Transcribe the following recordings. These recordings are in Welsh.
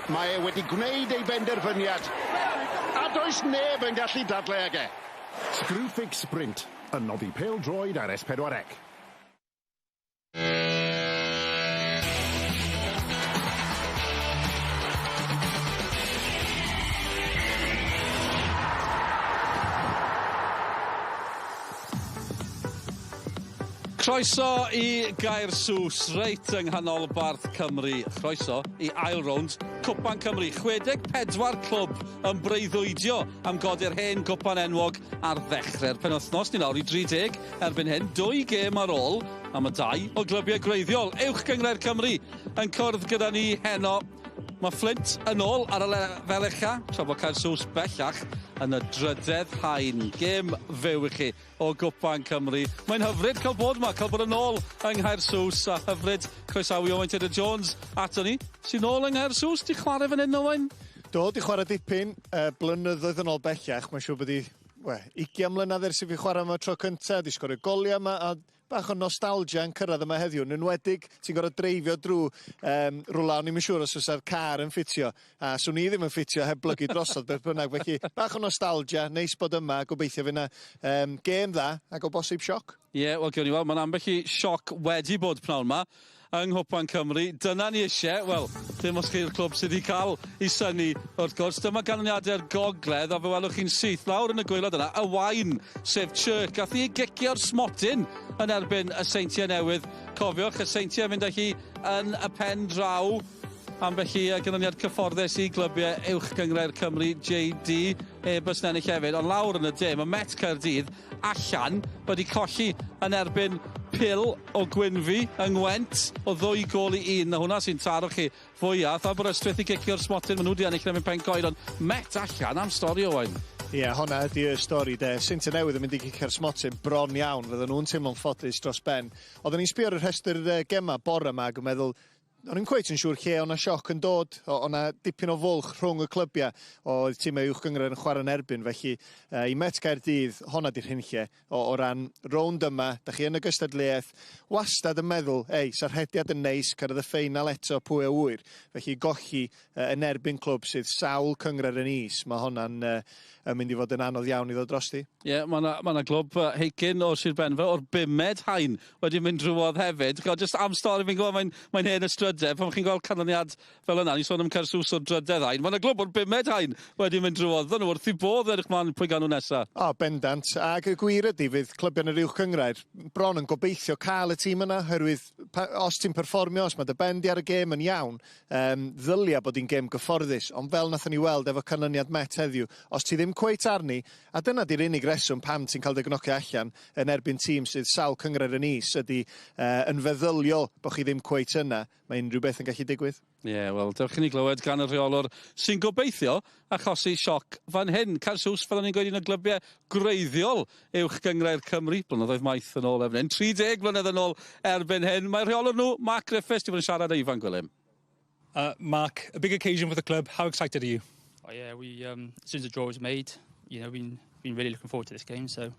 Mae e wedi gwneud ei benderfyniad, a does neb yn gallu dadlau ag e. Screwfix Sprint, yn noddi pêl-droed ar S4C. Croeso i Gaersws, reit yng nghanolbarth Cymru. Chroeso i ail rownd Cwpan Cymru. 64 clwb yn breuddwydio am godi'r hen gwpan enwog ar ddechrau'r penwythnos. Ni lawr i 30 erbyn hyn, dwy gêm ar ôl am y dau o glybiau gwreiddiol Uwch Gynghrair Cymru yn cwrdd gyda ni heno. Mae Fflint yn ôl ar y lefel ucha, tra bod Caersws bellach yn y drydedd haen. Gêm fyw i chi o Gwpan Cymru. Mae'n hyfryd cael bod yma, cael bod yn ôl yng Nghaersws, a hyfryd croesawu Owain Tudur Jones ato ni, sy'n ôl yng Nghaersws. Di chwarae fan hyn, Owain? Do, di chwarae dipyn, blynyddoedd yn ôl bellach, mae'n siŵr bod i, we, 20 mlynedd ers i fi chwarae yma tro cyntaf, di sgorio goliau yma, a bach o nostalgia yn cyrraedd yma heddiw, yn enwedig ti'n gorfod dreifio drwy rwla, o'n i'm yn siŵr os fysa'r car yn ffitio, a swn i ddim yn ffitio heb blygu drosodd beth bynnag, felly bach o nostalgia, neis bod yma, gobeithio fydd 'na gêm dda, ac o bosib sioc. Ie, yeah, wel, gewn ni weld, mae'n ambell i sioc wedi bod pnawn 'ma yng Nghwpan Cymru. Dyna ni eisiau, wel, dim os chi'r clwb sydd wedi cael ei synnu, wrth gwrs. Dyma ganlyniadau'r gogledd, a fe welwch chi'n syth lawr yn y gwaelod yna, y Waun, sef Chirk, gath hi ei gicio'r smotyn yn erbyn y Seintiau Newydd. Cofiwch, y Seintiau yn mynd â hi yn y pen draw. Ambell i ganlyniad cyfforddus i glybiau Uwch Gynghrair Cymru, JD, Airbus yn ennill hefyd, ond lawr yn y de, mae Met Caerdydd allan wedi colli yn erbyn Pil o Gwynfi yng Ngwent o 2 gôl i 1. Na hwnna sy'n taro chi fwyaf. Aberystwyth i gicio'r smotyn, maen nhw wedi ennill yn erbyn Pencoed, ond Met allan am stori, Owain. Ie, yeah, honna ydy y stori de. Seintiau Newydd yn mynd i gicio'r smotyn bron iawn, fydden nhw'n teimlo'n ffodus dros ben. Oedden ni'n sbio ar y rhestr gema bore yma ac yn meddwl, o'n i'n cweit yn siŵr lle o'na sioc yn dod, o'na dipyn o fwlch rhwng y clybiau oedd tîmau uwch gynghrair yn chwarae yn erbyn, felly i Met Caerdydd, honna di'r hunlle o ran rownd yma, da chi yn y gystadleuaeth, wastad yn meddwl, ei, sa'r rhediad yn neis, cyrraedd y ffeinal eto, pwy a ŵyr, felly golli yn erbyn clwb sydd sawl cynghrair yn is, mae honna'n yn mynd i fod yn anodd iawn i ddod drosti. Ie, yeah, mae yna ma glwb Hakin o Sir Benfro o'r bumed haen wedi mynd drwodd hefyd. Ch'od, jyst am stori fi'n gwybod mae'n hen ystrydeb, pan chi'n gweld canlyniad fel yna, ni'n sôn am Caersws o'r drydedd haen, mae yna glwb o'r bumed haen wedi mynd drwodd. Nhw wrth i bodd edrych mlaen pwy gan nhw nesaf. O, bendant. Ac y gwir ydy, fydd clybiau yn yr uwch gynghrair bron yn gobeithio cael y tîm yna, oherwydd os ti'n perfformio, os mae dy ben di ar y gêm yn iawn, ddylia bod hi'n gêm gyfforddus, ond fel nathon ni weld efo canlyniad Met heddiw, os ti ddim cweit arni, a dyna di'r unig reswm pam ti'n cael dy gnocio allan yn erbyn tîm sydd sawl cynghrair yn is, ydy yn feddyliol bod chi ddim cweit yna, mae unrhyw beth yn gallu digwydd. Ie, yeah, wel, dewch i ni glywed gan y rheolwr sy'n gobeithio achosi sioc fan hyn. Caersws, fel o'n i'n gweud, un o glybiau gwreiddiol Uwch Gynghrair Cymru, blynyddoedd maith yn ôl erbyn hyn, 30 mlynedd yn ôl erbyn hyn. Mae rheolwr nhw, Mark Griffiths, wedi bod yn siarad â Ifan Gwilym. Mark, a big occasion for the club. How excited are you? Oh yeah, we as soon as the draw was made, been really looking forward to this game. So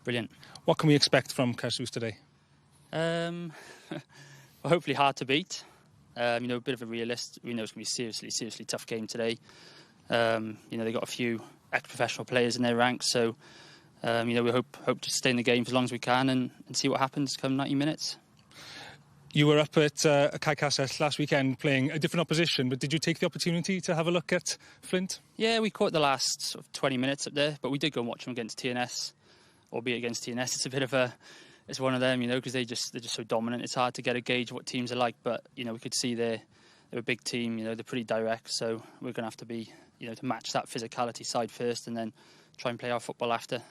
brilliant. What can we expect from Caersws today? Well, hopefully hard to beat. A bit of a realist. We know it's going to be seriously, seriously tough game today. They got a few ex-professional players in their ranks, so we hope to stay in the game for as long as we can and see what happens come 90 minutes. You were up at Cae Castell last weekend playing a different opposition, but did you take the opportunity to have a look at Flint? Yeah, we caught the last sort of 20 minutes up there, but we did go and watch them against TNS, albeit against TNS. It's a bit of a, it's one of them, because they're just so dominant. It's hard to get a gauge of what teams are like, but we could see they're a big team. They're pretty direct, so we're going to have to be, to match that physicality side first, and then try and play our football after.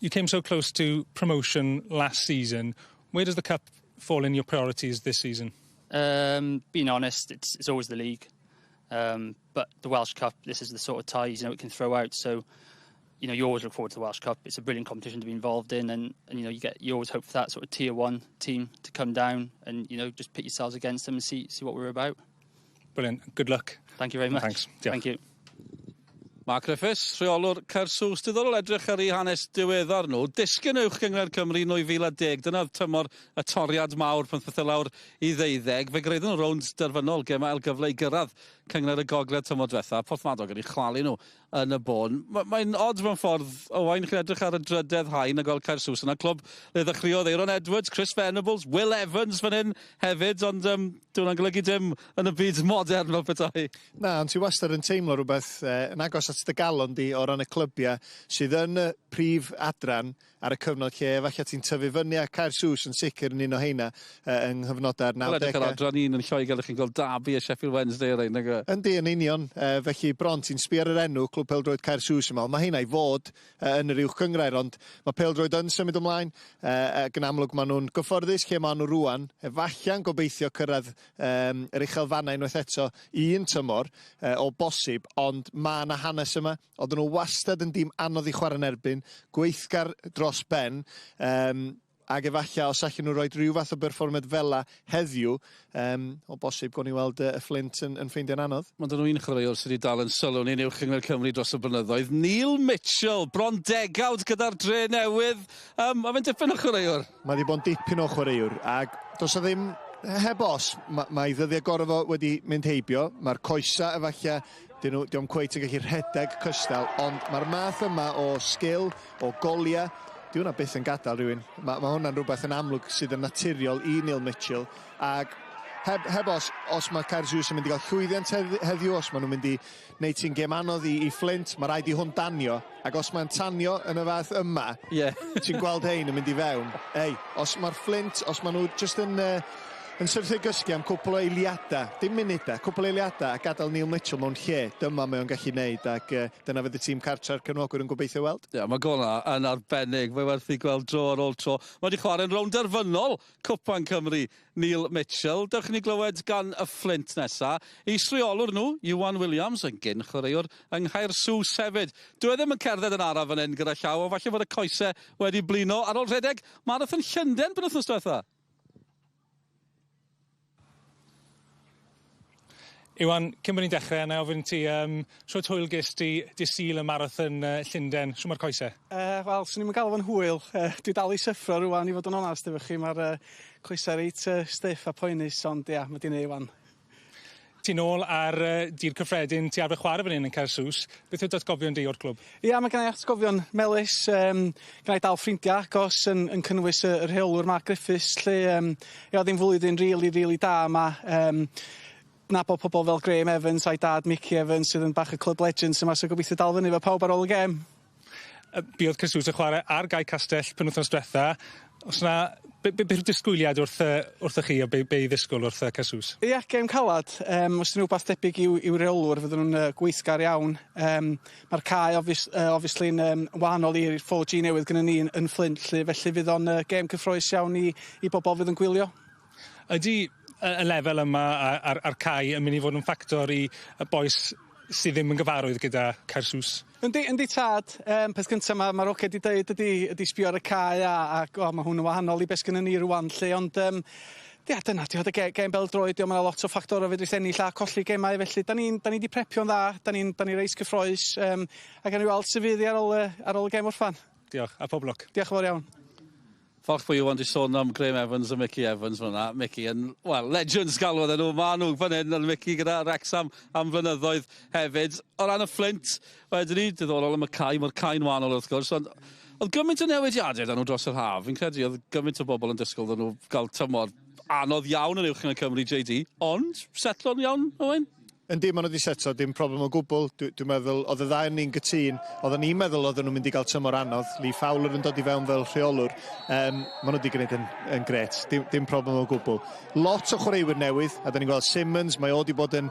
You came so close to promotion last season. Where does the cup fall in your priorities this season? Being honest, it's always the league. But the Welsh Cup, this is the sort of ties it can throw out. So, you always look forward to the Welsh Cup. It's a brilliant competition to be involved in, and you always hope for that sort of tier one team to come down and just pit yourselves against them and see what we're about. Brilliant. Good luck. Thank you very much. Thanks. Diolch. Thank you. Mark Griffiths, rheolwr Caersws, diddorol edrych ar eu hanes diweddar nhw. Disgyn Uwch Gynghrair Cymru 2010, dyna oedd tymor y toriad mawr pan ddaeth e lawr i ddeuddeg. Fe gyraeddon nhw rownd derfynol gemau ail gyfle i gyrraedd Cynghrair y Gogledd tymor diwetha. Porthmadog yn ei chwalu nhw yn y bôn. Mae'n od mewn ffordd, Owain, chi'n edrych ar y drydedd haen a gweld Caersws yna, clwb le ddechreuodd Aeron Edwards, Chris Venables, Will Evans fan hyn hefyd, ond dyw hwnna'n golygu dim yn y byd modern fel petai. Na, ond ti wastad yn teimlo rhywbeth yn agos at dy galon di o ran y clybiau sydd yn y prif adran ar y cyfnod lle efallai ti'n tyfu fyny, a Caersws yn sicr yn un o heina yng nghyfnodau'r 90au. Wel, edrych ar adran un yn Lloegr, ydych chi'n gweld Derby a Sheffield Wednesday a rhein, nag yw e? Yndi, yn union. Felly bron ti'n sbio ar yr enw Clwb Pêl-droed Caersws yn meddwl, mae heina i fod yn yr uwch gynghrair, ond mae pêl-droed yn symud ymlaen, ac yn amlwg maen nhw'n gyfforddus lle maen nhw rŵan, efallai'n gobeithio cyrraedd yr uchelfannau unwaith eto un tymor o bosib, ond mae yna hanes yma. Oedden nhw wastad yn dîm anodd i chwarae yn erbyn, gweithgar dros ben, ac efallai os allan nhw roi rhyw fath o berfformiad fela heddiw, o bosib gawn ni weld y Flint yn ffeindio'n anodd. Mae 'da nhw un chwaraewr sydd wedi dal yn sylw ni'n Uwch Gynghrair Cymru dros y blynyddoedd, Neil Mitchell, bron degawd gyda'r Dre Newydd. Mae fe'n dipyn o chwaraewr. Mae wedi bod yn dipyn o chwaraewr, ac does 'na ddim, heb os, mae ei ddyddiau gorau fo wedi mynd heibio, mae'r coesau efallai, dyn nhw, dio'm cweit yn gallu rhedeg cystal, ond mae'r math yma o sgil, o goliau, di hwnna byth yn gadael rhywun. Mae hwnna'n rhywbeth yn amlwg sydd yn naturiol i Neil Mitchell, ac heb os, os mae Caersws yn mynd i gael llwyddiant heddiw, os maen nhw'n mynd i wneud ti'n gêm anodd i Flint, mae rhaid i hwn danio, ac os mae'n tanio yn y fath yma, ti'n gweld hein yn mynd i fewn. Ei, os mae'r Flint, os maen nhw jyst yn syrthio gysgu am cwpl o eiliadau, dim munudau, cwpl o eiliadau, a gadael Neil Mitchell mewn lle, dyma mae o'n gallu neud, ac dyna fydd y tîm cartra'r cefnogwyr yn gobeithio weld. Ie, mae gol yna yn arbennig, mae werth i gweld dro ar ôl tro. Mae wedi chwarae'n rownd derfynol Cwpan Cymru, Neil Mitchell. Dewch i ni glywed gan y Flint nesa. Is-reolwr nhw, Iwan Williams, yn gyn chwaraewr yng Nghaersws hefyd. Dyw e ddim yn cerdded yn araf fan hyn gyda llaw, ond falle fod y coesau wedi blino ar ôl rhedeg marathon Llundain penwythnos diwetha. Iwan, cyn bod ni'n dechrau, na i ofyn ti, shwt hwyl ges ti dydd Sul y marathon Llundain? Shwt mae'r coesau? Wel, swn i'm yn galw fo'n hwyl. Dwi dal i syffro rŵan, i fod yn onast efo chi. Mae'r coesau reit stiff a poenus, ond ia, mae 'di neud wan. Ti'n ôl ar dir cyffredin, ti arfer chwarae fan hyn yn Caersws. Beth yw dy atgofion di o'r clwb? Ia, mae gen i atgofion melys. Gen i dal ffrindiau agos yn cynnwys y rheolwr Mark Griffiths, lle ia, oedd hi'n flwyddyn really, really da yma. Nabod pobl fel Graham Evans a'i dad Mickey Evans sydd yn bach o club legends yma, so gobeithio dal fyny efo pawb ar ôl y gêm. Buodd Caersws yn chwarae ar Gae Castell penwythnos diwetha. Os na, be yw'r disgwyliad wrthoch chi o be i ddisgwyl wrth Caersws? Ia, gêm calad. Os 'di rhywbeth debyg i'w reolwr, fydden nhw'n gweithgar iawn. Mae'r cae obviously yn wahanol i'r 4G newydd gyda ni yn Flint, lle, felly fydd o'n gêm cyffrous iawn i bobl fydd yn gwylio. Ydy y lefel yma a'r cae yn mynd i fod yn ffactor i y bois sydd ddim yn gyfarwydd gyda Caersws? Yndi, yndi tad. Peth cyntaf mae'r hogia 'di deud ydy sbio ar y cae a oh, mae hwn yn wahanol i beth sgynnon ni rwan lle, ond ia, dyna, di y gêm bêl-droed, mae 'na lot o ffactorau fedrith ennill a colli gemau, felly da ni 'di prepio'n dda, da ni reit cyffrous, a gawn ni weld sut fydd hi ar ôl y gêm orffan. Diolch, a pob lwc. Diolch yn fawr iawn. Falch bod Iwan wedi sôn am Graham Evans a Mickey Evans fyna. Mickey yn, well, legends galwodd nhw. Ma nhw fan hyn, yn Mickey gyda Wrexham am flynyddoedd hefyd. O ran y Flint, wedyn ni, diddorol am y cae, mae'r cae'n wahanol wrth gwrs, ond oedd gymaint o newidiadau 'da nhw dros yr haf. Fi'n credu oedd gymaint o bobl yn disgwyl 'da nhw gael tymor anodd iawn yn uwch yn y Cymru JD, ond setlo'n iawn, Owain? Yndi, maen nhw wedi seto, dim problem o gwbl. Dwi meddwl, oedd y ddau ni'n gytûn, oedden ni'n meddwl oedden nhw'n mynd i gael tymor anodd. Lee Fowler yn dod i fewn fel rheolwr. Maen nhw wedi gwneud yn grêt, dim problem o gwbl. Lot o chwaraewyr newydd, a da ni'n gweld Simmons, mae o wedi bod yn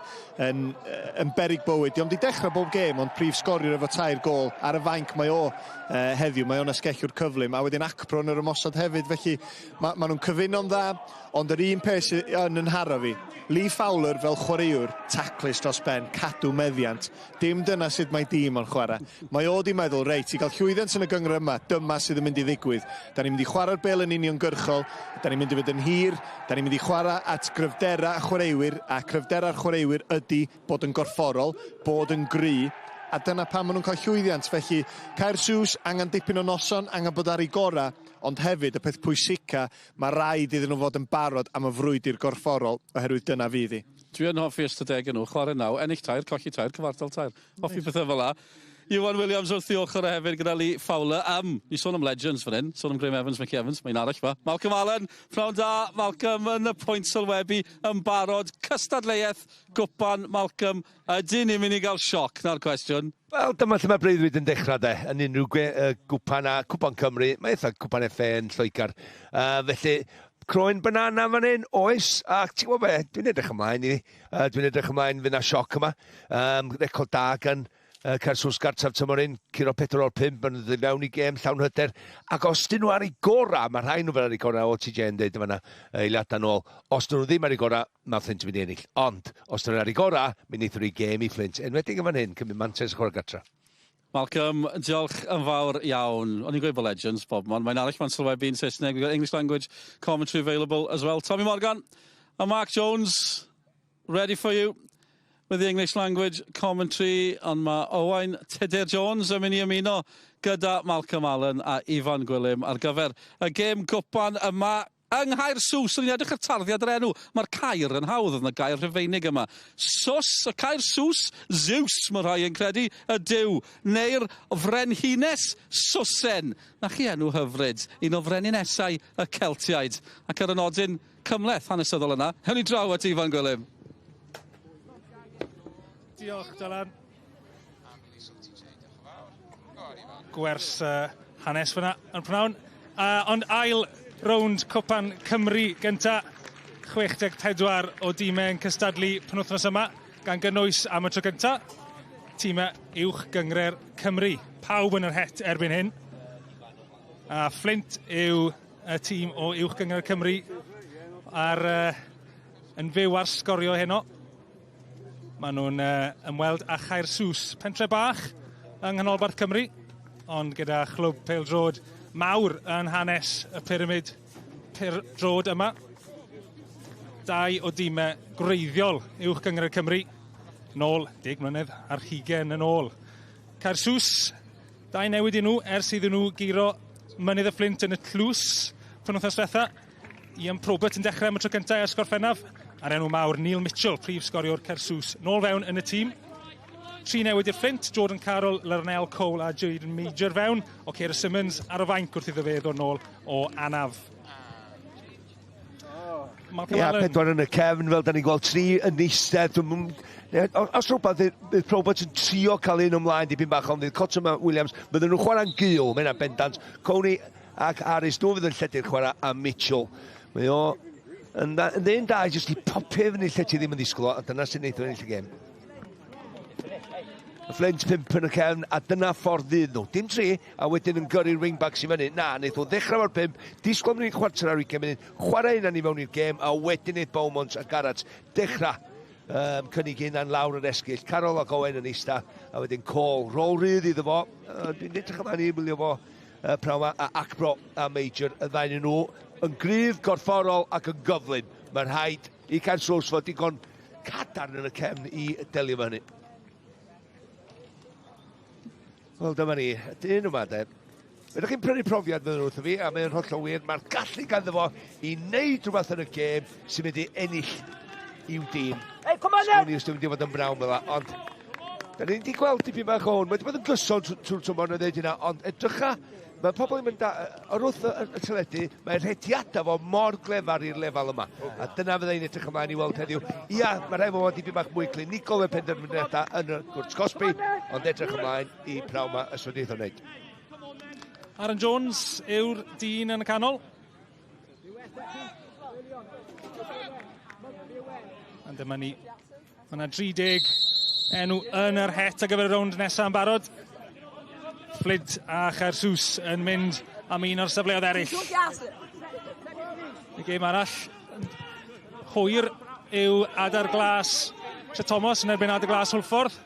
berig bywyd. Dio'm wedi dechrau bob gêm, ond prif sgoriwr efo 3 gôl. Ar y fainc mae o heddiw, mae o'n asgellwr cyflym, a wedyn Acpro yn yr ymosod hefyd, felly ma nhw'n cyfuno'n dda, ond yr un peth sydd yn nharo fi, Lee Fowler fel chwaraewr, taclus dros ben, cadw meddiant. Dim dyna sut mae dîm o'n chwarae. Mae o di meddwl, reit, i gael llwyddiant yn y gynghrair yma, dyma sydd yn mynd i ddigwydd. Da ni'n mynd i chwarae'r bêl yn uniongyrchol, da ni'n mynd i fynd yn hir, da ni'n mynd i chwarae at gryfdera a chwaraewyr, a cryfdera'r chwaraewyr ydy bod yn gorfforol, bod yn gry, A dyna pam maen nhw'n cael llwyddiant. Felly, Caersws, angen dipyn o noson, angen bod ar ei gorau, ond hefyd, y peth pwysica, mae rhaid iddyn nhw fod yn barod am y frwydr gorfforol, oherwydd dyna fydd hi. Dwi yn hoffi ystadegau nhw, chwarae 9, ennill 3, colli 3, cyfartal 3. Hoffi pethau fel 'la. Iwan Williams wrth i ochr e hefyd gyda Lee Fowler. Ni sôn am legends fan hyn, sôn am Graham Evans, Mickey Evans, mae'n arall fa. Malcolm Allen, pnawn da, Malcolm yn y pwynt sylwebu yn barod. Cystadleuaeth gwpan, Malcolm, ydyn ni'n mynd i gael sioc, na'r cwestiwn? Wel, dyma lle mae breuddwyd yn dechrau de, yn unrhyw gwpan a cwpan Cymru, mae eitha cwpan FA yn Lloegr. Felly, croen banana fan hyn, oes, a ti'n gwybod be, dwi'n edrych ymlaen i, dwi'n edrych ymlaen fydd na sioc yma. Record da gan Caersws gartref tymor un, curo 4 o'r 5, maen nhw'n dod i fewn i gêm llawn hyder. Ac os dyn nhw ar eu gorau, mae rhai nhw fel ar eu gorau, o TJ yn dweud yma eiliadau nôl, os dyn nhw ddim ar eu gorau, mae Flint yn mynd i ennill. Ond, os dyn nhw ar eu gorau, mi wneithon nhw i gêm i Flint, enwedig yn fan hyn, cymryd mantais chwarae gartra. Malcolm, diolch yn fawr iawn. O'n i'n gweud bod legends bob man. Mae'n arall ma'n sylwebu yn Saesneg. We've got English language commentary available as well. Tommy Morgan and Mark Jones, ready for you with the English language commentary. Ond mae Owain Tudur Jones yn mynd i ymuno gyda Malcolm Allen a Ifan Gwilym ar gyfer y gêm gwpan yma yng Nghaersws. O'n i'n edrych ar tarddiad yr enw. Mae'r caer yn hawdd, oedd yna gair Rhufeinig yma. Sws, y Caersws, Zeus, mae rhai yn credu, y duw, neu'r frenhines Swsen. Na chi enw hyfryd, un o freninesau y Celtiaid. Ac ar y nodyn cymhleth hanesyddol yna, hewn ni draw at Ifan Gwilym. Diolch, Dylan. Gwers hanes fyna yn pnawn. Ond ail rownd Cwpan Cymru gynta, 64 o dîmau yn cystadlu penwythnos yma, gan gynnwys am y tro gynta, tîmau uwch gynghrair Cymru. Pawb yn yr het erbyn hyn. A Flint yw y tîm o uwch gynghrair Cymru ar, yn fyw ar sgorio heno. Maen nhw'n ymweld â Chaersws, pentre bach yng Nghanolbarth Cymru, ond gyda chlwb pêl-droed mawr yn hanes y pyramid pêl-droed yma. Dau o dîmau gwreiddiol uwch gynghrair Cymru, nôl 10 mlynedd ar hugain yn ôl. Caersws, dau newid i nhw ers iddyn nhw guro Mynydd y Fflint yn y tlws penwythnos diwetha. Ian Probert yn dechrau am y tro cyntaf ers Gorffennaf, a'r enw mawr Neil Mitchell, prif sgoriwr Caersws, nôl fewn yn y tîm. Tri newid i'r Fflint, Jordan Carroll, Larnell Cole a Jaden Major fewn, o Keira Simmons ar y fainc wrth iddo fe ddod nôl o anaf. Malcolm Ia, Allen. Pedwar yn y cefn, fel da ni'n gweld, tri yn eistedd. Os rhywbeth, bydd Probert yn trio cael un ymlaen dipyn bach, ond fydd Cottam a Williams, bydden nhw'n chwarae'n gul, mae hynna'n bendant. Coney ac Harris, nhw fydd yn lledu'r chwarae, a Mitchell. Mae o yn ddyn da, jyst i popio fyny lle ti ddim yn ddisgwyl o, a dyna sy'n neud o ennill y gêm. Y Flint 5 yn y cefn, a dyna ffordd fydd nhw. Dim tri, a wedyn yn gyrru'r wingbacks i fyny. Na, wnaeth nhw ddechrau o'r 5, disgwyl am 25 munud, chwarae hynna ni fewn i'r gêm, a wedyn wneud Beaumont a Garrett dechrau cynnig hynna'n lawr yr esgyll. Carol ac Owen yn eista, a wedyn Cole, rôl rydd iddo fo. Dwi'n edrych ymlaen i wylio fo prawn 'ma, a Acbro a Major, y ddau nhw yn gryf, gorfforol ac yn gyflym. Mae'n rhaid i Caersws fod digon cadarn yn y cefn i delio efo hynny. Wel, dyma ni, dyn yma, de. Ydych chi'n prynu profiad fydden nhw wrtho fi, a mae'n hollol wir, mae'r gallu ganddo fo i wneud rhywbeth yn y gêm sy'n mynd i ennill i'w dîm. Hey, come on then! Sgwn i os dwi'n mynd i fod yn brawn fel 'a, ond da ni wedi gweld dipyn bach o hwn. Mae wedi bod yn gyson trwy'r tymor yn dweud hynna, ond edrycha, mae pobl yn mynd o'r wrth y teledu, mae rhediadau fo mor glefar i'r lefel yma. A dyna fydda i'n edrych ymlaen i weld heddiw. Ia, mae rhaid fo fod dipyn bach mwy clinigol y penderfyniadau yn y cwrt cosbi, ond edrych ymlaen i prawn 'ma yswyd o'n wneud. Aaron Jones yw'r dyn yn y canol. A dyma ni. Mae yna 30 enw yn yr het ar gyfer y rownd nesaf yn barod. Flint a Chaersws yn mynd am un o'r safleoedd eraill. Y gêm arall hwyr yw Adar Glas Tre Thomas yn erbyn Adar Glas Hwlffordd.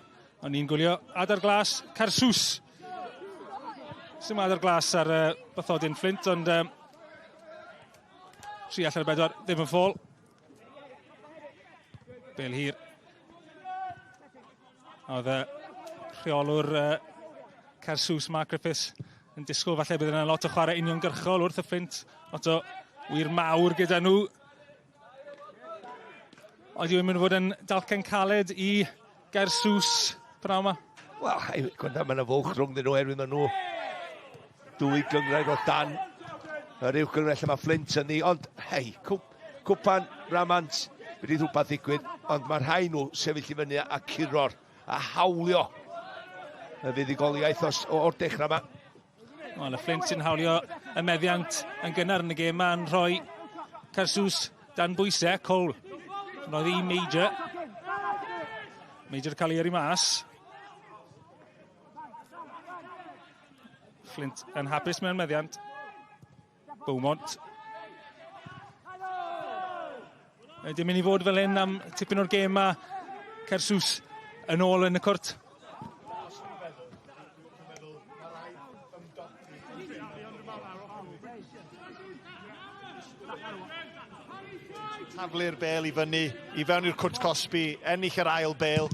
O'n i'n gwylio Adar Glas Caersws. Sy'n Adar Glas ar bathodyn Flint, ond 3 allan o 4 ddim yn ffôl. Bel hir. Oedd y Rheolwr Caersws Mark Griffiths yn disgwyl falle bydd yna lot o chwarae uniongyrchol wrth y Fflint. Lot o wir mawr gyda nhw. Oeddi i'n mynd i fod yn dalcen caled i Gaersws pnawn yma? Wel, gwenda, mae yna fwlch rhwng nhw oherwydd maen nhw dwy gynghrair o dan yr uwch gynghrair lle mae Fflint yn ni, ond hei, cwpan, ramant, bydd rhywbeth ddigwydd, ond mae rhai nhw sefyll i fyny a curo'r a hawlio y fuddugoliaeth o'r dechrau yma. Wel, y Fflint sy'n hawlio y meddiant yn gynnar yn y gêm yma'n rhoi Caersws dan bwysau. Cole, roedd i Major. Major cael ei yrru mas. Flint yn hapus mewn meddiant. Beaumont. Dim mynd i fod fel hyn am tipyn o'r gêm yma. Caersws yn ôl yn y cwrt. Taflu'r bel i fyny, i fewn i'r cwrt cosbi, ennill yr ail bel.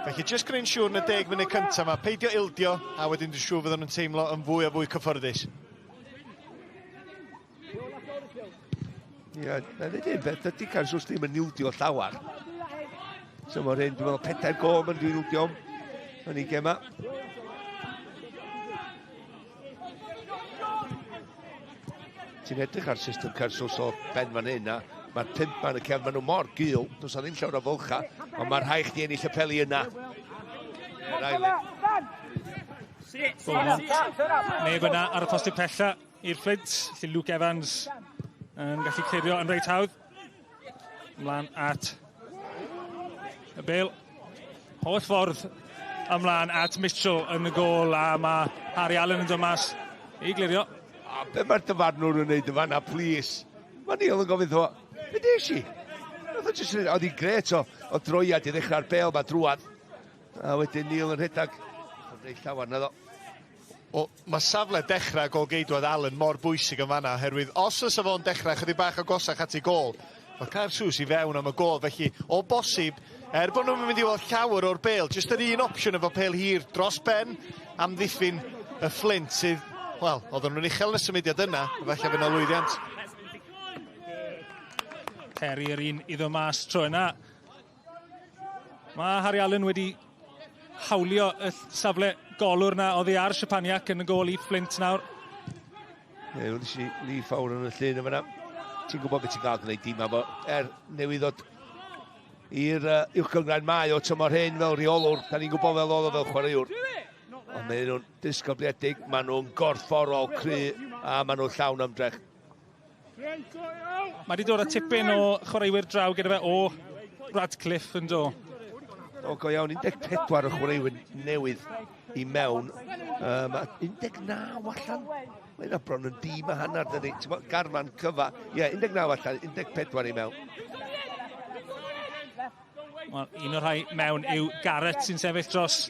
Felly jyst gwneud siŵr yn y 10 munud cyntaf yma, peidio ildio, a wedyn dwi'n siŵr fydden nhw'n teimlo yn fwy a fwy cyffyrddus. Ie, yeah, na ddweud un peth, dydy Caersws ddim yn ildio llawer. So mae'r hyn, dwi'n meddwl, pedair gol mae'n dwi'n ildio yn ei gema. Ti'n edrych ar system Caersws o ben fan hyn, a mae'r pump yn y cefn, maen nhw mor gul, does na ddim llawer o fwlcha, ond mae'r rhai chdi ennill y peli yna. Yr ail un. Beaumont. Neb yna ar y postyn pella i'r Fflint, lle Luke Evans yn gallu clirio yn reit hawdd. Ymlaen at y bel. Holl ffordd ymlaen at Mitchell yn y gôl a mae Harry Allen yn dod mas i glirio. A be mae'r dyfarnwr yn neud yn fanna, please? Mae Neil yn gofyn ddo, be des i? Oedd o jyst yn, oedd hi'n gret o, o droiad i ddechrau'r bel ma drwad. A wedyn Neil yn rhedeg. Oedd reit llawer na ddo. Wel, mae safle dechrau gôl-geidwad Allen mor bwysig yn fanna, oherwydd os oes fo'n dechrau chydig bach agosach at ei gôl, mae Caersws i fewn am y gôl, felly o bosib, er bod nhw'n mynd i weld llawer o'r bêl, jyst yr un opsiwn efo pêl hir dros ben amddiffyn y Fflint sydd, wel, oedden nhw'n uchel yn y symudiad yna, falle fydd yna lwyddiant. Terry yr un iddo mas tro yna. Mae Harry Allen wedi hawlio y safle golwr na oddi ar Szczepaniak yn y gôl i Flint nawr. Ie, wnes i Lee Fawr yn y llun yma. Ti'n gwybod beth ti'n gael gwneud dim am er newydd ddod i'r uwch gynghrair mae o tymor hyn fel rheolwr. Da ni'n gwybod fel oedd o fel chwaraewr. Ond maen nhw'n disgybliedig, maen nhw'n gorfforol cry a maen nhw'n llawn ymdrech. Mae wedi dod â tipyn o chwaraewyr draw gyda fe o Radcliffe yn do. O, go iawn, 14 o chwaraewyr newydd i mewn. 19 allan. Mae yna bron yn dîm a hanner, dydy. Ti'n gwbod, garfan cyfa. Ie, 19 allan, 14 i mewn. Wel, un o'r rhai mewn yw Garrett sy'n sefyll dros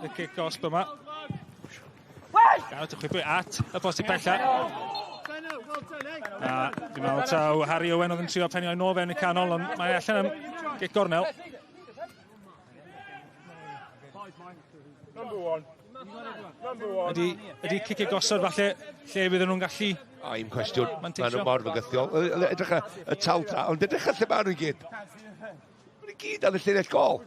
y cic gosb yma. Garrett yn chwipio at y postyn pella. A dwi'n meddwl taw Harry Owen oedd yn trio penio i nôl fewn y canol, ond mae allan am gic gornel. Ydy, ydy cic i gosod falle lle fydden nhw'n gallu O, un cwestiwn. Maen nhw mor fygythiol. Edrych ar y taldra, ond edrych ar lle maen nhw i gyd. Maen nhw i gyd ar y llinell gol.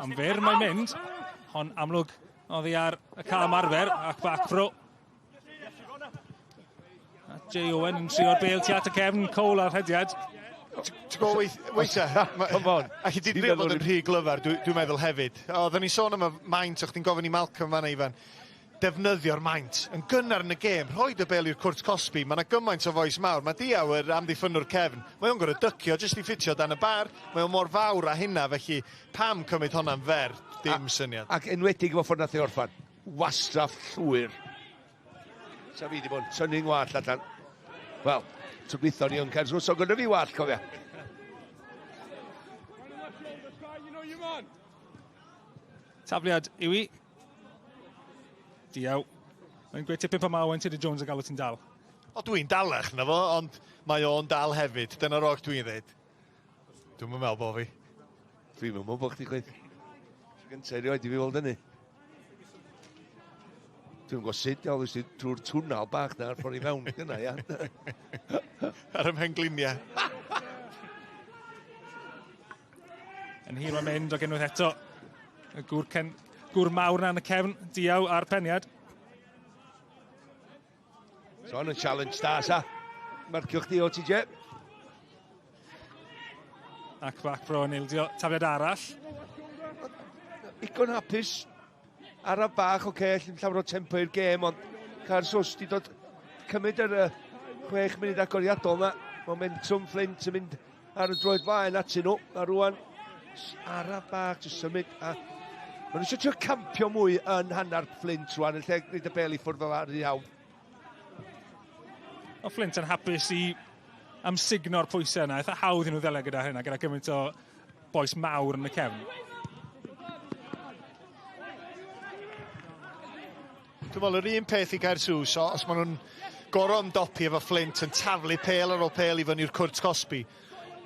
Am fyr mae'n mynd. Hon amlwg oddi ar y cael ymarfer ac back row. A Jay Owen yn trio'r bêl tu at y cefn, Cole ar rhediad. Ti'n gwybod weithiau, Come on. Alli di drio bod yn rhy glyfar, dwi'n dwi meddwl hefyd. Oedden ni'n sôn am y maint, o'ch ti'n gofyn i Malcolm fanna, Ifan. Defnyddio'r maint yn gynnar yn y gêm, rhoi y bel i'r cwrt cosbi, mae yna gymaint o fois mawr. Mae Diaw yr amddiffynnwr cefn, mae o'n gorfod dycio jyst i ffitio dan y bar, mae o'n mor fawr â hynna, felly pam cymryd honna'n fer, dim syniad. Ac enwedig efo ffordd nath ei orffan, wastraff llwyr. Sa fi wedi bod yn tynnu ngwallt allan. Wel, tro dwytha ni yn Caersws, so gyda fi wallt, cofia. Tafliad yw i. Diaw. Mae'n gweud tipyn pan mae Owen Tudur Jones yn galw ti'n dal. O, dwi'n dalach na fo, ond mae o'n dal hefyd. Dyna'r oll dwi'n dweud. Dwi'm yn meddwl bo fi. Dwi'm yn meddwl bo chdi chwaith. Tro gynta erioed i fi weld hynny. Dwi'm yn gwybod sut iawn ti drwy'r twnnel bach na a'r ffordd i fewn gyna, ia. Ar y mhengliniau. Yn hir mae'n mynd o unwaith eto. Y gŵr, cen, gŵr mawr na yn y cefn, diaw a'r peniad. So on yn challenge da, sa. Marcio chdi o TJ. Ac back pro yn ildio tafliad arall. Igon hapus. Araf bach, oce, okay, dim llawer o tempo i'r gêm, ond Caersws di dod cymryd yr 6 munud agoriadol na. Momentum Flint yn mynd ar y droed flaen atyn nhw, a rwan araf bach, jyst symud, a maen nhw eisiau trio campio mwy yn hanner Flint rwan, yn lle gwneud y bel i ffwrdd fel ar iawn. O Flint yn hapus i amsugno'r pwysau yna. Eitha hawdd i nhw ddelio gyda hynna, gyda gymaint o boes mawr yn y cefn. Dwi'n meddwl yr un peth i Gaersws, os maen nhw'n gorau ymdopi efo Flint yn taflu pêl ar ôl pêl i fyny'r cwrt cosbi.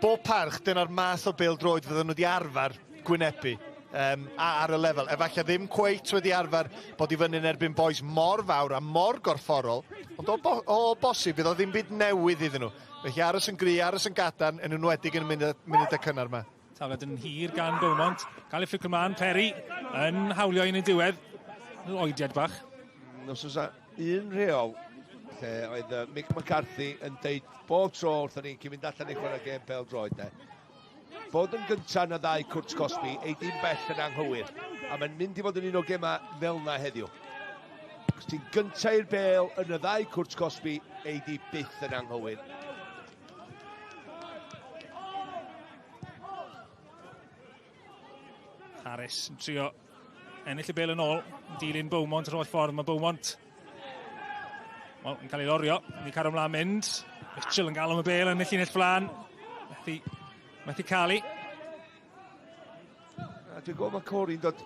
Bob parch, dyna'r math o bêl droed fydden nhw wedi arfer gwynebu a ar y lefel. Efallai ddim cweit wedi arfer bod i fyny yn erbyn boys mor fawr a mor gorfforol, ond o, bo o bosib fydd o ddim byd newydd iddyn nhw. Felly aros yn gry, aros yn gadarn, yn enwedig yn y munud, munud y cynnar yma. Tafled yn hir gan Beaumont. Cael ei fflicio mlaen, Perry yn hawlio un yn diwedd. Oediad bach. Os oes un rheol lle oedd Mick McCarthy yn deud bob tro wrthon ni cyn mynd allan i chwarae gêm pêl droed de. Bod yn gyntaf na ddau cwrt cosbi, ei dim bell yn anghywir. A mae'n mynd i fod yn un o gemau fel na heddiw. Os ti'n gyntaf i'r bêl yn y ddau cwrt cosbi, ei di byth yn anghywir. Harris yn trio ennill y bêl yn ôl, dilyn Beaumont yr holl ffordd. Mae Beaumont well, yn cael ei lorio, ni cario ymlaen mynd. Mitchell yn gael am y bêl yn y llinell flan. Methu, methu cael ei. A dwi'n gwybod mae Corey'n dod,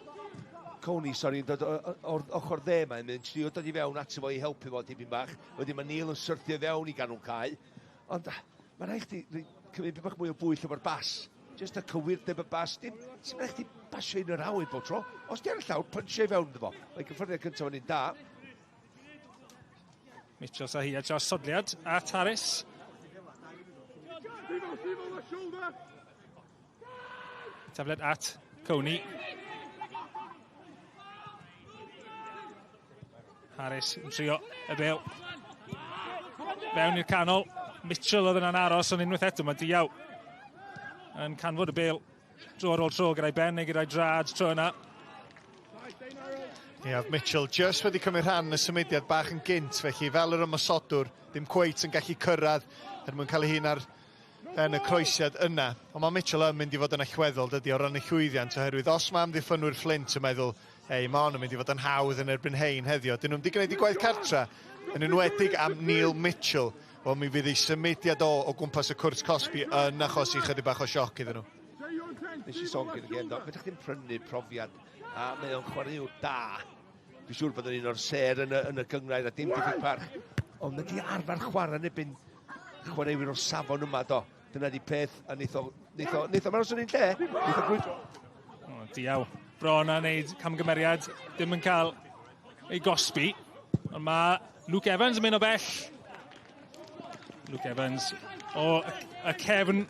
Coney, sori, yn dod o'r ochr dde mae'n mynd, trio dod i fewn ato fo i helpu fo dipyn bach. Wedyn mae Neil yn syrthio fewn i ganol cae. Ond mae'n rhaid chdi cymryd bach mwy o bwyll efo'r bas. Just y cywirdeb y bas. Dim, sy'n rhaid chdi basio un o'r awyr bob tro. Os di ar y llawr, punchio i fewn iddo fo. Mae gyffyrddiad cyntaf yn un da. Mitchell Sahia dros sodliad at Harris. Tafled at Coney. Harris yn trio y bel. Fewn i'r canol. Mitchell oedd yna'n aros, ond unwaith eto mae Diaw yn canfod y bel dro ar ôl tro gyda'i ben neu gyda'i drad tro yna. Ie, yeah, Mitchell just wedi cymryd rhan yn y symudiad bach yn gynt, felly fel yr ymosodwr, ddim cweit yn gallu cyrraedd er mwyn cael ei hun ar ben y croesiad yna. Ond mae Mitchell yn mynd i fod yn allweddol, dydy, o ran y llwyddiant, oherwydd os mae amddiffynwyr Flint yn meddwl, ei, mae hon yn mynd i fod yn hawdd yn erbyn hein heddiw. Dyn nhw'n wedi gwneud i gwaith cartra, yn enwedig am Neil Mitchell. Wel, mi fydd ei symudiad o gwmpas y cwrt cosbi yn achosi chydig bach o sioc iddyn nhw. Nes i sôn cyn y gêm, do, fedrwch chi'n prynu profiad, a mae o'n chwaraewr da. Dwi'n siŵr bod yn un o'r sêr yn y, yn y gynghrair a dim diffyg parch. Ond ydi arfer chwarae yn erbyn chwaraewyr o safon yma, do. Dyna di peth, a neith o, neith o, neith o, aros yn un lle, neith o grwydro. O, diaw. Bron a wneud camgymeriad, ddim yn cael ei gosbi. Ond mae Luke Evans yn mynd o bell. Luke Evans o y cefn,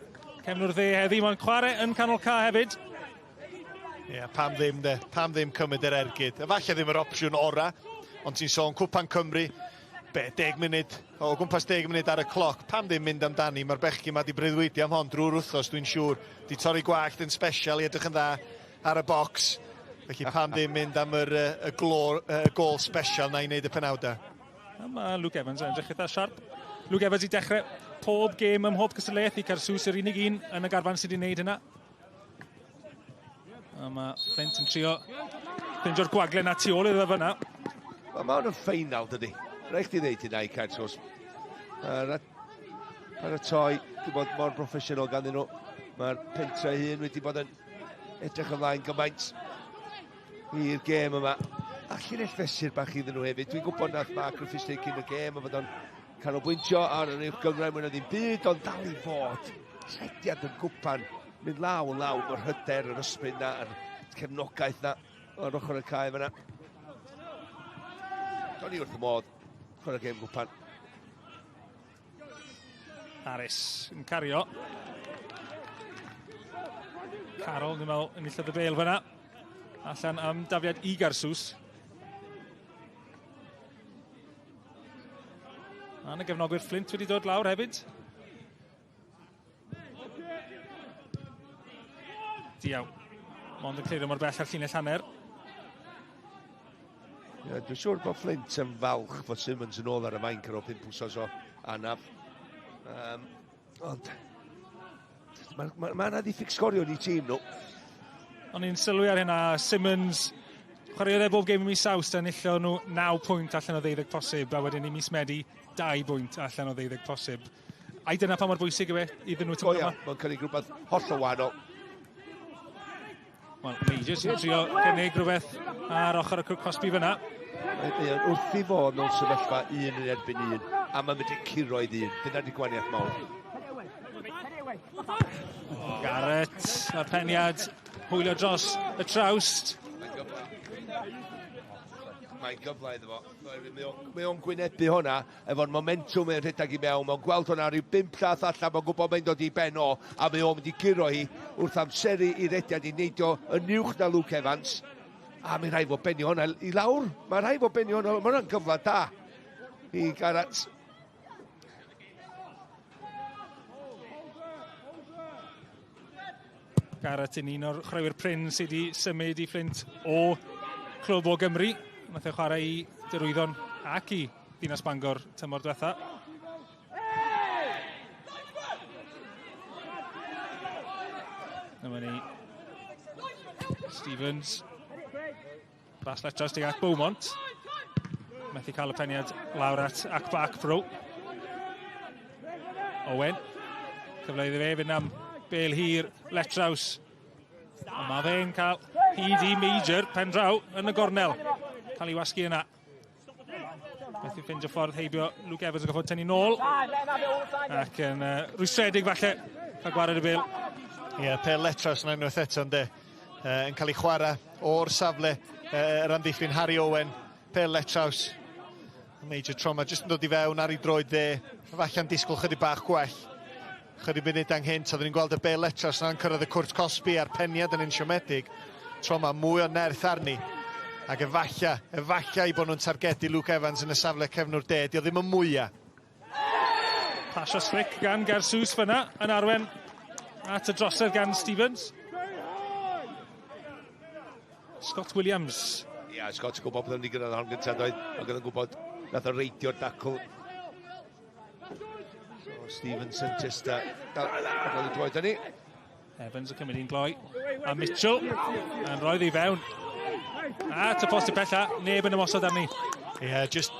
cefn o'r dde heddi. Mae'n chwarae yn canol ca hefyd. Ie, yeah, pam ddim de, pam ddim cymryd yr ergyd. Efallai ddim yr opsiwn ora, ond ti'n sôn Cwpan Cymru, be, 10 munud, o gwmpas 10 munud ar y cloc. Pam ddim mynd amdani, mae'r bechgyn ma di breuddwydio am hon drwy'r wythnos, dwi'n siŵr. Di torri gwallt yn special i edrych yn dda ar y bocs. Felly pam ddim mynd am yr, y, glor, y gol special na i wneud y penawdau. A mae Luke Evans yn edrych eitha siarp. Luke Evans i dechrau pob gêm ym mhob cystadleuaeth i Caersws, yr unig un yn y garfan sydd wedi gwneud hynna. A mae Flint yn trio ffeindio'r gwagle na tu ôl iddo fyna. Wel, mae hwn yn ffeinal, dydy. Rhaid chdi ddeud hynna i Caersws. Paratoi, wedi bod mor broffesiynol ganddyn nhw. Mae'r pentre hun wedi bod yn edrych ymlaen gymaint i'r gêm yma. A llinell fesur bach iddyn nhw hefyd. Dwi'n gwybod nath Mark Griffiths dweud cyn y gêm a fod o'n canolbwyntio ar yr uwch gynghrair mwy na ddim byd, ond dal i fod rhediad yn gwpan. mynd law yn law efo'r hyder, yr ysbryd na, yr cefnogaeth na o'r ochr y cae fyna. Do'n i wrth y modd chwarae gêm gwpan. Harris yn cario. Carol, dwi'n meddwl, enillodd y bel fyna. Allan am dafliad i Garsws. A yna gefnogwyr Flint wedi dod lawr hefyd. Diaw. Mond yn clirio mor bell ar llinell hanner. Yeah, dwi'n siŵr bod Flint yn falch fod Simmons yn ôl ar y mainc ar ôl 5 wsos o anaf. Um, ond mae ma, ma yna ddiffyg sgorio yn eu tîm nhw. O'n i'n sylwi ar hynna, Simmons chwaraeodd e bob gêm ym mis Awst a enillo nhw 9 pwynt allan o ddeuddeg posib, a wedyn i mis Medi 2 bwynt allan o ddeuddeg posib. Ai dyna pa mor bwysig yw e iddyn nhw tymor yma? Mae'n cynnig rhywbeth hollol wahanol. Wel, Major sy'n trio gynnig rhywbeth ar ochr y cwrt cosbi fyna. Mae o'n wrth i fod mewn sefyllfa un yn erbyn un, a mae'n medru curo i ddyn. Dyna di gwaniaeth mawr. Garrett, a'r peniad, hwylio dros y trawst. Mae'n gyfle iddo fo. Mae o'n gwynebu hwnna efo'r momentwm mae'n rhedeg i mewn. Mae'n gweld hwnna rhyw bump llath allan, mae'n gwybod mae'n dod i ben o, a mae o'n mynd i guro hi wrth amseru i rediad i neidio yn uwch na Luke Evans. A mae'n rhaid fod benio hwnna i lawr. Mae'n rhaid fod benio hwnna. Mae hwnna'n gyfle da i Garrett. Garrett yn un o'r chwaraewyr prin sydd wedi symud i Flint o clwb o Gymru. Nath e chwarae i Derwyddon ac i Dinas Bangor tymor diwetha. Dyma ni. Stevens. Bas letras tuag at Beaumont. Methu cael y peniad lawr at Akpa Akpro. Owen. Cyfle iddo fe fynd am bel hir Letraws. Ond mae fe'n cael hyd i Major, pen draw, yn y gornel. Cael ei wasgu yna. Methu ffindio ffordd heibio Luke Evans yn goffod tynnu nôl. Ac yn rwystredig falle cael gwared y bel. Ie, yeah, pel Letraws yna unwaith eto, ynddo. Yn cael ei chwarae o'r safle yr amddiffyn Harry Owen. Pel Letraws. Major trauma, jyst yn dod i fewn ar ei droed dde. Falle'n disgwyl chydig bach gwell. Chydig munud anghynt, oedden ni'n gweld y bel Letraws yna'n cyrraedd y cwrt cosbi a'r peniad yn un siomedig. Trauma mwy o nerth arni. Ac efalla, efalla i bod nhw'n targedu Luke Evans yn y safle cefnwr de, dio ddim yn mwyaf. Pasio slick gan Garsws fyna yn arwen at y drosedd gan Stevens. Scott Williams. Ia, yeah, Scott yn gwybod bod o'n gyrraedd hon gyntaf doedd, ac oedd yn gwybod nath o reidio'r dacl. So Stevenson just dal i droed ni. Evans yn cymryd un gloi. A Mitchell yn roedd i fewn. A at y post i pella, neb yn ymosod arni. Ie, yeah, just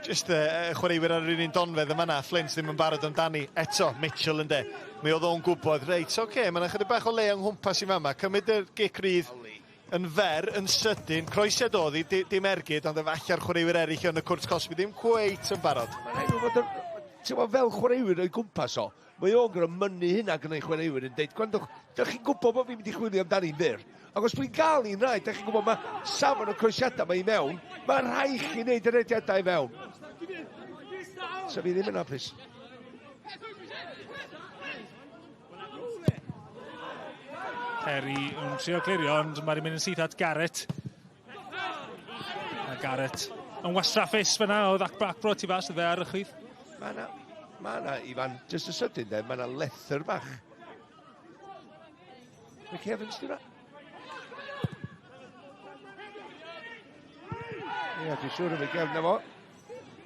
just chwaraewyr ar yr un donfedd yma na, Flint ddim yn barod amdani. Eto, Mitchell yn de. Mi oedd o'n gwybod, reit, oce, okay, mae yna chydig bach o le yng nghwmpas i fama. Cymryd y gic rydd yn fer, yn sydyn, croesiad oedd hi, dim ergyd, ond efalla'r chwaraewyr eraill yn y cwrt cosbi ddim cweit yn barod. Mae'n rhaid fod yn, ti'n gwybod, fel chwaraewyr o'i gwmpas o, mae o'n gorfod mynnu hynna gyda ei chwaraewyr yn deud, gwrandwch, dych chi'n gwybod bod fi'n mynd i chwilio amdani'n fyr. Ac os dwi'n gael un rhaid, dych chi'n gwybod mae safon y croesiadau mae i mewn, mae rhaid chi wneud y rediadau i fewn. So fi ddim yn hapus. Perry yn trio clirio, ond mae'n mynd yn syth at Garrett. A Garrett yn wastraffus fyna oedd Akbar Akbro tu fas iddo ar y chwith. Mae yna, mae yna, Ifan, jyst y sydyn de, mae yna lethr bach. Ricky Evans, di hwnna? Ie, dwi'n siŵr yn ei gefn efo.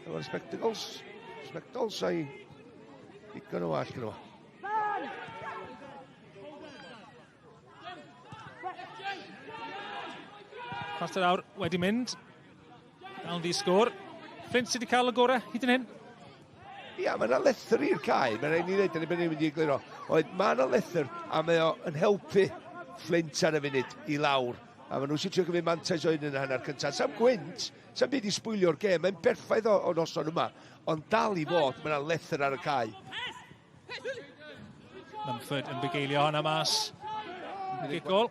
Efo'r spectacles. Spectacles a'i digon o wallt gyda fo. Chwarter awr wedi mynd. Dal ddi sgôr. Flint sydd wedi cael y gorau hyd yn hyn. Ia, mae yna lethr i'r cae. Mae'n rhaid ni ddweud, yn mynd i egluro. Oedd, mae yna lethr, a mae o yn helpu Flint ar y funud i lawr. A maen nhw sy'n trio cymryd mantais o hyn yn y hanner cyntaf. Sam gwynt, sam byd i sbwylio'r gêm. Mae'n berffaith o, o noson yma. Ond dal i fod, mae yna lethr ar y cae. Mumford yn bugeilio hwnna mas. Gic gol.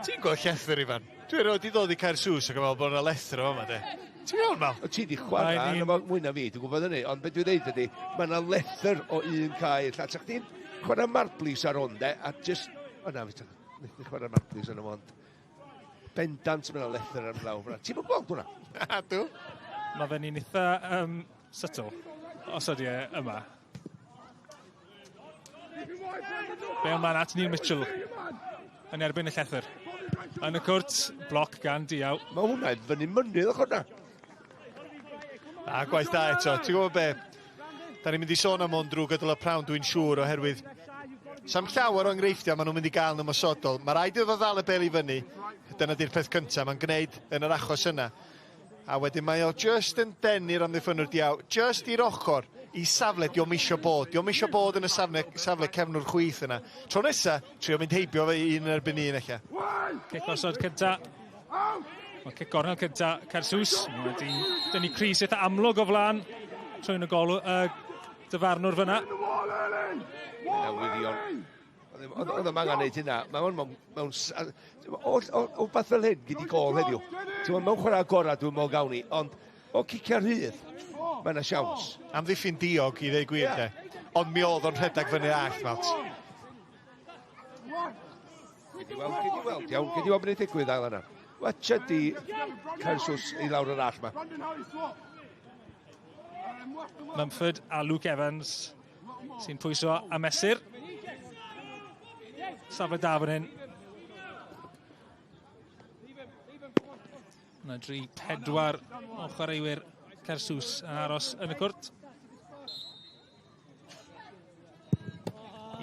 Ti'n gweld llethr, Ifan? Dwi erioed 'di ddod i Caersws ac yn meddwl bod yna lethr o fama, de. Ti'n iawn, Mal? O, ti di chwarae arno fo mwy na fi, dwi'n gwybod hynny, ond beth dwi'n dweud ydy, mae yna lethr o un cae i'r llall. Sa chdi'n chwarae marblis ar hwn, de, a just... O na, fi methu chwarae marblis arno fo, ond bendant mae yna lethr ar lawr fyna. Ti'n gweld hwnna? Na, dw. Mae fe'n un eitha subtle, os ydy e yma. Bale man at Neil Mitchell yn erbyn y llethr. Yn y cwrt, bloc gan Diaw. Mae hwnna i fyny mynydd ochr na. A gwaith da eto. Ti'n gwybod be? Da ni'n mynd i sôn am hwn drwy gydol y prawn, dwi'n siŵr, oherwydd Sam llawer o enghreifftiau maen nhw'n mynd i gael yn ymosodol. Mae rhaid iddo fo ddal y bel i fyny. Dyna di'r peth cyntaf mae'n gwneud yn yr achos yna. A wedyn mae o just yn denu'r amddiffynnwr diaw, just i'r ochr, i safle dio'm isio bod. Dio'm isio bod yn y safle, safle cefnwr chwith yna. Tro nesa, trio mynd heibio fe un yn erbyn un ella. Cic osod cynta. Mae cic gornel cynta Caersws. Mae wedi dynnu Cris eitha amlwg o flaen trwy'n y golw, dyfarnwr fyna. Yna wirion. Oedd o'm angen neud hynna. Mae hwn mewn... mewn o, o, o beth fel hyn, gyd i gol heddiw. Ti'n mewn chwarae gorau, dwi'n meddwl gawn ni, ond o cicio rhydd, mae yna siawns. Amddiffyn diog i ddeu gwir, yeah. de. Ond mi oedd o'n rhedeg fyny allt, Malt. Gyd i weld, gyd i weld, iawn, gyd i weld beth ddigwydd ail yna. Watcha di Caersws i lawr yr all ma. Mumford a Luke Evans sy'n pwyso a mesur. Safle da fan hyn. Yna 3, 4 o chwaraewyr Caersws yn aros yn y cwrt.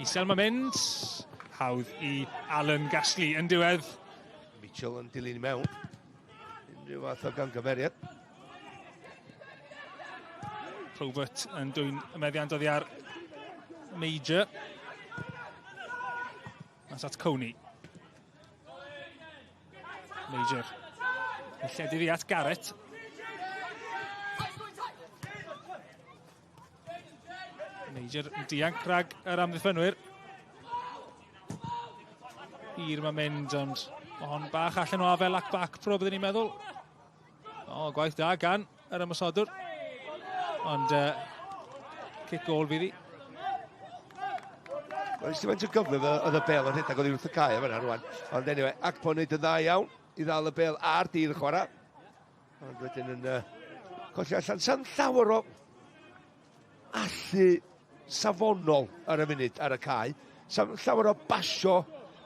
Isel mae'n mynd. Hawdd i Alan Gasly yn diwedd. Mitchell yn dilyn i mewn. Unrhyw fath o gangymeriad. Probert yn dwy'n y meddiant oddi ar Major. Mas at Coney. Major. Yn lledu fi at Garrett. Major yn dianc rhag yr amddiffynwyr. Hir mae'n mynd, ond mae hon bach allan o afel ac back pro, byddwn ni'n meddwl. O, gwaith da gan yr ymosodwr. Ond cic gol fydd hi. Wel, nes i faint o gyflym oedd y bel yn rhedeg oddi wrth y cae yma rwan. Ond anyway, Akpo wneud yn dda iawn i ddal y bel ar dir y chwarae. Ond wedyn yn colli allan. Sa'n llawer o allu safonol ar y funud ar y cae. Sa'n llawer o basio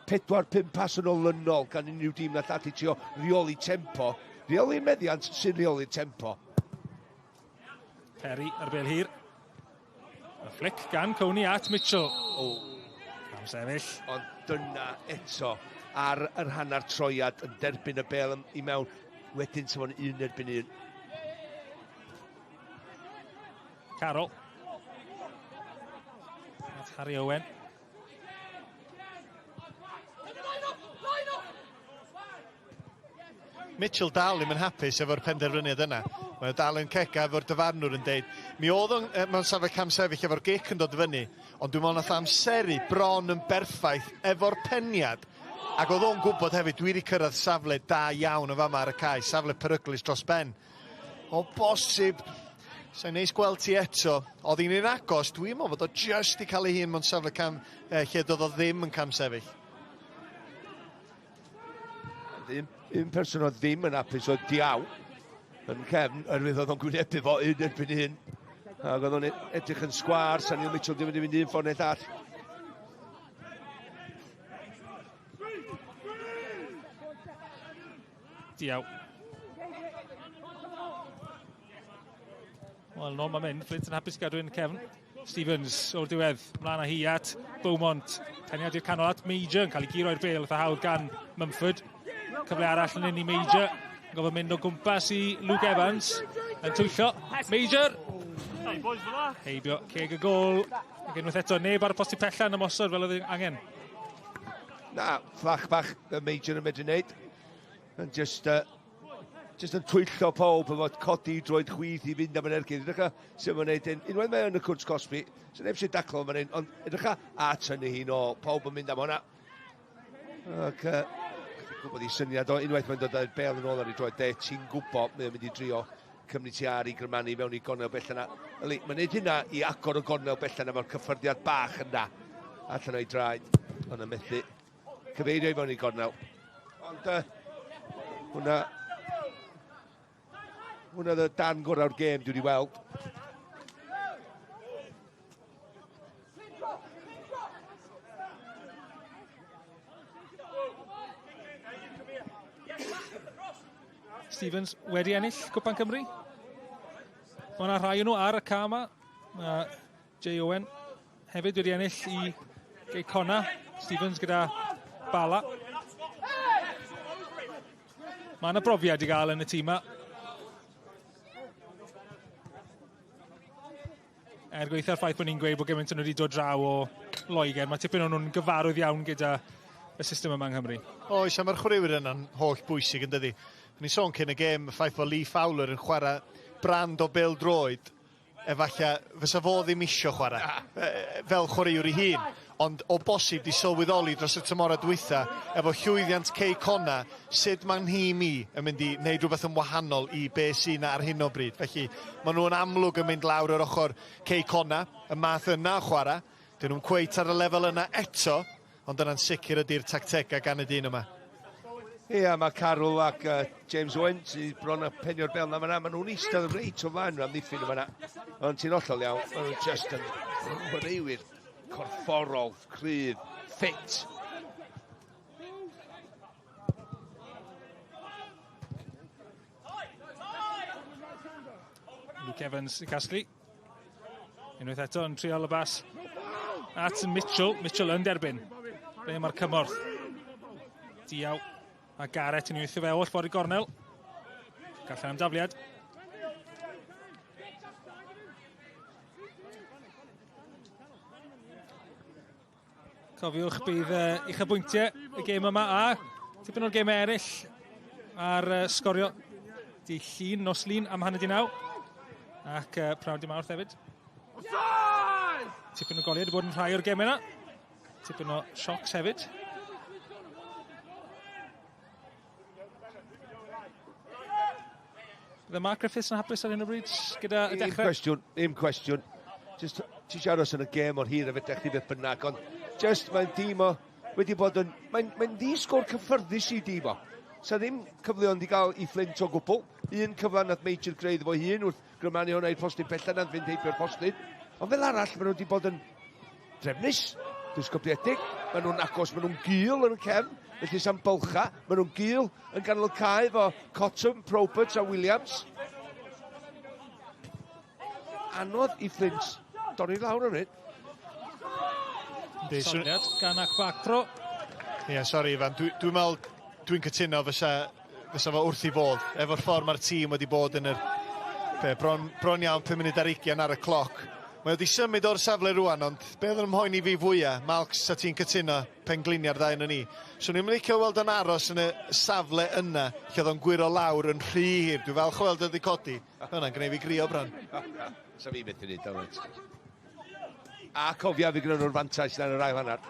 4-5 pas yn olynol gan unrhyw dîm na llall i trio reoli tempo. Reoli meddiant sy'n reoli tempo. Perry ar bel hir. Y flick gan Coney at Mitchell. Oh. Am sefyll. Ond dyna eto ar yr hanner troiad yn derbyn y bel i mewn. Wedyn sef o'n un erbyn un. Carol. At Harry Owen. Mitchell dal ddim yn hapus efo'r penderfyniad yna. Mae o dal yn cega efo'r dyfarnwr yn deud, mi oedd o'n mewn safle camsefyll efo'r gic yn dod fyny, ond dwi'n meddwl nath amseru bron yn berffaith efo'r peniad. Ac oedd o'n gwybod hefyd, dwi wedi cyrraedd safle da iawn yn fama ar y cae, safle peryglus dros ben. O bosib, sa'n neis gweld ti eto. Oedd hi'n un agos, dwi'n meddwl fod o just i cael ei hun mewn safle cam, lle doedd o ddim yn camsefyll. Un, un person oedd ddim yn hapus oedd Diaw yn cefn, oherwydd oedd o'n gwynebu fo un erbyn un. Ac oedd o'n edrych yn sgwar, Samuel Mitchell ddim yn mynd un ffordd neu llall. Diaw. Wel, nôl mae'n mynd. Flint yn hapus gadw yn cefn. Stevens o'r diwedd, mlaen â hi at Beaumont. Peniad i'r canol at Major yn cael ei giro i'r bel eitha hawdd gan Mumford. Cyfle arall yn un i Major. Yn gofod mynd o gwmpas i Luke Evans. Yn twyllo. Major! Heibio ceg y gol. Ac unwaith eto, neb ar y posti pella yn ymosod fel oedd angen. Na, fflach bach y Major yn medru wneud. Yn just Just yn twyllo pawb efo codi droed chwith i fynd am yn ergyd. Edrych sut mae'n neud hyn. Unwaith mae yn y cwrt cosbi, so neb sy'n daclo fan hyn, ond edrych a tynnu hi'n ôl. Pawb yn mynd am hwnna. Ac uh, gwybod i syniad o unwaith mae'n dod â'r bel yn ôl ar ei droed de, ti'n gwybod mae'n mynd i drio cymryd ti ar i grymanu mewn i gornel bell yna. Yli, mae'n neud hynna i agor y gornel bell yna mae'r cyffyrddiad bach yna allan o'i draed, ond yn methu cyfeirio i fewn i gornel. Ond uh, hwnna, hwnna oedd y dan gorau'r gêm dwi wedi weld. Stevens wedi ennill Cwpan Cymru. Mae yna rhai o'n nhw ar y ca yma. Mae Jay Owen hefyd wedi ennill i Gei Conna. Stevens gyda Bala. Mae yna brofiad i gael yn y tîm yma. Er gweitha'r ffaith bod ni'n gweud bod gymaint o'n nhw wedi dod draw o Loegr, mae tipyn o'n nhw'n gyfarwydd iawn gyda y system yma yng Nghymru. Oes, a mae'r chwaraewyr yna'n holl bwysig yn dydi. O'n i'n sôn cyn y gêm, y ffaith bod Lee Fowler yn chwarae brand o bêl-droed, efallai fysa fo ddim isio chwarae fel chwaraewr ei hun, ond o bosib di sylweddoli dros y tymhorau dwytha efo llwyddiant Cei Connah sut mae nhîm i yn mynd i wneud rhywbeth yn wahanol i be sy 'na ar hyn o bryd. Felly maen nhw yn amlwg yn mynd lawr yr ochr Cei Connah, y math yna o chwarae. Dyn nhw'm cweit ar y lefel yna eto, ond dyna'n sicr ydy'r tactegau gan y dyn yma. Ia, mae Carol ac uh, James Owen sydd bron a penio'r bel na fanna. Maen nhw'n eistedd reit o flaen nhw amddiffyn yma. Ond ti'n hollol iawn, maen nhw'n just yn chwaraewyr corfforol, cryf, ffit. Luke Evans i casglu. Unwaith eto yn trial y bas at Mitchell. Mitchell yn derbyn. Ble mae'r cymorth? Diaw a Garrett yn ei fe oll ffordd i gornel. Gallan am dafliad. Cofiwch bydd uh, uchafbwyntiau y gêm yma a tipyn o'r gemau eraill ar uh, sgorio di llun, nos lun am hanner di naw ac uh, prawn di mawrth hefyd. Tipyn o goliau wedi bod yn rhai o'r gemau yna. Tipyn o siocs hefyd. Bydde Mark Griffiths yn hapus ar hyn o bryd gyda y dechrau? Un cwestiwn, un cwestiwn. Just, ti eisiau aros yn y gêm o'r hir a fedrech chi beth bynnag, ond just mae'n dîm o wedi bod yn... Mae'n mae ddi-sgôr cyffyrddus i dîm o. Sa ddim cyfleon di gael i Flint o gwbl. Un cyfle nath Major greu iddo fo hun wrth grymanu hwnna i'r postyn pella nath fynd heibio'r postyn. Ond fel arall, maen nhw wedi bod yn drefnus, disgybliedig, maen nhw'n agos, maen nhw'n gul yn y cefn, felly sam bylcha, maen nhw'n gul yn ganol y cae efo Cottam, Probert a Williams. Anodd i Flint dorri lawr am hyn. Syniad gan Akbakro. Ie, yeah, sori Ifan, dwi'n dwi meddwl, dwi'n cytuno fysa, fysa fo wrth i fodd. Efo'r ffordd mae'r tîm wedi bod yn yr be, bron, bron iawn 5 munud ar 20 ar y cloc. Mae wedi symud o'r safle rwan, ond be oedd yn ymhoeni fi fwyaf, Malcs, sa ti'n cytuno, pengliniau'r ddau yn ni. Swn i'n licio weld o'n aros yn y safle yna, lle oedd o'n gwyro lawr yn rhy hir. Dwi'n falch o weld o wedi codi. Hwnna'n gwneud fi grio bron. Sa fi byth yn neud o, A cofia fi gyda nhw'r fantais na yn yr ail hanner.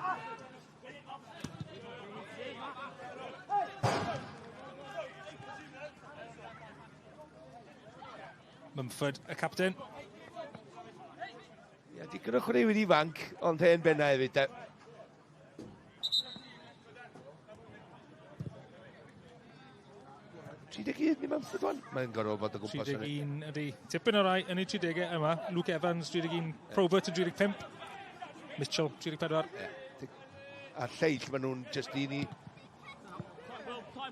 Mumford, y capten. Ie, digon o chwaraewyr ifanc, ond hen benna hefyd, de. 31 ni Mumford wan? Mae'n gorfod bod o gwmpas. 31 ydy. Tipyn o rai yn ei 30 yma. Luke Evans 31, Probert yn 35, Mitchell 34. Yeah. A lleill, maen nhw'n just un i...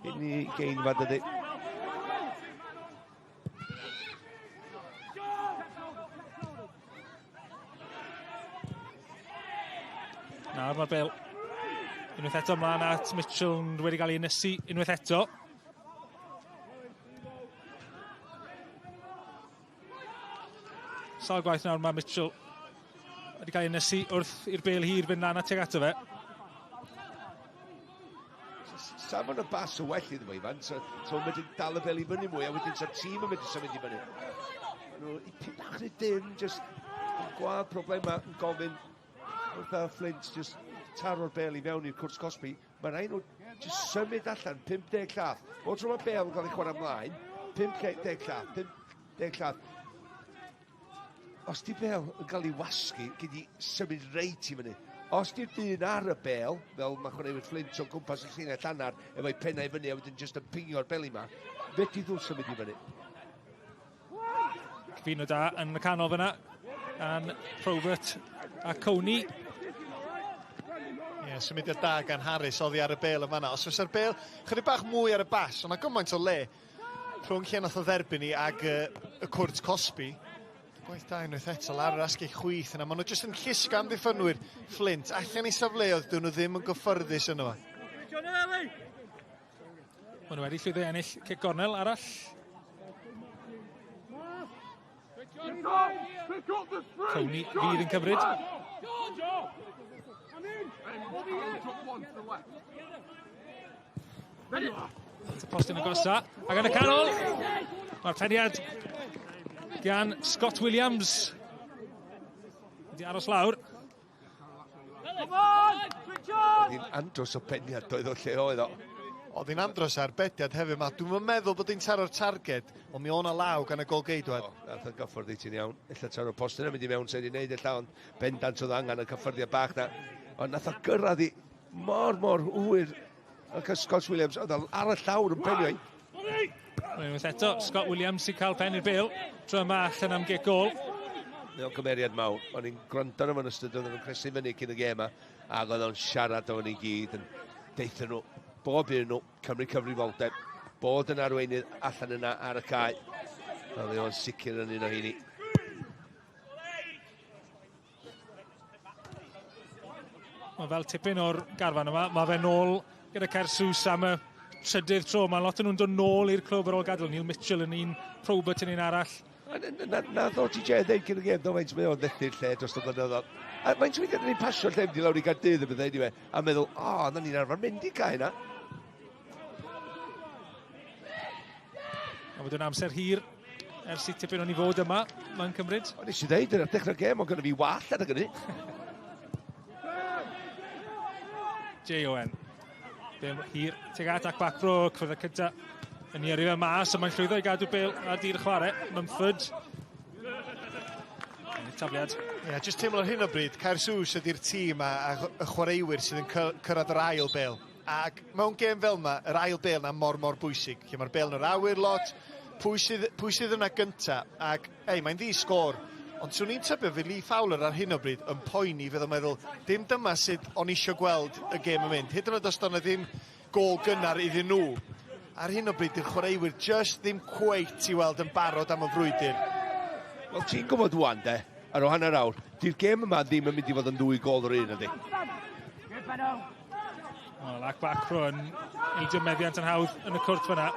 Un i gein fad ydy. Nawr mae'r bel unwaith eto ymlaen at Mitchell wedi cael ei ynysu unwaith eto. Sawl gwaith nawr mae Mitchell wedi cael ei ynysu wrth i'r bel hir fynd lan at tuag ato fe. Safon y bas yn well iddo fo, Ifan, so, so mae'n medru dal y bel i fyny mwy, a wedyn sa'r tîm yn medru symud i fyny. Maen nhw ipyn bach rhy dynn, just yn gweld problemau yn gofyn wrth Flint, just taro'r bel i mewn i'r cwrt cosbi. Mae rhaid nhw just symud allan 50 llath. Bob tro mae bel yn cael ei chwarae ymlaen, 50 llath, 50 llath. Os di bel yn cael ei wasgu, gyd i symud reit i fyny. Os di'r dyn ar y bel, fel mae chwaraewyr Flint o gwmpas y llinell hannar, efo'i pennau i fyny a wedyn just yn pingio'r beli ma, fedri nhw symud i fyny. Cyfuno da yn y canol fyna gan Probert a Coney. Ie, yeah, symudiad da gan Harris oddi ar y bel yn fanna. Os fysa'r bel chydig bach mwy ar y bas, ond mae gymaint o le rhwng lle nath o dderbyn ni ag y cwrt cosbi. Gwaith da unwaith eto lawr yr asgell chwith yna. Maen nhw jyst yn llusgo amddiffynwyr Flint allan i safleoedd dyn nhw ddim yn gyffyrddus yno fo. Maen nhw wedi llwyddo i ennill cic gornel arall. Coney fydd yn cymryd. At y postyn agosa. Ac yn y canol, mae'r peniad gan Scott Williams. Wedi aros lawr. Oedd hi'n andros o peniad doedd o lle oedd o. Oedd hi'n andros ar bediad hefyd ma. Dwi'm yn meddwl bod hi'n taro'r targed, ond mi o'na law gan y golgeidwad. O, nath o'n gyffwrdd i ti'n iawn. Ella taro'r postyn yn mynd i mewn sy'n ei wneud ella, ond bendant oedd angen y cyffyrddiad bach na. Ond nath o gyrraedd i mor, mor hwyr. Ac Scott Williams, oedd o ar y llawr yn penio i. Unwaith eto, Scott Williams sy'n cael pen i'r bêl. Tro yma allan am gic gôl. Mae o'n gymeriad mawr. O'n i'n gwrando arno fo'n ystod oedden nhw'n cresu fyny cyn y gêm yma, ac oedd o'n siarad efo ni gyd yn deutha nhw, bob un nhw, cymryd cyfrifoldeb, bod yn arweinydd allan yna ar y cae. Oedd o'n sicr yn un o heini. Mae fel tipyn o'r garfan yma, mae fe nôl gyda Caersws am y trydydd tro. Mae lot o'n nhw'n dod nôl i'r clwb ar ôl gadael. Neil Mitchell yn un, Probert yn un arall. Na, na ddo ti Jay ddeud cyn y gêm, do faint mae o'n ddethu'r lle dros y blynyddoedd. A faint weithiau dyn ni'n pasio lle mynd i lawr i Gaerdydd y bethau anyway, a meddwl, o, oh, na ni'n arfer mynd i cae na. A bod yn amser hir ers i tipyn o'n i fod yma, mae'n cymryd. O, nes i ddeud, ar dechrau'r gêm, o'n gynnu fi wall adeg hynny. J.O.N. Bel hir tuag at ac back row, cwrdd y cynta yn ei yrru fe mas, ond mae'n llwyddo i gadw bel ar dir chwarae. Mumford. Tafliad. Ie, yeah, jyst teimlo ar hyn o bryd, Caersws ydy'r tîm a, a y chwaraewyr sydd yn cyrraedd yr ail bel. Ac mewn gêm fel yma, yr ail bel na mor mor bwysig. Lle mae'r bel yn yr awyr lot, pwy sydd, pwy sydd yna gynta, ac ei, mae'n ddi sgôr. Ond swn i'n tybio fydd Lee Fowler ar hyn o bryd yn poeni fydd o'n meddwl, dim dyma sut o'n isio gweld y gêm yn mynd. Hyd yn oed os doedd 'na ddim gôl gynnar iddyn nhw. Ar hyn o bryd, dyw'r chwaraewyr just ddim cweit i weld yn barod am y frwydr. Wel, ti'n gwybod wan, de, ar ôl hanner awr, di'r gêm yma ddim yn mynd i fod yn ddwy gôl yr un, ydy? Wel, ac back row yn ildio meddiant yn hawdd yn y cwrt fyna.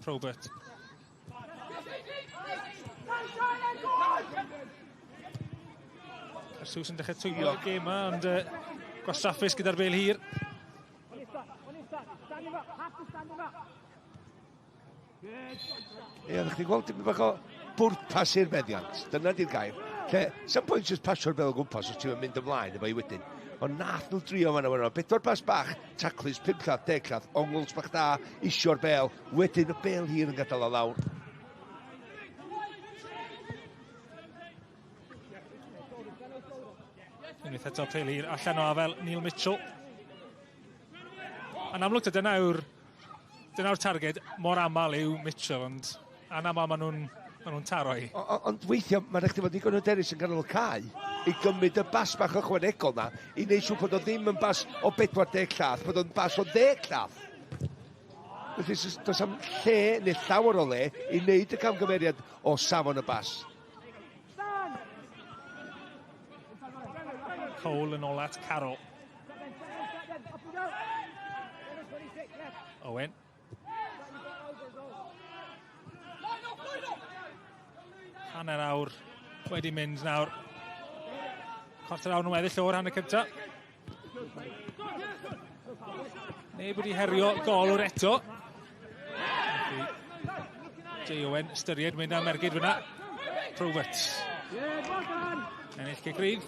Probert. Caersws yn dechrau twylio y gêm yma, ond gwastraffus gyda'r bel hir. Ie, ddech chi'n gweld tipyn bach o bwrpas i'r meddiant. Dyna di'r gair. Lle, some point just pasio'r bel o gwmpas os ti'n mynd ymlaen efo i wedyn. Ond nath nhw drio fan'na, fan'na. Bedwar bas bach, taclus, 5 llath, 10 llath, ongls bach da, isio'r bel. Wedyn y bel hir yn gadael o lawr. Unwaith eto pel hir allan o afel Neil Mitchell. Yn amlwg dyna yw'r dyna'r targed mor aml yw Mitchell, ond anaml maen nhw'n ma nhw taro hi. Ond weithiau, mae'n rhaid i fod digon hyderus yn ganol y cae i gymryd y bas bach ychwanegol na i wneud siŵr bod o ddim yn bas o 40 llath, bod o'n bas o 10 llath. Felly, does am lle neu llawer o le i wneud y camgymeriad o safon y bas. Cole yn ôl at Carroll. Owen. Hanner awr wedi mynd nawr. Cwarter awr yn weddill o'r hanner cyntaf. Neb wedi herio golwr eto. Jay Owen ystyried mynd am ergyd fyna. Probert. Ennill cic rydd.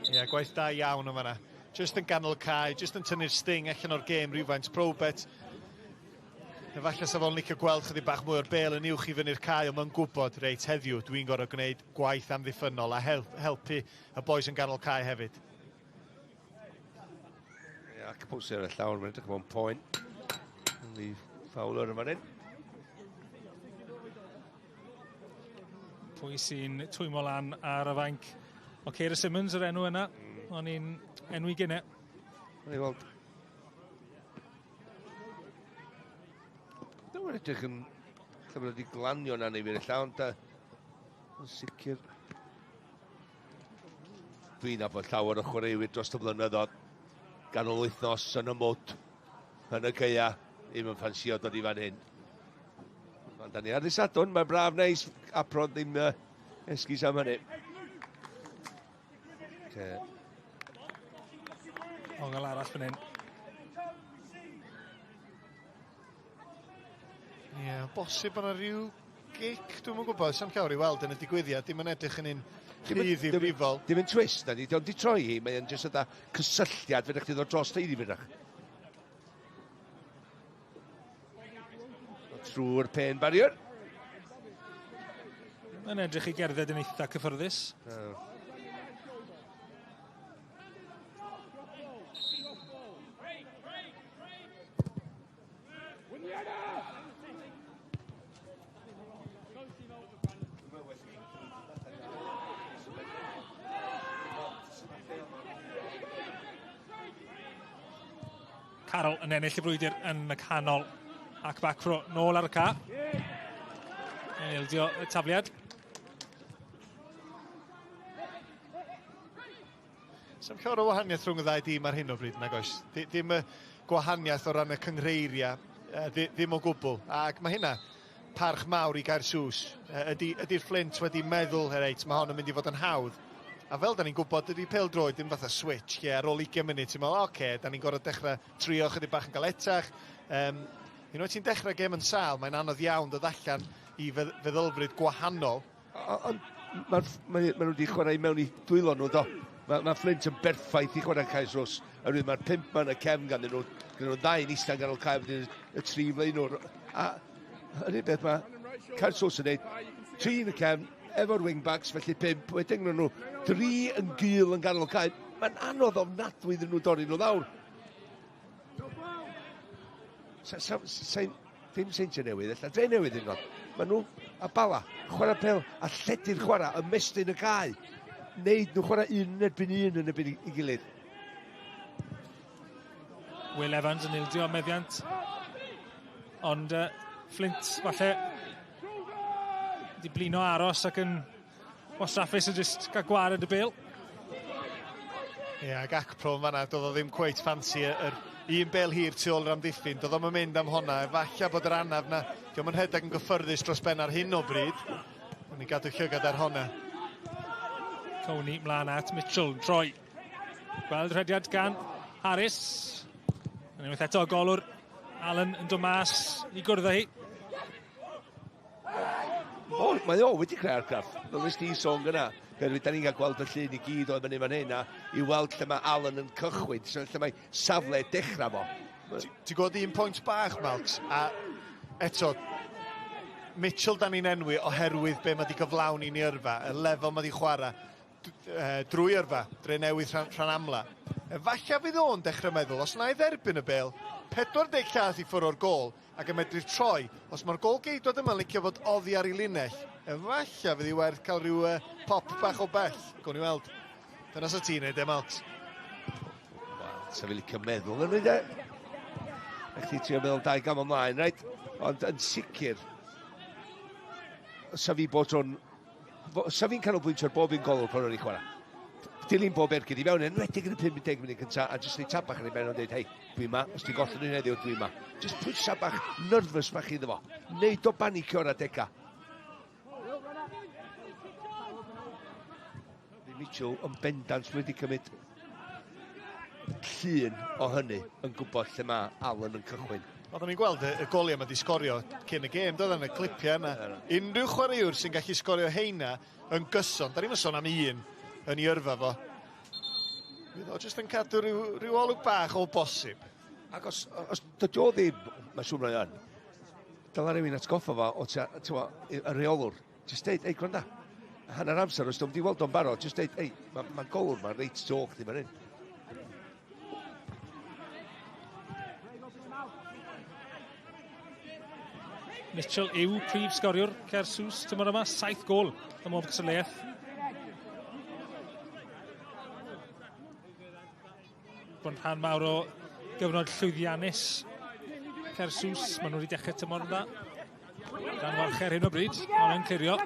Ie, yeah, gwaith da iawn yn fanna. Just yn ganol cae, just yn tynnu'r sting allan o'r gêm rhywfaint. Probert, efallai sa fo'n licio gweld chydig bach mwy o'r bel yn uwch i fyny'r cae, ond mae'n gwybod, reit, heddiw, dwi'n gorfod gwneud gwaith amddiffynnol a helpu y boys yn ganol cae hefyd. Ie, ac pwysau ar y llawr, mae'n edrych mewn poen. Lee Fowler yn fan hyn. Pwy sy'n twymo lan ar y fainc? O Keira Simmons yr enw yna. O'n i'n enwi gynne. O'n i weld. Dwi'n edrych yn... Lle bod wedi glanio na neu fi'r llawn, ond yn sicr. Dwi'n nabod llawer o chwaraewyr dros y blynyddoedd. Ganol wythnos yn y mwd, yn y gaea, ddim yn ffansio dod i fan hyn. Ond da ni ar ddydd Sadwrn, mae'n braf neis, apron ddim esgus am hynny. Okay. Ongl arall fan hyn. Ie, yeah, bosib bod yna rhyw gic, dwi'm yn gwybod, sa'm llawer i weld yn y digwyddiad, dim yn edrych yn un rhy ddifrifol. Dim yn twist, na di, di troi hi, mae'n jyst yda cysylltiad, fe chdi ddod dros teulu fe. Trwy'r pen barrier. Mae'n edrych i gerdded yn eitha cyffyrddus. Carol yn ennill y frwydr yn y canol ac back row nôl ar y ca. Yn ildio y tafliad. Sa'm llawer o wahaniaeth rhwng y ddau dîm ar hyn o bryd, nag oes? Dim y gwahaniaeth o ran y cynghreiriau, ddim o gwbl. Ac mae hynna parch mawr i Gaersws. Ydy'r Flint wedi meddwl, reit, mae hon yn mynd i fod yn hawdd. A fel da ni'n gwybod, dydy pêl-droed ddim fatha switch, lle ar ôl 20 munud ti'n meddwl, oce, da ni'n gorfod dechrau trio chydig bach yn galetach. Unwaith ti'n dechrau gêm yn sâl, mae'n anodd iawn dod allan i feddylfryd gwahanol. Ond ma nhw wedi chwarae mewn i dwylo nhw, do. Mae Flint yn berffaith i chwarae Caersws. Oherwydd mae'r 5 ma'n y cefn ganddyn nhw. Ganddyn nhw ddau yn eistedd ganol cae, wedyn y 3 flaenwr. A yr un beth mae Caersws yn neud, 3 yn y cefn, efo'r wing-backs, felly 5, wedyn nhw 3 yn gul yn ganol cae. Mae'n anodd ofnadwy iddyn nhw dorri nhw lawr. Dim Seintiau Newydd, ella Dre Newydd yn dod. Maen nhw a Bala, chwarae pêl a lledu'r chwarae, ymestyn y cae. Neud nhw chwarae un yn erbyn un yn erbyn i gilydd. Will Evans yn ildio meddiant. Ond Flint falle di blino aros ac yn wastraffus yn just cael gwared y bêl. Ie, yeah, ac Acpro yn fanna, doedd o ddim cweit ffansi yr un bêl hir tu ôl yr amddiffyn, doedd o'm yn mynd am honna, efallai bod yr anaf na, dio'm yn rhedeg yn gyffyrddus dros ben ar hyn o bryd. O'n i'n gadw llygad ar honna. Coney mlaen at Mitchell, troi. Gweld rhediad gan Harris. Yn unwaith eto golwr Allen yn dod mas i gwrdd â hi. O, mae o wedi creu argraff. Fel nes di sôn gyna. Oherwydd da ni'n cael gweld y llun i gyd oedd fyny fan hyn a i weld lle mae Allen yn cychwyn, so lle mae safle dechrau fo. Ti'n gweld un pwynt bach, Malcs, a eto, Mitchell da ni'n enwi oherwydd be mae wedi gyflawni yn ei yrfa, y lefel mae wedi chwarae drwy yrfa, Dre Newydd rhan amla. Efallai fydd o'n dechrau meddwl, os na i dderbyn y bêl, 40 llath i ffwrdd o'r gôl ac yn medru troi, os mae'r gôl geidwad yma'n licio fod oddi ar ei linell, efallai fydd hi werth cael rhyw pop bach o bell. Gawn ni weld. Dyna sa ti'n neud, e, Malcs? Wel, sa fi licio meddwl yn e. A chdi trio meddwl 2 gam ymlaen, reit? Ond yn sicr, sa fi bod o'n... Sa fi'n canolbwyntio ar bob un golwg pan o'n i'n chwarae. Dilyn bob ergyd i fewn, enwedig yn y 50 munud cyntaf, a jyst neud tap bach ar ei ben o'n dweud, hei, dwi yma, os ti'n golli nhw'n heddiw, dwi yma. Jyst pwysa bach, nervous bach iddo fo. Neud o banicio ar adega. Mitchell yn bendant wedi cymryd llun o hynny yn gwybod lle mae Alan yn cychwyn. Oedden ni'n gweld y, y goliau mae di sgorio cyn y gêm, doedden y clipiau yna. Unrhyw chwaraewr sy'n gallu sgorio heina yn gyson, da ni'n sôn am un yn ei yrfa fo. Fydd o jyst yn cadw rhyw, rhyw olwg bach o bosib. Ac os, os dydy o ddim, mae'n siŵr mae yn, dyla rhywun atgoffa fo o tua, tua, y rheolwr, jyst deud, ei, gwranda, hanner amser, os dwi'n weld o'n barod, jyst deud, ei, mae ma golwr ma'n reit tu ôl chdi fan hyn. Mitchell yw prif sgoriwr Caersws tymor yma, 7 gol ym mhob cystadleuaeth. Bod yn rhan mawr o gyfnod llwyddiannus Caersws, maen nhw wedi dechrau tymor yn dda. Dan warchau ar hyn o bryd, ond yn clirio.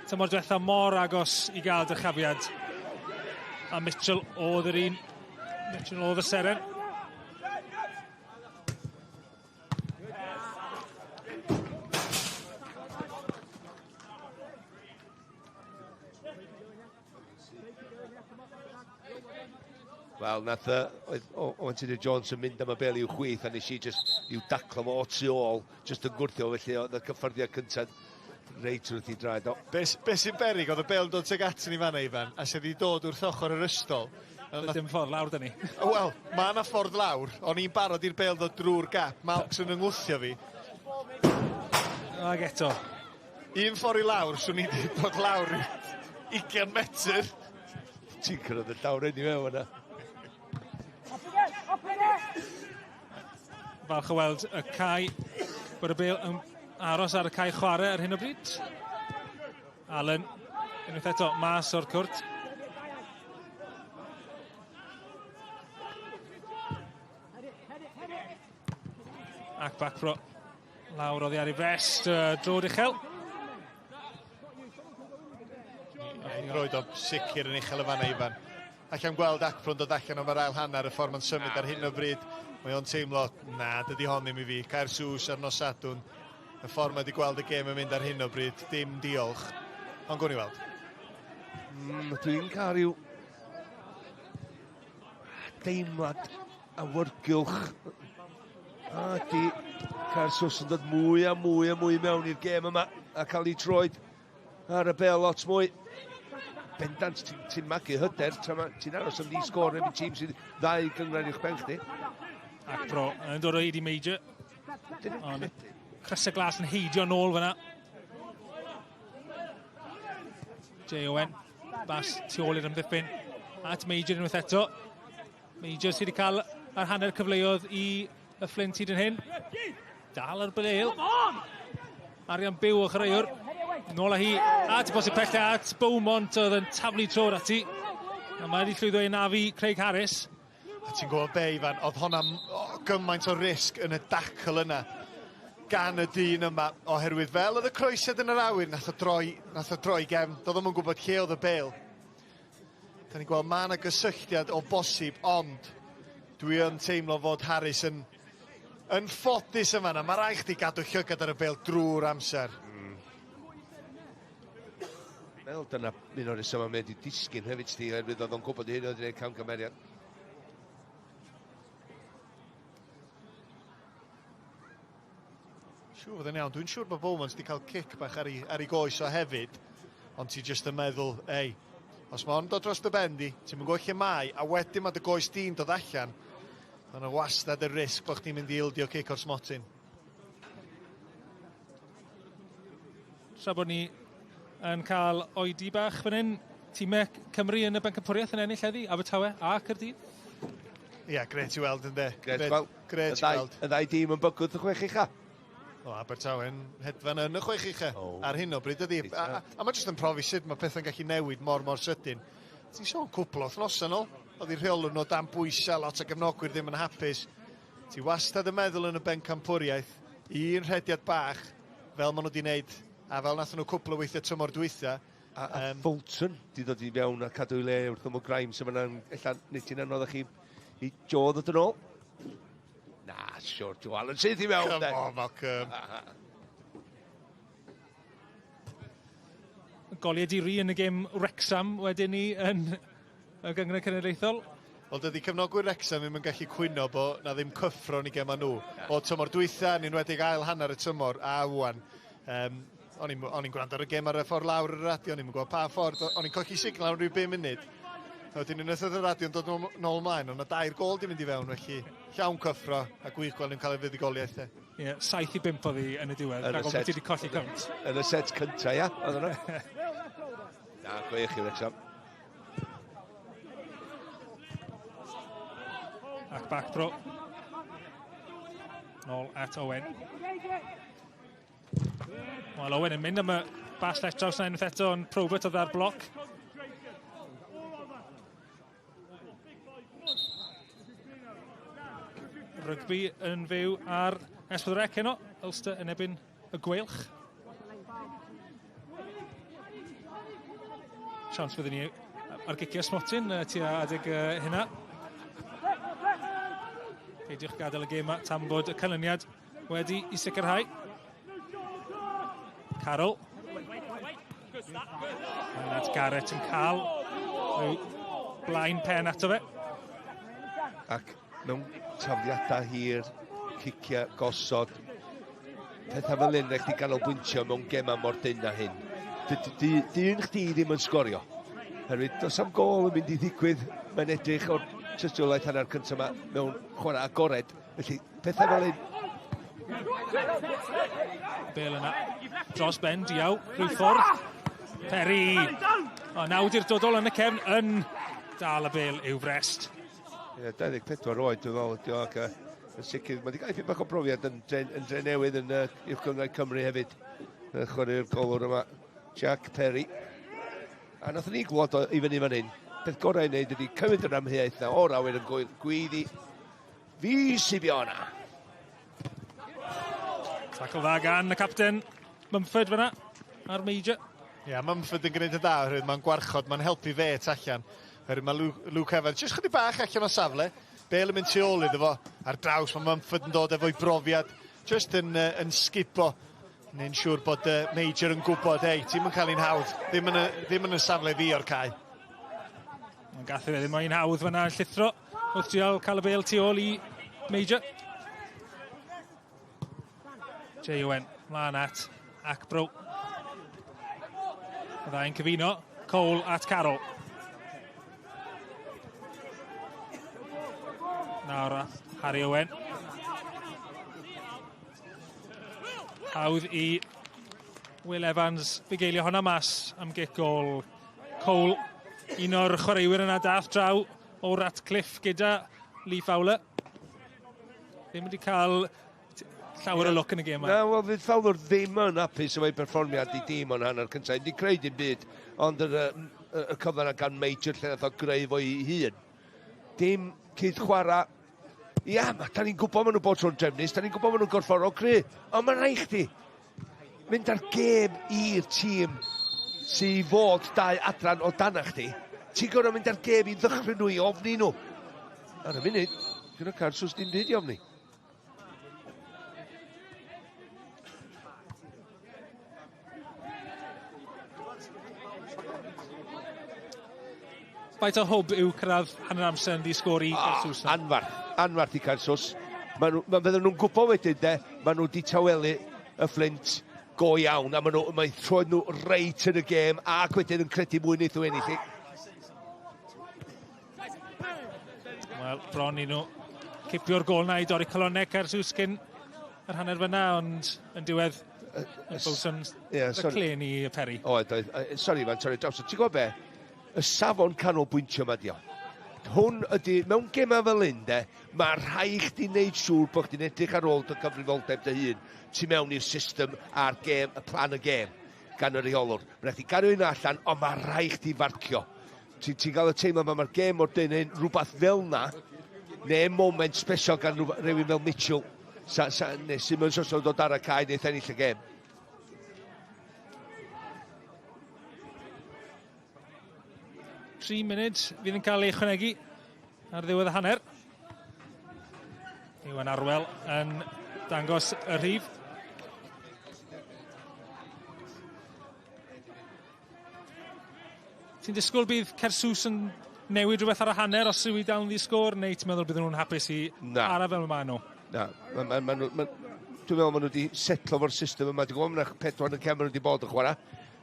Tymor diwetha mor agos i gael dyrchafiad. A Mitchell oedd yr un. Mitchell oedd y seren. Wel, nath uh, oedd Owen Tudur Jones yn mynd am y bel i'w chwith a nes i just i'w daclo fo o tu ôl, just yn gwrthio, felly oedd y cyffyrddiad cyntaf reit wrth i draed o. Be, be sy'n berig, oedd y bel yn dod tuag at ni fanna, Ifan, a sydd wedi dod wrth ochr yr ystol. Does dim ffordd lawr, dyn ni. Wel, mae yna ffordd lawr. O'n i'n barod i'r bel ddod drwy'r gap. Malks yn yngwthio fi. Ag eto. Un ffordd i lawr, swn i wedi bod lawr 20 metr. Ti'n cyrraedd y llawr anyway fyna. Falch o weld y cae, bod y bel yn aros ar y cae chwarae ar hyn o bryd. Allen, unwaith eto, mas o'r cwrt. Ac back pro lawr oddi ar ei frest, drod uchel. Ei droed o sicr yn uchel y fanna, Ifan. Allai'm gweld Acpro'n dod allan am yr ail hanner, y ffordd mae'n symud ar hyn o bryd. Mae o'n teimlo, na, dydy hon ddim i fi. Caersws ar nos Sadwrn, y ffordd mae wedi gweld y gêm yn mynd ar hyn o bryd, dim diolch. Ond gwn i weld. Dwi'n cael rhyw deimlad awyrgylch. A di Caersws yn dod mwy a mwy a mwy mewn i'r gêm yma a cael ei troed ar y bel lot mwy. Bendant, ti'n ti magu hyder tra ti'n aros am ddi sgôr efo tîm sydd ddau gynghrair uwch ben chdi. Ac bro, yn dod o hyd i Major. Ond crysau glas yn heidio nôl fyna. Jay Owen, bas tu ôl i'r ymddiffyn. At Major unwaith eto. Major sydd wedi cael yr hanner cyfleoedd i y Fflint hyd yn hyn. Dal ar bel. Arian byw o chwaraewr. Nôl â hi at y bosib pellter at Beaumont oedd yn taflu trwy'r ati. A mae wedi llwyddo i nafu Craig Harris. A ti'n gwybod be, Ifan, oedd hwnna gymaint o risg yn y dacl yna gan y dyn yma, oherwydd fel oedd y croesiad yn yr awyr, nath o droi, nath o droi gefn, doedd o'm yn gwybod lle oedd y bel. Da ni'n gweld mae yna gysylltiad o bosib, ond dwi yn teimlo fod Harris yn, yn ffodus yma yna. Mae rhaid chdi gadw llygad ar y bel drwy'r amser. Meddwl dyna un o'r resymau mae wedi disgyn hefyd, sti, oherwydd oedd o'n gwybod ei hun oedd wedi gwneud camgymeriad. Siŵr fod yn iawn. Dwi'n siŵr bod Bowmans wedi cael cic bach ar ei, ar ei goes o hefyd, ond ti jyst yn meddwl, ei, os mae hon dod dros dy ben di, ti'n mynd gwybod lle mae, a wedyn mae dy goes di'n dod allan, mae yna wastad y risg bod chdi'n mynd i ildio cic o'r smotyn. Tra bod ni yn cael oedi bach fan hyn, tîmau Cymru yn y bencampwriaeth yn ennill heddi, Abertawe a Caerdydd. Ie, yeah, gret i weld ynddo. Gret, gweld. Gret i weld. Y ddau dîm yn bygwth y chwech ucha. O, Abertawe'n hedfan yn y chwech ucha Oh. ar hyn o bryd ydi. A, a, a mae jyst yn profi sut mae pethau'n gallu newid mor mor sydyn. Ti'n sôn cwpl o wythnosau nôl, oedd i'r rheolwr nhw dan bwysau, lot o gefnogwyr ddim yn hapus. Ti wastad yn meddwl yn y bencampwriaeth, un rhediad bach, fel maen nhw wedi wneud, a fel nath nhw cwpl o weithiau tymor dwytha. A Fulton di ddod i fewn a cadw ei le wrth ymyl Grimes yma yna'n ella nid ti'n anodd chi i Joe ddod yn ôl. Na, siwr, Joe Allen sydd i fewn. Come on, Malcolm. Goliau di ri yn y gêm Wrexham wedyn ni yn y Gynghrair Cenedlaethol. Wel, dydy cefnogwyr Wrexham ddim yn gallu cwyno bod na ddim cyffro yn eu gema nhw. O tymor dwytha, yn enwedig ail hanner y tymor, a wan. Um, o'n i'n gwrando ar y gem ar y ffordd lawr y radio, o'n i'n gwybod pa ffordd, o'n i'n colli signal am rhyw 5 munud. A wedyn unwaith oedd y radio'n dod nôl ymlaen, ond na dair gol di mynd i fewn, felly llawn cyffro a gwych gweld nhw'n cael ei fuddugoliaeth. Ie, yeah, 7-5 oedd hi yn y diwedd, rhag ofn ti wedi colli cownt. Yn y set cyntaf, ia, oedd hwnna. Na, gwych i Wrexham. Ac back pro. Nôl at Owen. Wel, Owen yn mynd am y bas left draws na unwaith eto, ond Probert oedd ar bloc. Rygbi yn fyw ar S4C heno. Ulster yn ebyn y Gweilch. Siawns fyddwn ni ar gicio smotyn tua adeg hynna. Peidiwch gadael y gêm tan bod y canlyniad wedi i sicrhau. Carol. Mae'n at Garrett yn cael rhyw blaen pen ato fe. Ac mewn tafliadau hir, ciciau, gosod, pethau fel hyn, rhaid chdi ganolbwyntio mewn gemau mor dynn â hyn. Dyn chdi ddim yn sgorio. Herwydd, does am gol yn mynd i ddigwydd, mae'n edrych o'r tystiolaeth hanner cyntaf yma mewn chwarae agored. Felly, pethau fel hyn. Bel yna, dros ben, diaw, rhyw ffordd. Perry! O, nawdurdodol yn y cefn yn dal y bel i'w frest. Ie, 24 oed dwi'n meddwl ydi o ac uh, yn sicr mae wedi cael ipyn bach o brofiad yn dre, yn dre newydd yn uh, Uwch Gynghrair Cymru hefyd. Yn chwarae'r golwr yma, Jack Perry. A nath ni glwad o i fyny fan hyn. Peth gorau i wneud ydy cymryd yr amheuaeth na o'r awyr yn gweiddi. Fi sy'n fi o'na. Tackle dda gan y capten Mumford fyna ar Major. Ie, yeah, Mumford yn gwneud y dda, oherwydd mae'n gwarchod, mae'n helpu fe et allan. Oherwydd mae Luke, Luke Evans jyst chydig bach allan o safle. Bale yn mynd tu ôl iddo fo. Ar draws mae Mumford yn dod efo'i brofiad. Just yn, uh, yn sgubo. Neu'n siŵr bod uh, Major yn gwybod, ei, ti'n yn cael un hawdd. Ddim yn y, ddim yn y safle fi o'r cae. Mae'n gathu fe ddim o'n hawdd fyna yn llithro. Wrth drial cael y bel tu ôl i Major. Jay Owen, mlaen at Acbro. Y ddau'n cyfuno. Cole at Carroll. Nawr Harry Owen. Hawdd i Will Evans bugeilio hwnna mas am gic gol. Cole, un o'r chwaraewyr yna dath draw o Ratcliffe gyda Lee Fowler. Ddim wedi cael llawer o lwc yn y gêm yma. Na, wel, fydd Fowler ddim yn hapus efo'i perfformiad i dîm o'n hanner cyntaf. Ddim wedi creu dim byd, ond yr, y, y cyfle yna gan Major lle nath o greu fo'i hun. Dim cyd chwarae. Ia, ma, da ni'n gwybod maen nhw bod tro'n drefnus, da ni'n gwybod maen nhw'n gorfforol cry, ond mae'n rhaid chdi mynd ar gêm i'r tîm sy'n i fod dau adran o danach chdi. Ti'n gorfod mynd ar gêm i ddychryn nhw, i ofni nhw. Ar y funud, gyda Caersws dim byd i ofni. Faint o hwb yw cyrraedd hanner amser yn ddi-sgôr i Caersws? Oh, anfarth, anfarth i Caersws. Mae nhw, ma fydden nhw'n gwybod wedyn de, maen nhw wedi tawelu y Fflint go iawn, a maen nhw, mae troed nhw reit yn y gêm, ac wedyn yn credu mwy wneith nhw ennill. Wel, bron i nhw cipio'r gol na i dorri colonnau Caersws cyn yr hanner fyna, ond yn diwedd Bowson yeah, clen i Perry. Oedd, oedd. Sori, fan, sorry, draws. Ti'n gwybod be? Y safon canolbwyntio ma dio. Hwn ydy, mewn gemau fel hyn, de, mae rhaid chdi wneud siŵr bod chdi'n edrych ar ôl dy gyfrifoldeb dy hun tu mewn i'r system a'r gêm, y plan y gêm gan y rheolwr. Mae'n rhaid chdi gario un allan, ond mae rhaid chdi farcio. Ti'n ti gael y teimlo ma mae'r gêm mor dynn hyn, rhywbeth fel na, neu moment special gan rhywun fel Mitchell, sa, sa, neu Simmons os o'n dod ar y cae, neu ennill y gêm. Tri munud fydd yn cael ei chwanegu ar ddiwedd y hanner. Iwan Arwel yn dangos y rhif. Ti'n disgwyl bydd Cersws yn newid rhywbeth ar y hanner os yw i dal yn ddi-sgôr, neu ti'n meddwl bydden nhw'n hapus i Na. araf fel maen nhw? Na, ma, ma, ma, ma, dwi'n meddwl maen nhw wedi setlo fo'r system yma. Dwi'n gwybod mae'n pedwar yn y cefn maen nhw wedi bod yn chwarae.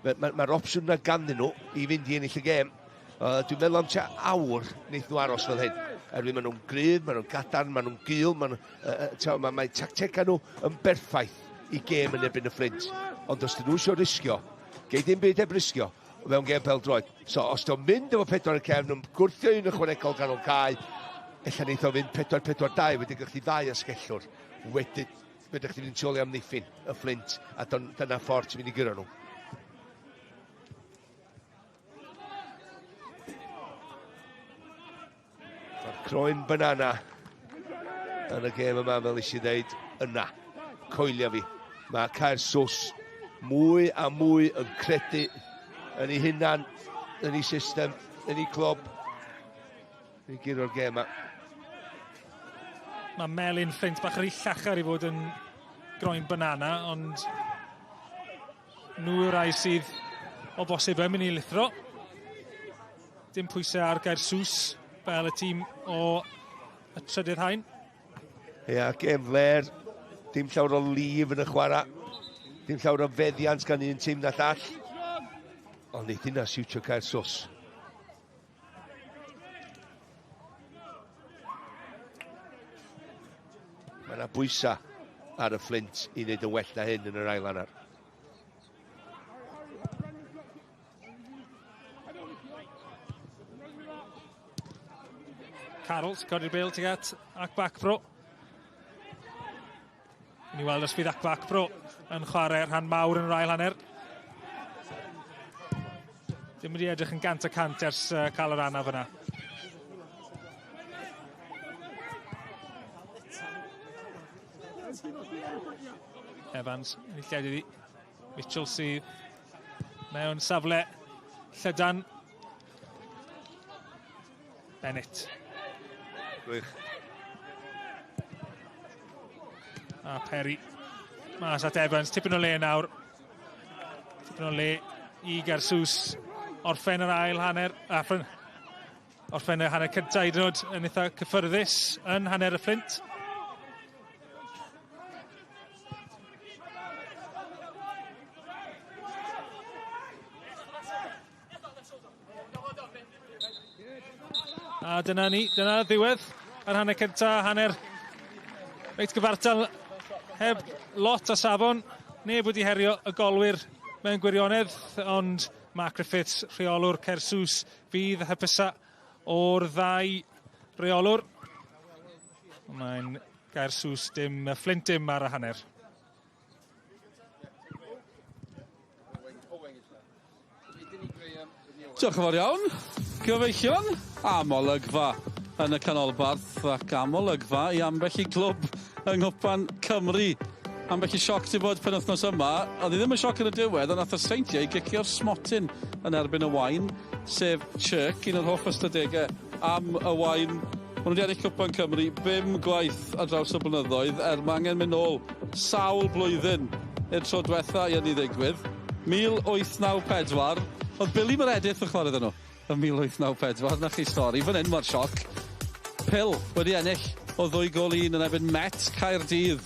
Mae'r ma, ma opsiwn na ganddyn nhw i fynd i ennill y gêm. Dwi'n meddwl am tua awr wneith nhw aros fel hyn. Erwydd maen nhw'n gryf, maen nhw'n gadarn, maen nhw'n gul, maen nhw, ma, mae tactegau nhw yn berffaith i gêm yn erbyn y Fflint. Ond os dyn nhw eisiau risgio, gei dim byd heb risgio mewn gêm pêl-droed. So os dio'n mynd efo pedwar y cefn, yn gwrthio un ychwanegol ganol cae, ella neith o fynd 4-4-2 wedi gallu ddau asgellwr. Wedyn, fedrwch chi fynd tu ôl i amddiffyn y Fflint, a dyna ffordd ti'n mynd i guro nhw. Mae'r croen banana yn y gêm yma, fel eisiau dweud, yna. Coelio fi. Mae Caersws mwy a mwy yn credu yn ei hunan, yn ei system, yn ei clwb. I guro'r gêm yma. Mae Melin Fflint bach rhy llachar i fod yn groen banana, ond nhw yw'r rhai sydd o bosib yn mynd i lithro. Dim pwysau ar Gaersws fel y tîm o y trydydd haen. Ia, gêm fler. Dim llawer o lif yn y chwarae. Dim llawer o feddiant gan un tîm na llall. Ond neith hynna siwtio Caersws. Mae yna bwysau ar y Fflint i wneud yn well na hyn yn yr ail hanner. Carroll, codi'r bêl tuag at Akbak Pro. Ni weld os fydd Akbak Pro yn chwarae rhan mawr yn yr ail hanner. Dim wedi edrych yn 100% ers cael yr anaf yna. Evans, yn ei lled iddi. Mitchell sydd mewn safle llydan. Bennett. Gwych. A Perry. Mas at Evans, tipyn o le nawr. Tipyn o le i Gaersws orffen yr ail hanner. A orffen y hanner cyntaf hyd yn oed yn eitha cyffyrddus yn hanner y Fflint. A dyna ni, dyna ddiwedd yr hanner cynta, hanner reit gyfartal heb lot o safon. Neb wedi herio y golwyr mewn gwirionedd, ond Mark Griffiths, rheolwr Caersws, fydd hypusa o'r ddau reolwr. Mae'n Gaersws dim, Fflint dim ar y hanner. Diolch yn fawr iawn, gyfeillion, am olygfa yn y canolbarth ac am olygfa i ambell i glwb yng Nghwpan Cymru. Ambell i sioc 'di bod penwythnos yma, oedd hi ddim yn sioc yn y diwedd, ond nath y Seintiau gicio'r smotyn yn erbyn y Waun, sef Chirk, un o'r hoff ystadegau am y Waun. Maen nhw wedi ennill Cwpan Cymru bum gwaith ar draws y blynyddoedd, er mae angen mynd nôl sawl blwyddyn i'r tro diwetha i hynny ddigwydd. 1894, oedd Billy Meredith yn chwarae iddyn nhw yn 1894, 'na chi stori. Fan hyn mae'r sioc. Pill wedi ennill o ddwy gôl i un yn erbyn Met Caerdydd.